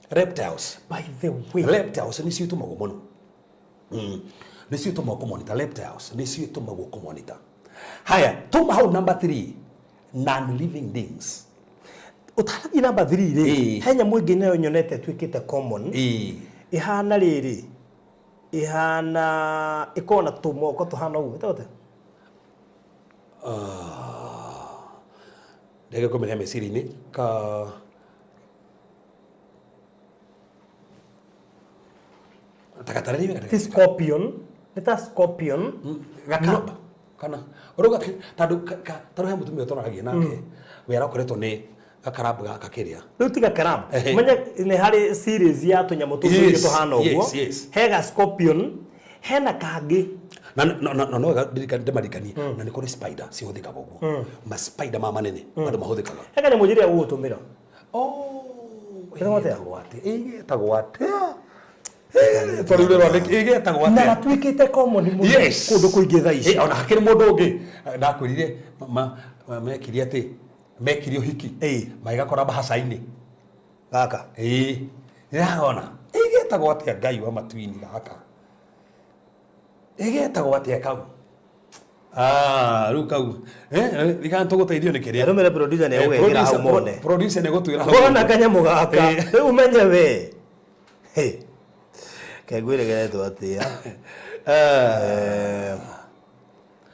Reptiles. By the way. Reptiles nĩcio itũmagwo mũno. Nĩcio itũmagwo kũmonitor reptiles, nĩcio itũmagwo kũmonitor. Haya, tuma hau number 3, non-living things. Ũtanathiĩ number 3 rĩ, he nyamũ ĩngĩ nayo nyonete ĩtuĩkĩte common. Ĩhana rĩrĩ, ĩhana, ĩkoragwo na tũmoko tũhana ũguo, ĩtagwo atĩa? Ndege kũmenya meciria-inĩ, ka Takatarĩria wega. Ti scorpion, nĩ ta scorpion. Gakamba. Kana ũrauga tondũ tondũ he mũtumia tũraragia nake, we arakoretwo nĩ gakarabu gaka kĩrĩa. Rĩu ti gakarabu. Menye nĩ harĩ series ya tũnyamũ tũu tũingĩ tũhana ũguo. He ga scorpion, hena kangĩ. Na no wega ndĩmaririkanie, na nĩ kũrĩ spider cihũthĩkaga ũguo. Ma spider ma manene, andũ mahũthĩkaga. He kanyamũ njĩrĩa gũgũtũmĩra. Oh, Ĩtagwo atĩa? ĩgĩtagwo atĩa? Ĩgĩtagwo atĩa? Tondũ rĩu ĩgĩtagwo Na atĩa? gatuĩkĩte common mũno Yes. kũndũ kũingĩ thaa ici. Ona hakĩrĩ mũndũ ũngĩ, ndakwĩrire, mekire atĩ, Mekire ũhiki. Ĩĩ. Magĩgakora bahaca-inĩ. Gaka. Ĩĩ, nĩragona ĩgĩtagwo atĩa Ngai wa matuini gaka ĩgĩtagwo atĩa kau? Ah, rĩu kau rikana tũgũteithio nĩ kĩrĩa. Arũmĩre producer nĩ egũgekĩra hau mone. Producer nĩ egũtwĩra hau. Wona kanyamũ gaka rĩu ũmenye we. Hey. Kengwĩre geretwo atĩa?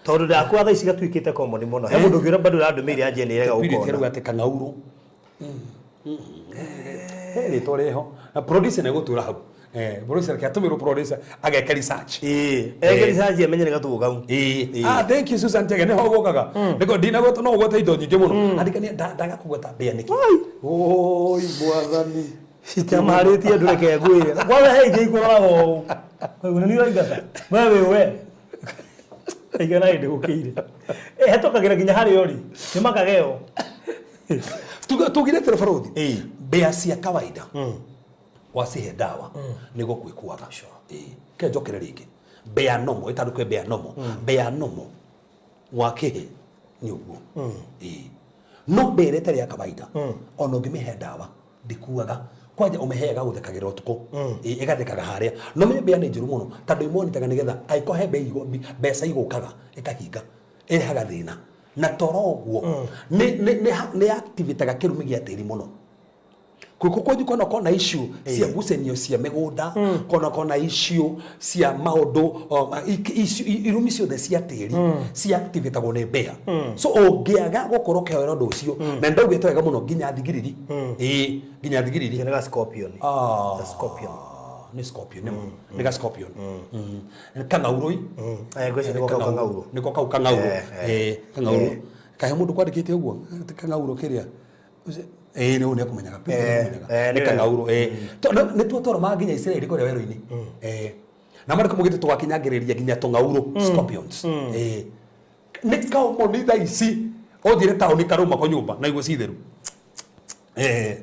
Tondũ ndakwa thaa ici gatuĩkĩte common mũno. He mũndũ ũngĩ bado ũrandũmĩire anjie nĩ rega Purity gũkona. arauga atĩ kang'aurũ. He rĩtwa rĩho na producer nĩ egũtwĩra hau. Producer reke atũmĩrwo producer ageke research. Ĩĩ. Eke research amenye nĩ gatugo kau. Ĩĩ. Ah, thank you Susan Chege nĩho gũkaga. Nĩko ndinagweta no ũgwete indo nyingĩ mũno. Andĩkania ndaga kũgweta mbĩa nĩkĩ? Oi mwathani. Citamarĩtie andũ reke ngwĩre. Kwanza he ingĩ ikũroraga ũũ. Koguo nĩ ũraingata. We wĩ we. Igana hĩndĩ gũkĩire. Hetũkagĩra nginya harĩa ũrĩ. Nĩ makageo. Tugire atĩrĩ barothi. Ĩĩ. Mbĩa cia kawaida. Wacihe ndawa nĩguo kwĩkuaga. Ĩĩ. Ke njokere rĩngĩ. Mbĩa nomo ĩtandũ kwĩ mbĩa nomo. Mbĩa nomo wakĩhe nĩ ũguo. Ĩĩ. No mbĩa ĩrĩa ĩtarĩ ya kawaida ona ũngĩmĩhe ndawa ndĩkuaga. Kwanja ũmĩheaga gũthekagĩra ũtukũ. Ĩĩ, ĩgathekaga harĩa. No menye mbĩa nĩ njũru mũno tondũ ĩmonitaga nĩgetha angĩkorwo he mbeca igũkaga ĩkahinga. Ĩrehaga thĩna. Na toro ũguo nĩ activataga kĩrumi gĩa tĩri mũno. Kũkũ kwanyu kona kona issue cia ngucanio cia mĩgũnda, kona kona issue cia maũndũ, irumi ciothe cia tĩri cia activatagwo nĩ mbĩa. So ũngĩaga gũkorwo ũkĩhoera ũndũ ũcio, na ndaugĩte wega mũno nginya thigiriri. Ĩĩ, nginya thigiriri. Nĩ ga scorpion. Ah. Ga scorpion. Nĩ scorpion, nĩ nĩ ga scorpion. Kang'aurũi. Ngwĩciria nĩko kau kang'aurũ. Nĩko kau kang'aurũ. Kang'aurũ. Kahe mũndũ kwandĩkĩte ũguo, kang'aurũ kĩrĩa. Nĩ ũyũ nĩekũmenyaga, Peter nĩekũmenyaga. Nĩ kang'aurũ, Nĩ tuo twaromaga nginya Isiraeli kũrĩa werũ-inĩ. Na marĩkũ mũgĩte tũgakinyangĩrĩria nginya tũng'aurũ, scorpions. Nĩ kaũmoni thaa ici, ũthiĩre taũni karũma ko nyũmba na iguo ci theru. He,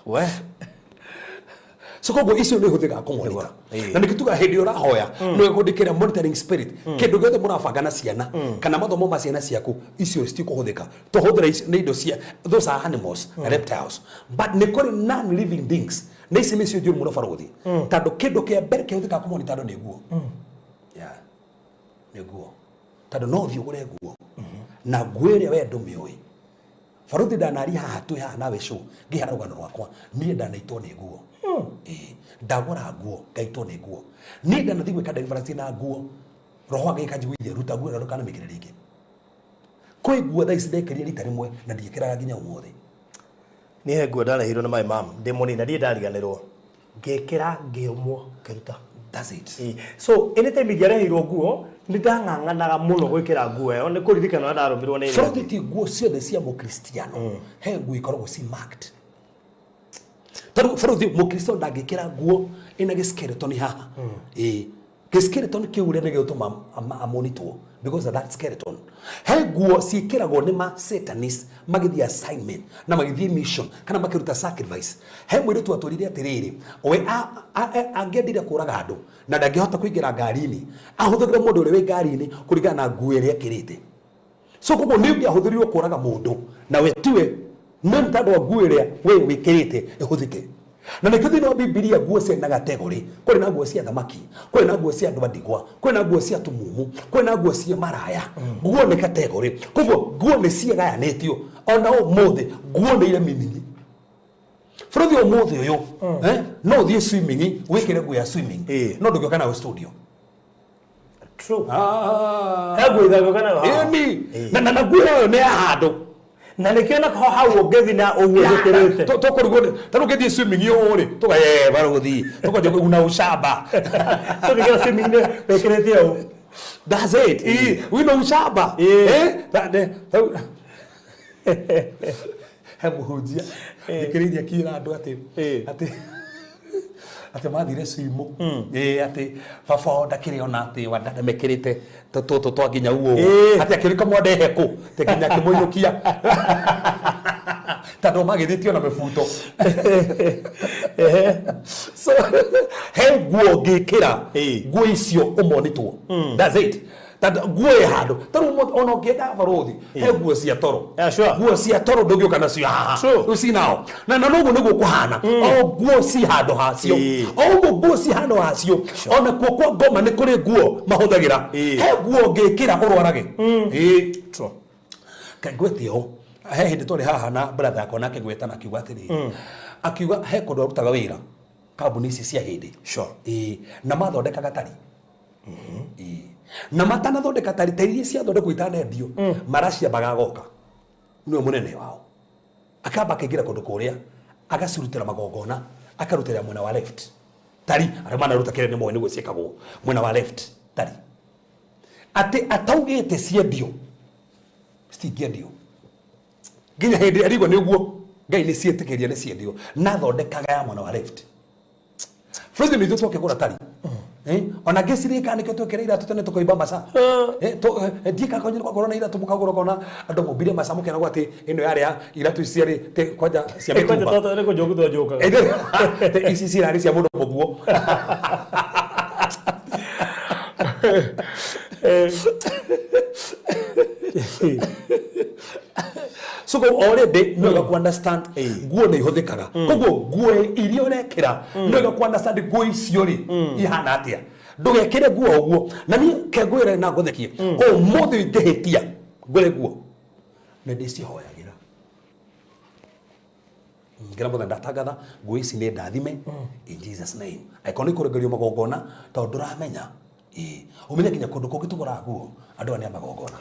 we. So koguo icio nĩ ihũthĩkaga kũmonitor. Na nĩkĩo tugaga hĩndĩ ĩrĩa ũrahoya, nĩ wega monitoring spirit. Kĩndũ gĩothe mũrabanga na ciana, kana mathomo ma ciana ciaku, icio citikũhũthĩka. Tũhũthĩra icio nĩ indo cia, those are animals, reptiles. But nĩ kũrĩ non-living beings. Na ici nĩcio njũru mũno barothi. Tondũ kĩndũ kĩa mbere kĩhũthĩkaga kũmonitor andũ nĩ nguo. Yeah. Nĩ nguo. Tondũ no ũthiĩ ũgũre nguo. Na nguo ĩrĩa we ndũmĩũĩ. Barothi ndanaria haha twĩ haha nawe show, ngĩheana rũgano rwakwa, niĩ ndanaitwo nĩ nguo. Ĩĩ, ndagũra nguo, ngaitwo nĩ nguo. Niĩ ndanathiĩ gwĩka deliverance na nguo, roho wa Ngai akanjiguithia, ruta nguo ĩno ndũkanamĩkĩre rĩngĩ. Kwĩ nguo thaa ici ndekĩrire rita rĩmwe na ndiĩkĩraga nginya ũmũthĩ. Niĩ he nguo ndareheirwo nĩ my mom, ndĩ mũnini na ndirĩ ndariganĩrwo. Ngĩkĩra ngĩũmwo ngĩruta. That's it. Ĩĩ. So anytime ingĩareheirwo nguo nĩ ndang'ang'anaga mũno gwĩkĩra nguo ĩyo nĩ kũririkana ũrĩa ndarũmirwo nĩ Barothi ti nguo ciothe cia mũkristiano, he nguo ikoragwo ci marked. Tondũ barothi mũkristiano ndangĩkĩra nguo ĩna gĩskeleton haha. Ĩĩ. Gĩskeleton kĩu ũrĩa nĩ gĩgũtũma amonitwo because of that skeleton. He nguo ciĩkĩragwo nĩ ma Satanist magĩthiĩ assignment na magĩthiĩ mission kana makĩruta sacrifice. He mũirĩtu atwĩrire atĩrĩrĩ, we angĩendire kũraga andũ na ndangĩhota kũingĩra ngari-inĩ, ahũthĩrire mũndũ ũrĩa wĩ ngari-inĩ kũringana na nguo ĩrĩa ekĩrĩte. So koguo nĩ ũngĩahũthĩrirwo kũraga mũndũ na we tiwe, no nĩ tondũ wa nguo ĩrĩa we wĩkĩrĩte ĩhũthĩke. Na nĩkĩo thĩinĩ wa Bibilia nguo ciarĩ na category, kũrĩ na nguo cia thamaki, kũrĩ na nguo cia andũ a ndigwa, kũrĩ na nguo cia tumumu, kũrĩ na nguo cia maraya. Nguo nĩ category. Koguo nguo nĩ ciagayanĩtio. Ona ũmũthĩ nguo nĩ irĩ meaning. Bũrũri ũmũthĩ ũyũ, no ũthiĩ swimming, wĩkĩre nguo ya swimming, no ndũngĩũka nayo studio. True. He nguo ithagĩũka nayo haha. Ĩni. Na nguo ĩyo nĩ ya handũ. Na nĩkĩo na hau ũngĩthiĩ na ũguo njĩkĩrĩte. Tũkũrigwo nĩ, ta rĩu ũngĩthiĩ swimming ũũ rĩ, tũgaye barũthi, tũkanjia kũigua ũcamba. Tũngĩkĩra swimming nĩ wĩkĩrĩte ũũ. That's it. Wĩna ũcamba. He mũhunjia, thikĩrĩirie akĩra andũ atĩ mathire swimo. Atĩ baba wao ndakĩrĩ ona atĩ wandada mekĩrĩte tũtũ twa nginya ũũ. Atĩ akĩrĩka mwandehe kũ, atĩ nginya akĩmũinũkia. Tondũ magĩthĩtio na mĩbuto. So, he nguo ũngĩkĩra, nguo icio ũmonitwo. That's it. Tondũ nguo ĩ handũ ta rĩu ona ũngĩenda barothi he nguo cia toro. Yeah, sure. Nguo cia toro ndũngĩũka nacio haha. True. Rĩu cinao na noguo nĩguo kũhana o nguo ci handũ hacio. O ũguo nguo ci handũ hacio ona kuo kwa ngoma nĩ kũrĩ nguo mahũthagĩra. He nguo ũngĩkĩra ũrwarage. True. Ngwĩte ũũ, he hĩndĩ twarĩ haha na brother yakwa nake gwetana akiuga atĩrĩrĩ, akiuga he kũndũ arutaga wĩra kambuni ici cia hĩndĩ. Sure. Na mathondekaga tari. Na matanathondeka tari, tari iria ciathondekwo itanendio, maraciambaga agoka nĩwe mũnene wao, akamba akaingĩra kũndũ kũrĩa agacirutĩra magongona, akarutĩra mwena wa left tari, arĩa manaruta kĩrĩa nĩ moĩ nĩguo ciĩkagwo mwena wa left tari, atĩ ataugĩte ciendio citingĩendio nginya hĩndĩ arigwo nĩ ũguo Ngai nĩ ciĩtĩkĩria nĩ ciendio, na thondekaga ya mwena wa left. Frozen nĩ ithuĩ twakĩgũra tari. Ona ngĩcirĩka nĩkĩo twekĩra iratũ tene tũkoimba maca. Ndiĩka kwanyu kwakorwo na iratũ mũkagũra ũkona andũ mombire maca mũkeragwo atĩ ĩno yarĩ ya iratũ ici ciarĩ kwanja cia Kwanja mĩtumba. tondũ nĩ kũnjũku twanjũkaga. Ici cirarĩ cia mũndũ mũguo. So already no wega ku understand nguo nĩ ihũthĩkaga, koguo nguo iria ũrekĩra no wega ku understand nguo icio rĩ ihana atĩa, ndũgekĩre nguo ũguo. Na niĩ ke ngwĩre na ngũthekie, ũmũthĩ ingĩhĩtia ngũre nguo nĩ ndĩcihoyagĩra ngira mũthenya ndatangatha nguo ici nĩ ndathime in Jesus name, angĩkorwo nĩ kũrengerio magongona tondũ ndũramenya. Ũmenye nginya kũndũ kũngĩ tũgũraga nguo andũ aya nĩ a magongona.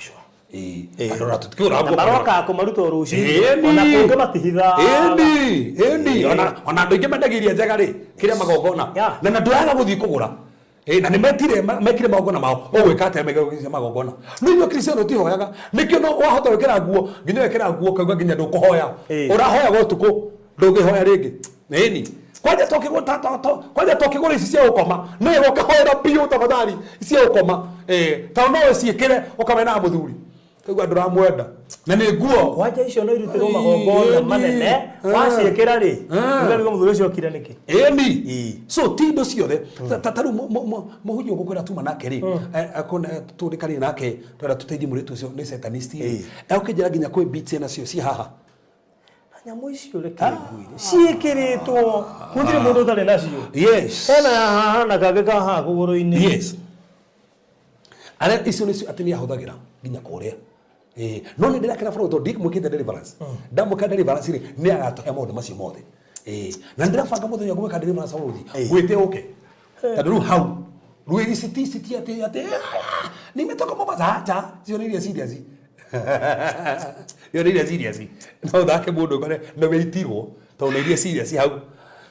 Andũ ona tũtikĩgũraga Na nguo marokaga kũmaruta o rũcinĩ. Ĩni. Ona kũngĩ matihithaga. Ĩni, ĩni. Ona andũ aingĩ mendagia iria njega rĩ kĩrĩa magongona. Yeah. Na ndũraga gũthiĩ kũgũra. Na nĩ metire mekire magongona mao ũgwĩka atĩa mekire magongona no inyuĩ Kristiano ũtihoyaga nĩkĩo no wahota gwĩkĩra nguo nginya wekĩra nguo ũkauga nginya ndũkũhoya. Ũrahoyaga ũtukũ ndũngĩhoya rĩngĩ. Ĩni. Kwanja tũkĩgũra kwanja tũkĩgũra ici cia gũkoma no wega ũkahoera biũ tafadhali cia gũkoma. Tondũ no ũciĩkĩre ũkamena mũthuri kaigua ndũramwenda na nĩ nguo. Kwanja icio no irutĩrwo magongona manene waciĩkĩra rĩ ũkarigwo mũthuri ũcio okire nĩkĩ. Ĩni. So ti indo ciothe ta rĩu mũhunjia ũgũkwĩra tuma nake rĩ, tũrĩkanĩre nake twenda tũteithie mũirĩtu ũcio nĩ satanist rĩ, egũkĩnjĩra nginya kwĩ beats nacio ci haha. Nyamũ icio reke ngwĩre ciĩkĩrĩtwo gũtirĩ mũndũ ũtarĩ nacio. Yes. Hena ya haha na kangĩ ka haha kũgũrũ-inĩ. Yes. Arĩa icio nĩcio atĩ nĩ ahũthagĩra nginya kũrĩa. No nĩ ndĩrakena bũrũri tondũ ndimwĩkĩte deliverance. Ndamwĩka deliverance rĩ nĩ agatũhe maũndũ macio mothe. Na ndĩrabanga mũthenya ngũmwĩka deliverance bũrũri ngwĩte ũke. Tondũ rĩu hau rĩu ici ti ici ti atĩ atĩ nimetoka Mombasa acha icio nĩ iria serious. Iyo nĩ iria serious. No ũthake mũndũ ũkore nĩ wĩitirwo tondũ nĩ iria serious hau.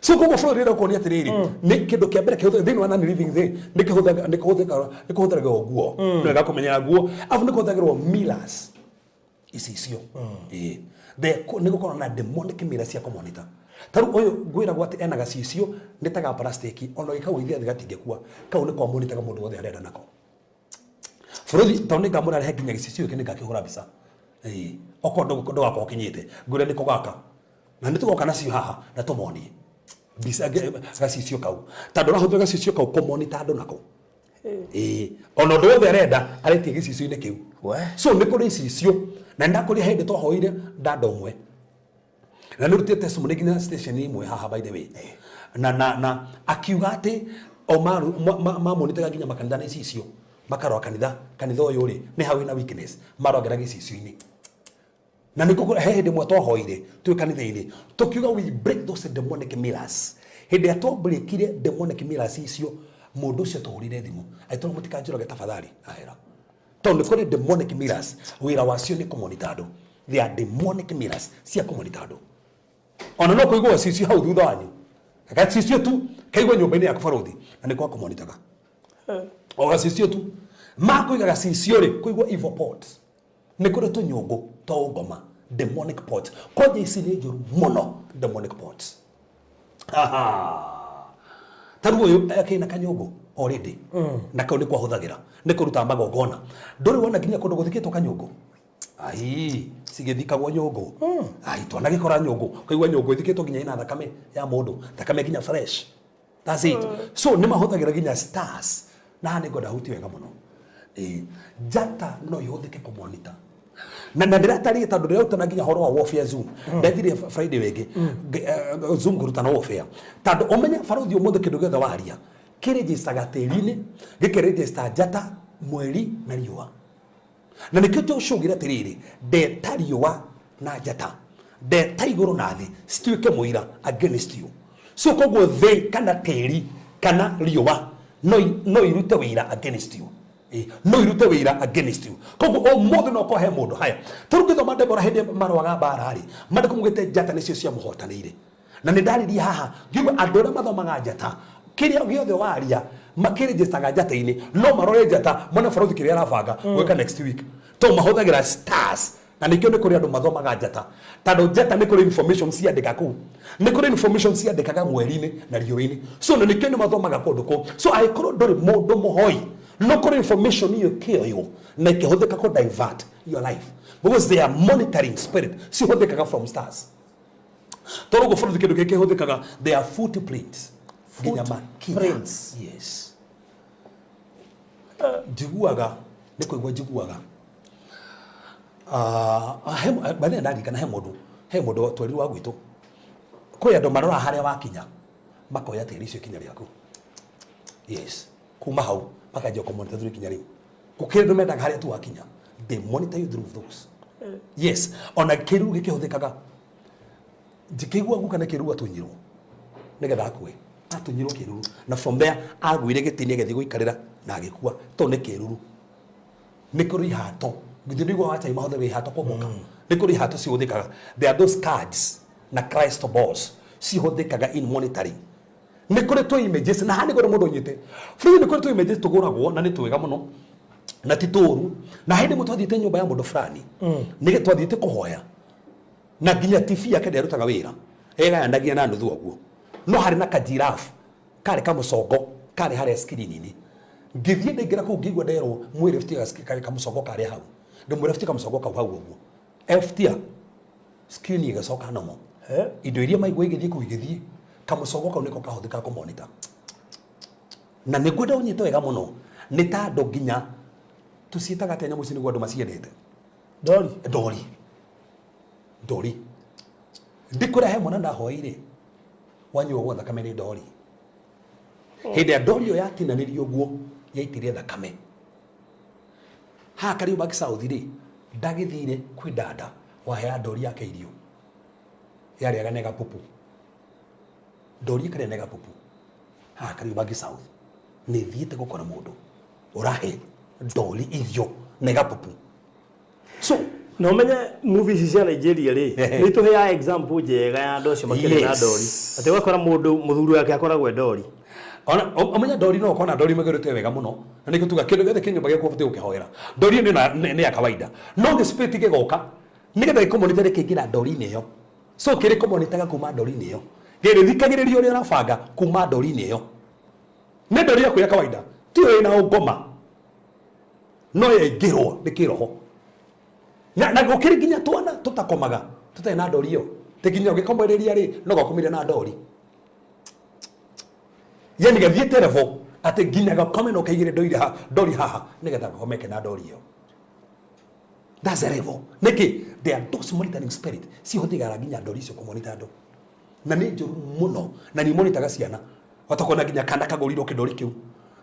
So koguo bũrũri ũrĩa ũkuonia atĩrĩrĩ nĩ kĩndũ kĩa mbere kĩhũthĩka thĩinĩ wa non living thing nĩ kĩhũthagĩrwo nĩ kĩhũthĩkaga nĩ kũhũthagĩrwo nguo. Nĩ wega kũmenyera nguo arabu nĩ kũhũthagĩrwo mirrors icicio. Nĩ gũkorwo na demonic mirrors cia kũmonitor. Ta rĩu ũyũ ngwĩragwo atĩ ena gacicio nĩ ta ga plastic ona ũgĩkagũithia thĩ gatingĩkua, kau nĩ kwamonitaga mũndũ wothe arenda nako. Bũrũri tondũ nĩ ngamũrarehe nginya gĩcicio gĩkĩ nĩ ngakĩhũra mbica. Okorwo ndũgakorwo ũkinyĩte ngwĩre nĩko gaka na nĩ tũgoka nacio haha na tũmonie mbica gacicio kau tondũ ũrahũthĩra gacicio kau kũmonita andũ nako. Ona ũndũ wothe arenda aretie gĩcicio-inĩ kĩu. So nĩ kũrĩ icicio na nĩndakũria hĩndĩ twahoire ndanda ũmwe na nĩ rutĩte testimony nginya station imwe haha by the way. Na akiuga atĩ o mamonitaga nginya makanitha na icicio makarora kanitha kanitha ũyũ rĩ nĩ hau ĩna weakness marongera gĩcicio-inĩ. Na nĩ kũgũra he hĩndĩ ĩmwe twahoire twĩ kanitha-inĩ tũkiuga we break those demonic mirrors. Hĩndĩ ĩrĩa twabreakire demonic mirrors icio mũndũ ũcio tũhũrire thimũ agĩtwĩra mũtikanjũrage tafadhali ahera tondũ nĩ kũrĩ demonic mirrors wĩra wacio nĩ kũmonita andũ. They are demonic mirrors cia kũmonita andũ. Ona no kũigua gacicio hau thutha wanyu gacicio tu kaigua nyũmba-inĩ yaku barũthi na nĩ kwa kũmonitaga o gacicio tu makũiga gacicio rĩ kũigua evil pots nĩ kũrĩ tũnyũngũ twa ũngoma demonic pots kwanja ici nĩ njũru mũno demonic pots. Ta rĩu ũyũ akĩna kanyũngũ already na kau nĩ kwahũthagĩra nĩ kũrutaga magongona ndũrĩ wona nginya kũndũ gũthikĩtwo kanyũngũ ai cigĩthikagwo nyũngũ ai twanagĩkora nyũngũ ũkaigua nyũngũ ĩthikĩtwo nginya ĩna thakame ya mũndũ thakame nginya fresh. That's it. So nĩ mahũthagĩra nginya stars na haha nĩ ngwenda hutie wega mũno. Ĩĩ, njata no ihũthĩke kũmonita na ndĩratarire tondũ ndĩrarutana nginya horo wa warfare Zoom. Ndathire Friday wĩngĩ Zoom kũrutana warfare, tondũ ũmenye barothi ũmũthĩ kĩndũ gĩothe waria kĩrĩnjistaga tĩri-inĩ, gĩkĩrĩnjista njata, mweri na riũa. Na nĩkĩo Joshua augire atĩrĩrĩ, ndeta riũa na njata, ndeta igũrũ na thĩ cituĩke mũira against you. So koguo thĩ kana tĩri kana riũa no irute wĩira against you. No irute wĩira against you. Koguo ũmũthĩ no korwo he mũndũ haya tarĩu ngĩthoma Debora hĩndĩ marũaga mbara rĩ, mandĩko maugĩte njata nĩcio ciamũhotanĩire. Na nĩ ndaririe haha ngiuga andũ arĩa mathomaga njata, kĩrĩa gĩothe waria makĩrĩnjistaga njata-inĩ, no marore njata mone barothi kĩrĩa arabanga gwĩka next week, to mahũthagĩra stars. Na nĩkĩo nĩ kũrĩ andũ mathomaga njata, tondũ njata nĩ kũrĩ information ciandĩka kũu, nĩ kũrĩ information ciandĩkaga mweri-inĩ na riũa-inĩ. So na nĩkĩo nĩ mathomaga kũndũ kũu. So angĩkorwo ndũrĩ mũndũ mũhoi, no kũrĩ information iyo ĩkĩoywo na ĩkĩhũthĩka kũ divert your life, because they are monitoring spirit cihũthĩkaga from stars. Tondũ ũguo bũrũri kĩndũ gĩkĩ kĩhũthĩkaga, they are footprints nginya makinya. Footprints. Yes, njiguaga nĩ kũigua njiguaga. Bathĩ ndarikana he mũndũ twerirwo wa gwitũ, kwĩ andũ maroraga harĩa wakinya makoya tĩri icio ikinya rĩaku. Yes, kuma hau makanjia kũmonitor through ikinya rĩu. Gũkĩrĩ andũ mendaga harĩa tu wakinya, they monitor you through those. Yes, ona kĩruru gĩkĩhũthĩkaga. Njikĩigua guka nĩ kĩruru atunyirwo nĩgetha akue, atunyirwo kĩruru na from there agwire gĩtĩ-inĩ agĩthiĩ gũikarĩra na agĩkua tondũ nĩ kĩruru. Nĩ kũrĩ ihato, githĩ nĩguo wachai mahũthagĩra ihato kũmũka? Nĩ kũrĩ ihato cihũthĩkaga. There are those cards na crystal balls cihũthĩkaga in monitoring. Nĩ kũrĩ tũ images, na haha nĩ kũrĩ mũndũ ũnyite bũrũri, nĩ kũrĩ tũ images tũgũragwo na nĩ twega mũno na ti tũru. Na hĩndĩ ĩmwe twathiĩte nyũmba ya mũndũ fulani, nĩ twathiĩte kũhoya, na nginya TV yake ndĩarutaga wĩra, ĩgayanagia na nuthu ũguo, no harĩ na kajirafu karĩ kamũcongo karĩ harĩa screen-inĩ. Ngĩthiĩ ndaingĩra kũu, ngĩigua nderwo mwĩrĩ butia kamũcongo karĩa hau. Ngĩmwĩra butia kamũcongo kau hau ũguo, ebutia screen ĩgĩcoka nomo. Indo iria maigua igĩthiĩ kũu igĩthiĩ, kamũcongo kau nĩko kahũthĩkaga kũmonita. Na nĩ ngwenda ũnyite wega mũno, nĩ ta andũ nginya tũciĩtaga atĩa nyamũ ici nĩguo andũ maciendete? Ndori. Ndori, ndori. Ndikũrĩa he mwana ndahoeire wanyuagwo thakame nĩ ndori. Hĩndĩ ya ndori ĩyo yatinanĩrio ũguo yaitire thakame haha Kariũmbangi South rĩ, ndagĩthire kwĩ dada waheaga ndori yake irio, yarĩaga nega pupu, ndori ĩkarĩa nega pupu. Haha Kariũmbangi South nĩ thiĩte gũkora mũndũ ũrahe ndori irio nega pupu. So Na ũmenye movie ici cia Nigeria rĩ, nĩ itũheaga example njega ya andũ acio makĩrĩ na ndori, atĩ ũgakora mũndũ mũthuri wake akoragwo e ndori. Ona ũmenye ndori no ũkona ndori magĩrĩte wega mũno, na nĩkĩo tuga kĩndũ gĩothe kĩ nyũmba gĩaku ũbatiĩ gũkĩhoera. Ndori ĩno nĩ ya kawaida, no gĩ spirit gĩgoka nĩgetha gĩkũmonitor, kĩingĩra ndori-inĩ ĩyo. So kĩrĩ kũmonitaga kuma ndori-inĩ ĩyo, gĩrĩthikagĩrĩria ũrĩa ũrabanga kuma ndori-inĩ ĩyo. Nĩ ndori yaku ya kawaida, tiyo ĩna ũngoma, no yaingĩrwo nĩ kĩroho. Na gũkĩrĩ nginya twana tũtakomaga tũtarĩ na ndori ĩyo, tĩ nginya ũgĩkomereria rĩ, no gakomire na ndori, yani gathiĩte level atĩ nginya gakome no kaigĩre ndori ndori haha nĩgetha gakomeke na ndori ĩyo. That's the level. Nĩkĩ? There are those monitoring spirit cihũthĩkaga nginya ndori icio kũmonita andũ, na nĩ njũru mũno, na nĩ monitaga ciana. Watakona nginya kana kagũrirwo kĩndori kĩu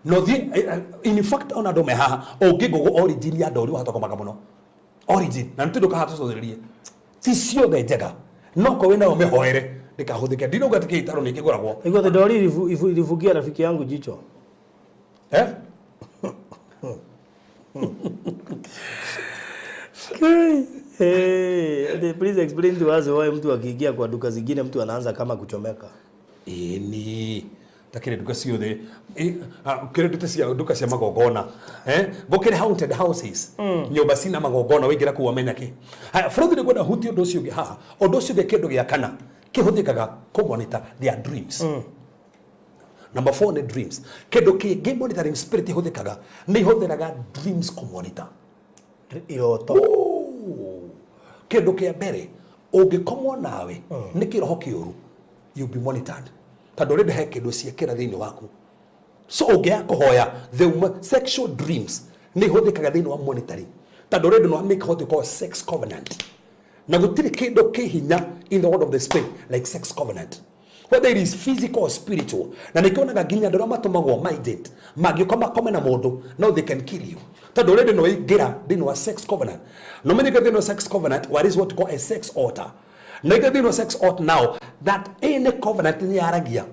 no thiĩ. In fact, ona andũ me haha, ũngĩngũgũ origin ya ndori wahota kũmaka mũno origin, na nĩ tũndũ kaha tũcũthĩrĩrie, ti ciothe njega, no ko wĩnayo mĩhoere ndĩkahũthĩke. Ndinauga atĩ kĩitaro nĩ kĩgũragwo. Iguo atĩ ndori ilifungia rafiki yangu jicho. Eh? Hey, please explain to us why mtu akiingia kwa duka zingine mtu anaanza kama kuchomeka. Ĩni takĩrĩ nduka ciothe, kĩrĩ nduka cia nduka cia magongona, eh, gũkĩrĩ haunted houses, nyũmba cina magongona, waingĩra kũu wamenya kĩ. Haya bũrũri, nĩ ngwenda hutie ũndũ ũcio ũngĩ haha. Ũndũ ũcio ũngĩ, kĩndũ gĩa kana kĩhũthĩkaga kũ monitor their dreams. Number four nĩ dreams. Kĩndũ kĩngĩ monitoring spirit ihũthĩkaga, nĩ ihũthĩraga dreams kũ monitor. Iroto. Oh. Kĩndũ kĩa mbere, ũngĩkomwo nawe nĩ kĩroho kĩũru, you'll be monitored, tondũ already he kĩndũ ciekĩra thĩinĩ waku. So ũngĩaga kũhoya, the sexual dreams Nĩ ihũthĩkaga thĩinĩ wa monitoring. Tondũ already no make what you call sex covenant. Na gũtirĩ kĩndũ kĩ hinya in the world of the spirit like sex covenant. Whether it is physical or spiritual. Na nĩkĩonaga nginya andũ arĩa matũmagwo maigent mangĩũka makome na mũndũ, no they can kill you. Tondũ already no waingĩra thĩinĩ wa sex covenant. No menyeke thĩinĩ wa sex covenant, what is what you call a sex altar. Na ĩngĩ thĩinĩ wa sex altar now, that any covenant nĩ yaragia.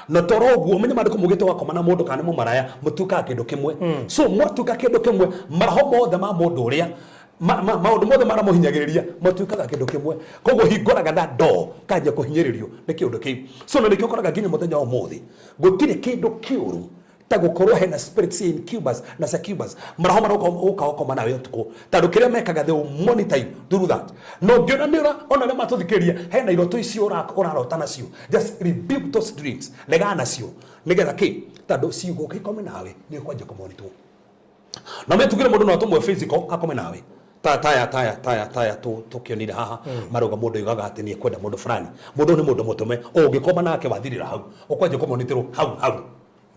Na toro ũguo ũmenye maandĩko maugĩte wakoma na mũndũ kana nĩ mũmaraya mũtuĩkaga kĩndũ kĩmwe. So mwatuĩka kĩndũ kĩmwe, maroho mothe ma mũndũ ũrĩa maũndũ mothe maramũhinyagĩrĩria matuĩkaga kĩndũ kĩmwe. Koguo hingũraga that door kanjia kũhinyĩrĩrio nĩ kĩũndũ kĩu. So na nĩkĩo ũkoraga nginya mũthenya wa ũmũthĩ gũtirĩ kĩndũ kĩũru ta gũkorwo hena spirits incubus na succubus maroho maroka ũka ũkoma nawe ũtukũ tondũ kĩrĩa mekaga they will monitor you through that. No ũngĩona nĩ ũra ona arĩa matũthikĩrĩria hena iroto icio ũrarota nacio, just rebuke those dreams, regana nacio nĩgetha kĩ tondũ ciugo ũkĩkome nawe nĩ ũkwanjia kũmonitwo. Na metugire mũndũ no atũmwe physical akome nawe ta taya taya taya taya tũkĩonire haha marauga mũndũ oigaga atĩ nĩ ekwenda mũndũ fulani, mũndũ nĩ mũndũ mũtũme, ũngĩkoma nake wathirĩra hau ũkwanjia kũmonitĩrwo hau hau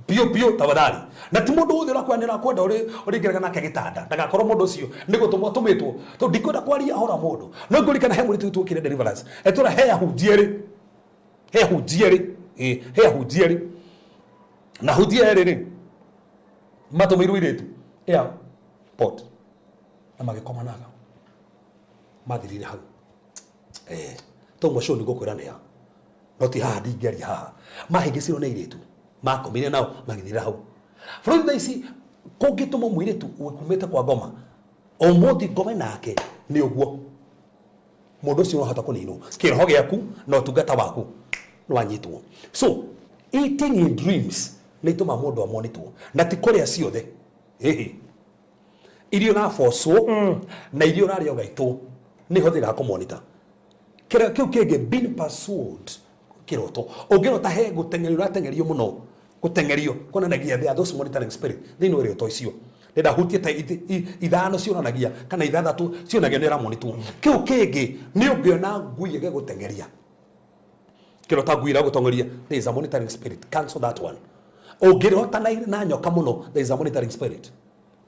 biũ biũ tafadhali. Na ti mũndũ wothe ũrakwenda nĩ ũrakwenda ũrĩingĩraga nake gĩtanda, ndagakorwo mũndũ ũcio nĩ gũtũmwo atũmĩtwo, tondũ ndikwenda kwaria ũhoro wa mũndũ. No ngũririkana he mũirĩtu twokire deliverance, etũra he ahunjia erĩ, he ahunjia erĩ, ĩ, he ahunjia erĩ, na ahunjia erĩ rĩ matũmĩirwo irĩtu airport na magĩkomanaga mathirire hau. Tondũ ũcio nĩ ngũkwĩra nĩ ha, no ti haha ndingĩaria haha. Mahĩngĩcirwo nĩ airĩtu makomire nao magĩthirĩra hau. Bũrũri thaa ici kũngĩtũmwo mũirĩtu ũkumĩte kwa ngoma ũmũthĩ ngome nake nĩ ũguo mũndũ ũcio no ahota kũninwo kĩroho gĩaku na ũtungata waku nĩwanyitwo. So eating in dreams nĩ itũmaga mũndũ amonitwo, na ti kũrĩa ciothe. Ĩhĩ, iria ũrabocwo na iria ũrarĩa ũgaitwo nĩ ihũthĩkaga kũmonita. Kĩrĩa kĩu kĩngĩ being pursued kĩroto, ũngĩrota he gũteng'erio ũrateng'erio mũno, gũteng'erio kuonanagia there are those monitoring spirit thĩinĩ wa iroto icio. Nĩndahutie ta ithano cionanagia kana ithathatũ cionanagia nĩ ĩramonitwo. Kĩu kĩngĩ nĩ ũngĩona ngui ĩgĩgũteng'eria, kĩrota ngui ĩragũteng'eria, there is a monitoring spirit, cancel that one. Ũngĩrota na nyoka mũno, there is a monitoring spirit.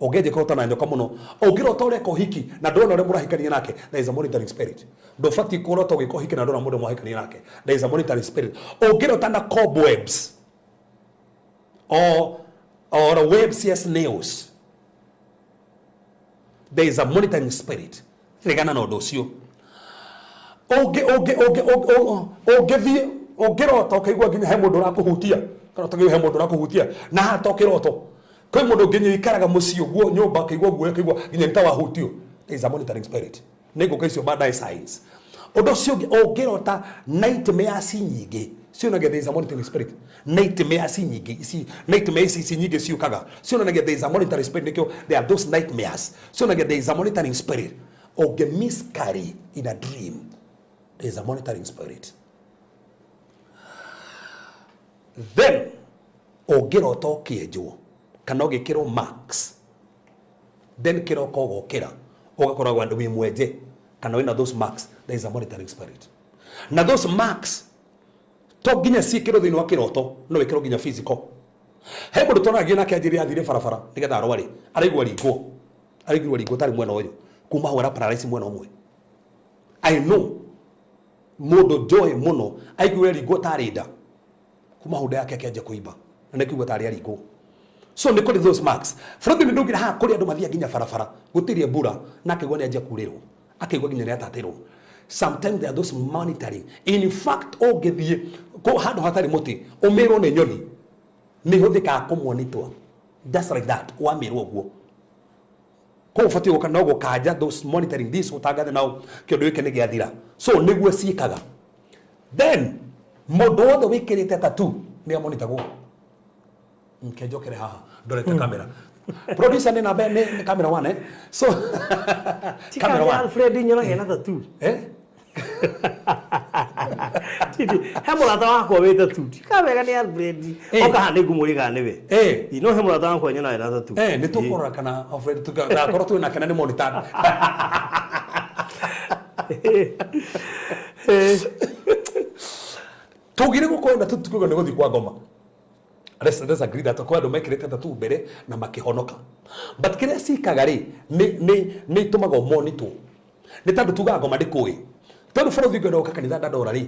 Ũngĩanjia kũrota na nyoka mũno, ũngĩrota ũreka ũhiki na ndũrona ũrĩa mũrahikania nake, there is a monitoring spirit. Ndũbatiĩ kũrota ũgĩka ũhiki na ndũrona mũndũ mũrahikania nake, there is a monitoring spirit. Ũngĩrota na cobwebs or webs cia snails, there is a monitoring spirit. Regana na ũndũ ũcio. Ũngĩthiĩ ũngĩrota ũkaigua nginya he mũndũ ũrakũhutia, kana ũkaigua he mũndũ ũrakũhutia na haha to kĩroto, kwĩ mũndũ nginya ũikaraga mũciĩ ũguo nyũmba ũkaigua guoya, ũkaigua nginya nĩ ta wahutio, there is a monitoring spirit. Nĩ ngũka icio baadaye signs. Ũndũ ũcio ũngĩ, ũngĩrota nightmares nyingĩ cionanagia there is a monitoring spirit. Nightmares nyingĩ ici, nightmares ici nyingĩ ciũkaga cionanagia there is a monitoring spirit. Nĩkĩo there are those nightmares cionanagia there is a monitoring spirit. Ũngĩ miscarry in a dream, there is a monitoring spirit. Then ũngĩrota ũkĩenjwo kana ũgĩkĩrwo marks, then kĩroko ũgokĩra ũgakoragwo wĩ mwenje kana wĩna those marks, there is a monitoring spirit. Na those marks to nginya ciĩkĩrwo thĩinĩ wa kĩroto, no wĩkĩrwo nginya physical. He mũndũ twaranagia nake anjĩrire athire barabara nĩgetha arware, araigua ringwo, araigua ringwo tarĩ mwena ũyũ, kuma hau ara paralyze mwena ũmwe. I know mũndũ njoĩ mũno aiguire ringwo tarĩ nda, kuma hau nda yake akĩanjia kũimba na nĩkĩigua tarĩ aringwo. So nĩ kũrĩ those marks. Bũrũri nĩ ndũngĩra haha kũrĩ andũ mathiaga nginya barabara gũtirĩ mbura na akĩigua nĩ anjia kurĩrwo, akĩigua nginya nĩ atatĩrwo. Sometimes there are those monitoring. In fact ũngĩthiĩ handũ hatarĩ mũtĩ ũmĩrwo nĩ nyoni nĩ ihũthĩkaga kũmonitwo, just like that wamĩrwo ũguo. Koguo ũbatiĩ gũka no gũkanja those monitoring this ũtangathe nao kĩũndũ gĩkĩ nĩ gĩathira. So nĩguo ciĩkaga. Then mũndũ wothe wĩkĩrĩte tattoo nĩ amonitagwo. Nke njokere haha ndorete kamera. Producer nĩ namba nĩ camera 1 eh. So camera 1. Alfred Njoroge na tattoo. Eh? Titi, he mũrata wakwa wĩ tattoo. Tikawega nĩ Alfred. Oka haha nĩ ngũmũria kana nĩwe. No he mũrata wakwa nyonaga na tattoo. Nĩ tũkũrora kana Alfred tugakorwo twĩ nake na nĩ monitor. Tũngire gũkorwo na tũtikuga nĩ gũthiĩ kwa ngoma. Let's agree that kwa andũ mekĩrĩte tattoo mbere na makĩhonoka. But kĩrĩa ciĩkaga rĩ, nĩ itũmaga ũmonitwo. Nĩ tondũ tugaga ngoma ndĩkũĩ. Tondũ bũrũri ũngĩenda gũka kanitha Dandora rĩ,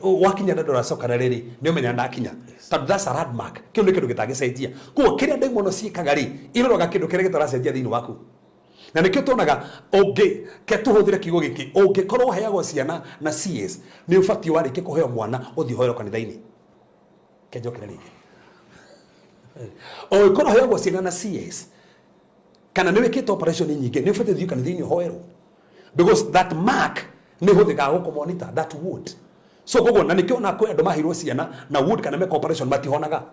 wakinya Dandora coka rĩrĩ, nĩ ũmenya ndakinya. Tondũ that's a landmark. Kĩu nĩ kĩndũ gĩtangĩcenjia. Koguo kĩrĩa ndaimono ciĩkaga rĩ, iroraga kĩndũ kĩrĩa gĩtaracenjia thĩinĩ waku. Na nĩkĩo tuonaga ũngĩ ke tũhũthĩre kiugo gĩkĩ, ũngĩkorwo ũheagwo ciana na CS, nĩ ũbatiĩ warĩkia kũheo mwana ũthiĩ ũhoerwo kanitha-inĩ. Kenjokere rĩngĩ. Ũngĩkorwo ũheagwo ciana na CS, kana nĩ wĩkĩte operation nyingĩ, nĩ ũbatiĩ ũthiĩ kanitha-inĩ ũhoerwo. Because that mark nĩ ĩhũthĩkaga gũkũ-monitor that wound. So koguo na nĩkĩo ona kwĩ andũ maheirwo ciana na wound kana meka operation matihonaga.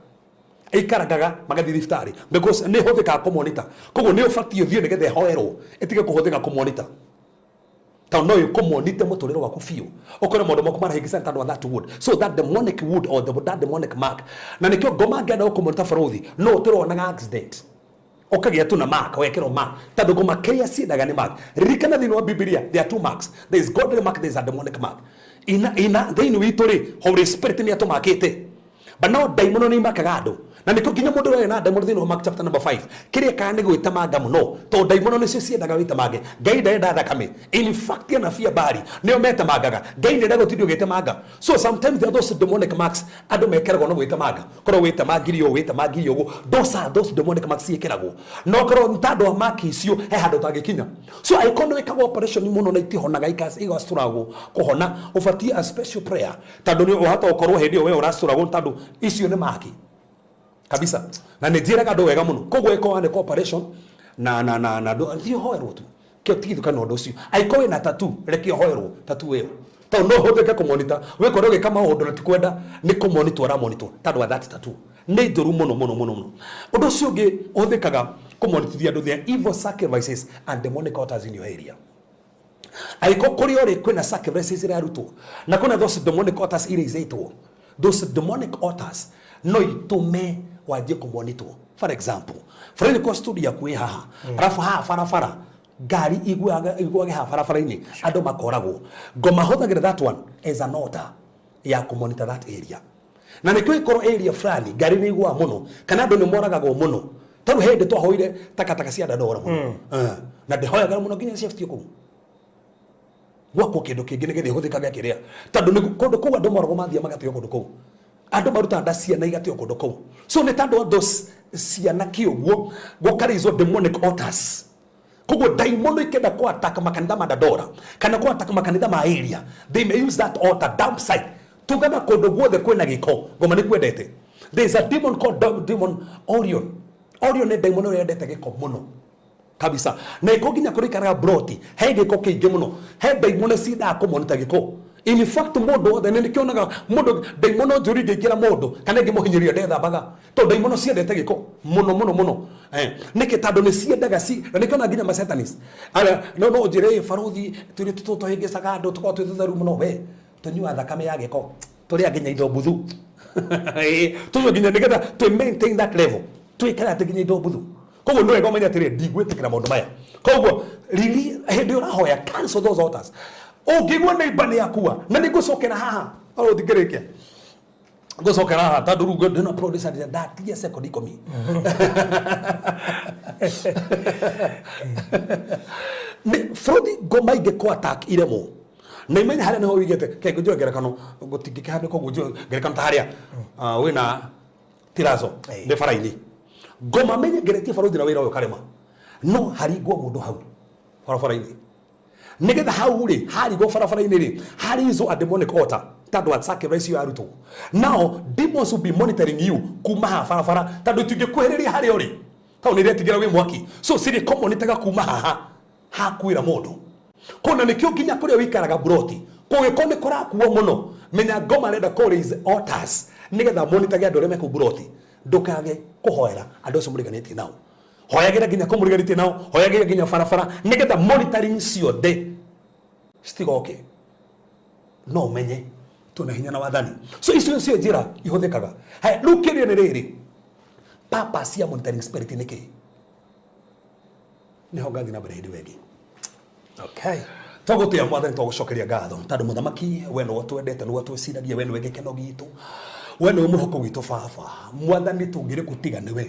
Ikarangaga magathiĩ thibitarĩ because nĩ ĩhũthĩkaga kũ-monitor. Koguo nĩ ũbatiĩ ũthiĩ nĩgetha ĩhoerwo, ĩtige kũhũthĩka kũ-monitor. Tondũ no ĩkũ-monitor mũtũrĩre waku biũ. Ũkore maũndũ maku marahĩngĩcana tondũ wa that wound. So that demonic wound or that demonic mark. Na nĩkĩo ngoma angĩenda gũkũ-monitor bũrũri, no ũtũronaga accident. Ũkagĩa tu na mark, wekĩrwo mark. Tondũ ngoma kĩrĩa ciendaga nĩ mark. Ririkana thĩinĩ wa Bibilia, there are two marks. There is godly mark, there is a demonic mark. Ina thĩinĩ witũ rĩ, Holy Spirit nĩ atũmakĩte. But now ndaimono nĩ imakaga andũ. Na nĩkĩo nginya mũndũ ũrĩa wĩna ndaimono thĩinĩ wa Mark chapter number 5, kĩrĩa ĩkaga nĩ gwĩtamanga mũno, tondũ ndaimono nĩcio ciendaga wĩtamange. Ngai ndarenda thakame. In fact, anabii a Baali nĩo metamangaga. Ngai nĩendaga gũtinda ũgĩtemanga. So sometimes there are those demonic marks andũ mekĩragwo na gwĩtemanga. Korwo wĩtemangire ũũ, wĩtemangire ũguo. Those are those demonic marks ciĩkĩragwo. No korwo nĩ tondũ wa mark icio, he handũ ũtangĩkinya. So angĩkorwo nĩ wĩkagwo operation mũno na itihonaga, igacũragwo kũhona, ũbatiĩ a special prayer. Tondũ nĩ ũhota gũkorwo hĩndĩ ĩyo we ũracũragwo tondũ icio nĩ mark. Kabisa. Na nĩ njĩraga andũ wega mũno. Koguo ĩkorwo nĩ operation na na na na thiĩ ũhoerwo tu. Kĩo tigithũkana ũndũ ũcio. Angĩkorwo wĩna tattoo, reke ũhoerwo tattoo ĩyo. Tondũ no ũhũthĩke kũmonitor. Wĩkorwo ũgĩka maũndũ na ti kwenda, nĩ kũmonitor ũramonitor tondũ wa that tattoo. Nĩ njũru mũno mũno mũno mũno. Ũndũ ũcio ũngĩ ũhũthĩkaga kũmonitithia andũ their evil sacrifices and demonic altars in your area. Angĩkorwo kũrĩa ũrĩ kwĩna sacrifices irarutwo na kwĩna those demonic altars iraicĩtwo, those demonic altars no itũme wanjie kũmonitwo. For example, bũrũri kwa studio yaku ĩ haha, arabu haha barabara ngari iguage haha barabara-inĩ, andũ makoragwo. Ngoma hũthagĩra that one as an altar ya kũmonitor that area. Na nĩkĩo ĩkorwo area fulani ngari nĩ iguaga mũno kana andũ nĩ moragagwo mũno. Tondũ hĩndĩ twahoire takataka cia Dandora mũno. Na ndĩhoyagĩra mũno nginya ciabutie kũu. Gwakwo kĩndũ kĩngĩ nĩgetha ĩhũthĩkage kĩrĩa. Tondũ nĩ kũndũ kũu andũ moragwo mathiĩ magateo kũndũ kũu. Andũ marutaga nda ciana igateo kũndũ kũu. So nĩ tondũ wa those ciana kĩũguo gũkarĩizwo demonic altars. Koguo ndaimono ikĩenda kũ attack makanitha ma Dandora kana kũ attack makanitha ma area, they may use that altar dump site. Tugaga kũndũ guothe kwĩna gĩko, ngoma nĩ kwendete. There is a demon called demon Orion. Orion nĩ ndaimono ĩrĩa yendete gĩko mũno. Kabisa. Na iko nginya kũrĩkaraga broti, he gĩko kĩingĩ mũno. He ndaimono ciendaga kũmonitor gĩko. In fact, mũndũ wothe nĩ nĩkĩonaga mũndũ ndaimono njũru ingĩingĩra mũndũ kana ĩngĩmũhinyĩrĩria ndethambaga. Tondũ ndaimono ciendete gĩko mũno mũno mũno. Nĩkĩ? Tondũ nĩ ciendaga ci, na nĩkĩona nginya ma Satanist. Ara, no njĩre, barothi, tũrĩ tũhĩngĩcaga andũ, tũkoragwo twĩ tũtheru mũno, we, tũnyuaga thakame ya gĩko. Tũrĩa nginya indo mbuthu. Tũnyua nginya nĩgetha tũ maintain that level. Twĩkare atĩ nginya indo mbuthu. Koguo nĩ wega ũmenye atĩrĩrĩ, ndigwĩtĩkĩra maũndũ maya. Koguo, riri, hĩndĩ ĩyo ũrahoya, cancel those altars. Ũngĩigua neighbor nĩ akua, na nĩ ngũcokera haha. Hau ndingĩrĩkia. Ngũcokera haha, tondũ rĩu ndĩna producer ndĩna ndatigia second 10. Nĩ bũrũri ngoma ingĩ kũ attack iremwo. Na imenye harĩa nĩho wĩigĩte, ke ngũnjoe ngerekano, gũtingĩkĩhanĩka ũguo njoe ngerekano ta harĩa, wĩna tirazo, nĩ bara-inĩ. Ngoma menye ngeretie barũthi na wĩra ũyũ karema. No haringwo mũndũ hau barabara-inĩ. Nĩgetha hau rĩ, harigwo barabara-inĩ rĩ, harizwo a demonic altar, tondũ wa sacrifice ĩyo yarutwo. Now, demons will be monitoring you kuma haha barabara, tondũ itingĩkuhĩrĩria harĩa ũrĩ. Tondũ nĩ iretigĩra wĩ mwaki. So, cirĩkũmonitaga kuma haha, hakuĩra mũndũ. Kona nĩkĩo nginya kũrĩa wĩikaraga broti, kũngĩkorwo nĩ kũrakuo mũno, menya ngoma arenda kũ raise altars, nĩgetha monitage andũ arĩa me kũu broti. Ndũkage kũhoera andũ acio mũriganĩtie nao. Hoyagĩra nginya kũu mũriganĩtie nao, hoyagĩra nginya barabara, nĩgetha monitoring ciothe citigoke. No ũmenye twĩna hinya na wathani. So icio nĩcio njĩra ihũthĩkaga. Haya, rĩu kĩũria nĩ rĩrĩ, purpose ya monitoring spirit nĩ kĩĩ? Nĩho ngathiĩ na mbere hĩndĩ ĩyo ĩngĩ. Okay. Tũgũtĩa mwathani, tũgũcokeria ngatho tondũ mũthamaki we nĩwe twendete, nĩwe twĩciragia, we nĩwe gĩkeno gitũ. We nĩwe mwĩhoko witũ baba. Mwathani, tũngĩrĩ kũtiga nĩwe,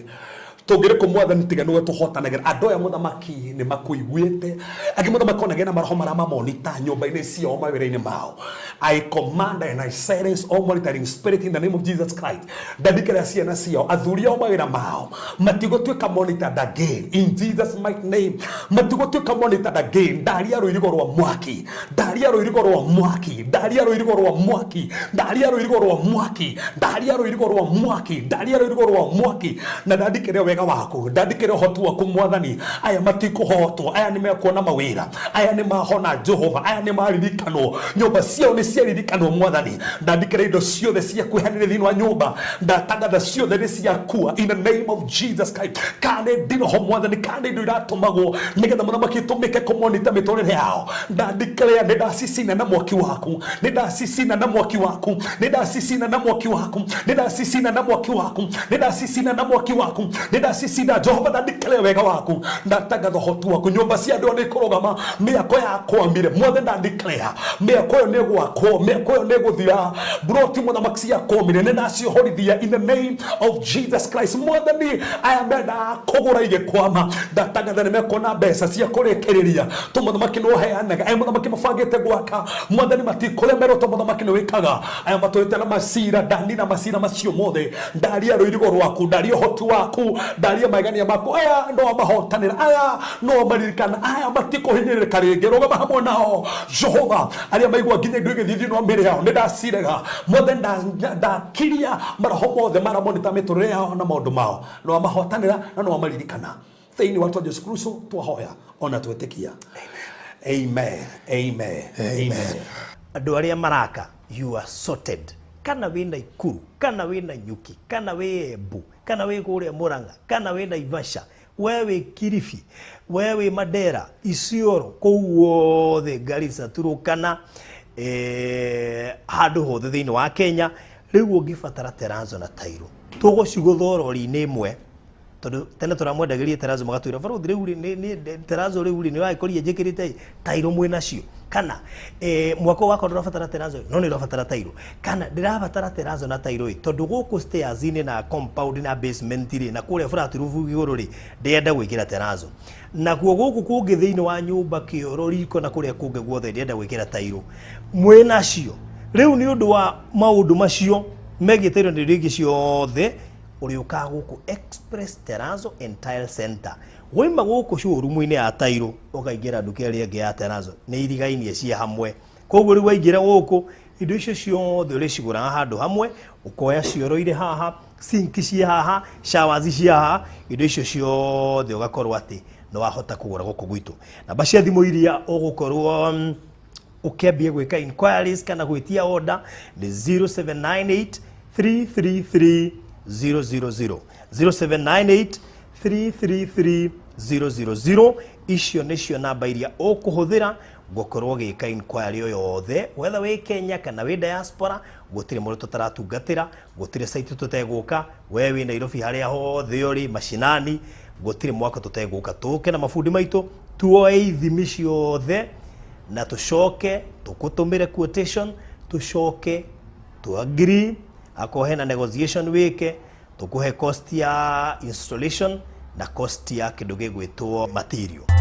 tũngĩrĩ kũ Mwathani tiga nĩwe tũhotanagĩra? Andũ aya, mũthamaki, nĩ makũiguĩte. Angĩ, mũthamaki, onagĩa na maroho marĩa mamonita nyũmba-inĩ ciao, mawĩra-inĩ mao. I command and I silence all monitoring spirit in the name of Jesus Christ. Ndandikĩra ciana ciao, athuri ao, mawĩra mao, matigũtuĩka monitored again in Jesus' mighty name. Matigũtuĩka monitored again. Ndaria rũirigo rwa mwaki, ndaria rũirigo rwa mwaki, ndaria rũirigo rwa mwaki, ndaria rũirigo rwa mwaki, ndaria rũirigo rwa mwaki, ndaria rũirigo rwa mwaki. Na ndandikĩre wega waku, ndandikĩre ũhoti waku, Mwathani. Aya matikũhotwo, aya nĩ mekuona mawĩra, aya nĩ mahona, Jehova, aya nĩ maririkanwo, nyũmba ciao nĩ ciaririkanwo. Mwathani, ndandikĩre indo ciothe ciakuhanĩre thĩinĩ wa nyũmba, ndatangatha ciothe nĩ ciakua in the name of Jesus Christ. Kana nĩ ndiroho, Mwathani, kana nĩ indo iratũmagwo nĩgetha, mũthamaki, itũmĩke kũmonita mĩtũrĩre yao, ndandikĩrĩa nĩ ndacicina na mwaki waku, nĩ ndacicina na mwaki waku, nĩ ndacicina na mwaki waku, nĩ ndacicina na mwaki waku, nĩ ndacicina na mwaki waku, nĩ ndacicina, Jehova. Ndandikĩrĩa wega waku, ndatangatha ũhoti waku. Nyũmba cia andũ nĩ ikũrũgama, mĩako yakwamire, Mwathani, ndandikĩrĩa mĩako ĩyo nĩ gwakwo, mĩako ĩyo nĩ gũthira. Mburoti, mũthamaki, ciakwamire, nĩ ndaciohorithia in the name of Jesus Christ. Mwathani, aya mendaga kũgũra igĩkwama, ndatangatha nĩ mekuona mbeca cia kũrĩkĩrĩria to mũthamaki nĩ ũheanaga. Aya, mũthamaki, mabangĩte gwaka, Mwathani, matikũremerwo to mũthamaki nĩ wĩkaga. Aya matũrĩte na macira, ndanina macira macio mothe. Ndaria rũirigo rwaku, ndaria ũhoti waku, ndaria magegania maku. Aya no mahotanĩra, aya no maririkana, aya matikũhinyĩrĩrĩka rĩngĩ. Rũgama hamwe nao, Jehova. Arĩa maigua nginya indo igĩthiĩ thĩinĩ wa mĩĩrĩ yao, nĩ ndacirega. Mothe ndakiria maroho mothe maramonita mĩtũrĩre yao na maũndũ mao. No mahotanĩra na no maririkana. Thĩinĩ wa twa Jesu Kristo twahoya ona twetĩkia, amen, amen, amen. Andũ arĩa maraka, you are sorted. Kana wĩ Naikuru, kana wĩ Nanyuki, kana wĩ Embu, kana wĩ kũrĩa Murang'a, kana wĩ Naivasha, we wĩ Kilifi, we wĩ Mandera, Isiolo, kũu guothe, Garissa, Turukana, handũ hothe thĩinĩ wa Kenya rĩu ũngĩbatara terrazzo na tairo, tũgũcigũtha rori-inĩ ĩmwe, tondũ tene tũramwendagĩria terrazzo, magatwĩra, "Barothi, rĩu rĩ, terrazzo rĩu rĩ, nĩ ũragĩkorire njĩkĩrĩte tairo mwĩ nacio?" Kana mwako wakwa ndũrabatara terrazzo no nĩ ũrabatara tairo, kana ndĩrabatara terrazzo na tairo ĩ, tondũ gũkũ stairs-inĩ na compound na basement rĩ, na kũrĩa flat roof igũrũ rĩ, ndĩrenda gwĩkĩra terrazzo, nakuo gũkũ kũngĩ thĩinĩ wa nyũmba, kĩoro, riko na kũrĩa kũngĩ guothe, ndĩrenda gwĩkĩra tairo, mwĩ nacio rĩu. Nĩ ũndũ wa maũndũ macio megiĩ tairo na indo ingĩ ciothe, ũrĩũkaga gũkũ Express Terrazzo and Tile Center. Waima gũkũ showroom-inĩ ya tairo, ũkaingĩra nduka ĩrĩa ĩngĩ ya terrazzo, nĩ irigainie ciĩ hamwe. Koguo rĩu waingĩra gũkũ, indo icio ciothe ũrĩcigũraga handũ hamwe. Ũkoya cioro irĩ haha, sink ciĩ haha, showers ciĩ haha, indo icio ciothe ũgakorwo atĩ nĩ wahota kũgũra gũkũ gwitũ. Namba cia thimũ iria ũgũkorwo ũkĩambia gwĩka inquiries kana gwĩtia order nĩ 0798 333 000, 0798 333 000. Icio nĩcio namba iria ũkũhũthĩra gũkorwo ũgĩka inquiry o yothe, whether wĩ Kenya kana wĩ diaspora. Gũtirĩ mũndũ tũtaratungatĩra, gũtirĩ site tũtegũka. We wĩ Nairobi, harĩa hothe ũrĩ mashinani, gũtirĩ mwaka tũtegũka, tũke na mabundi maitũ, tuoe ithimi ciothe na tũcoke tũkũtũmĩre quotation, tũcoke tu agree. Akorwo hena negotiation wĩke, tũkũhe cost ya installation na cost ya kĩndũ gĩgwĩtwo material.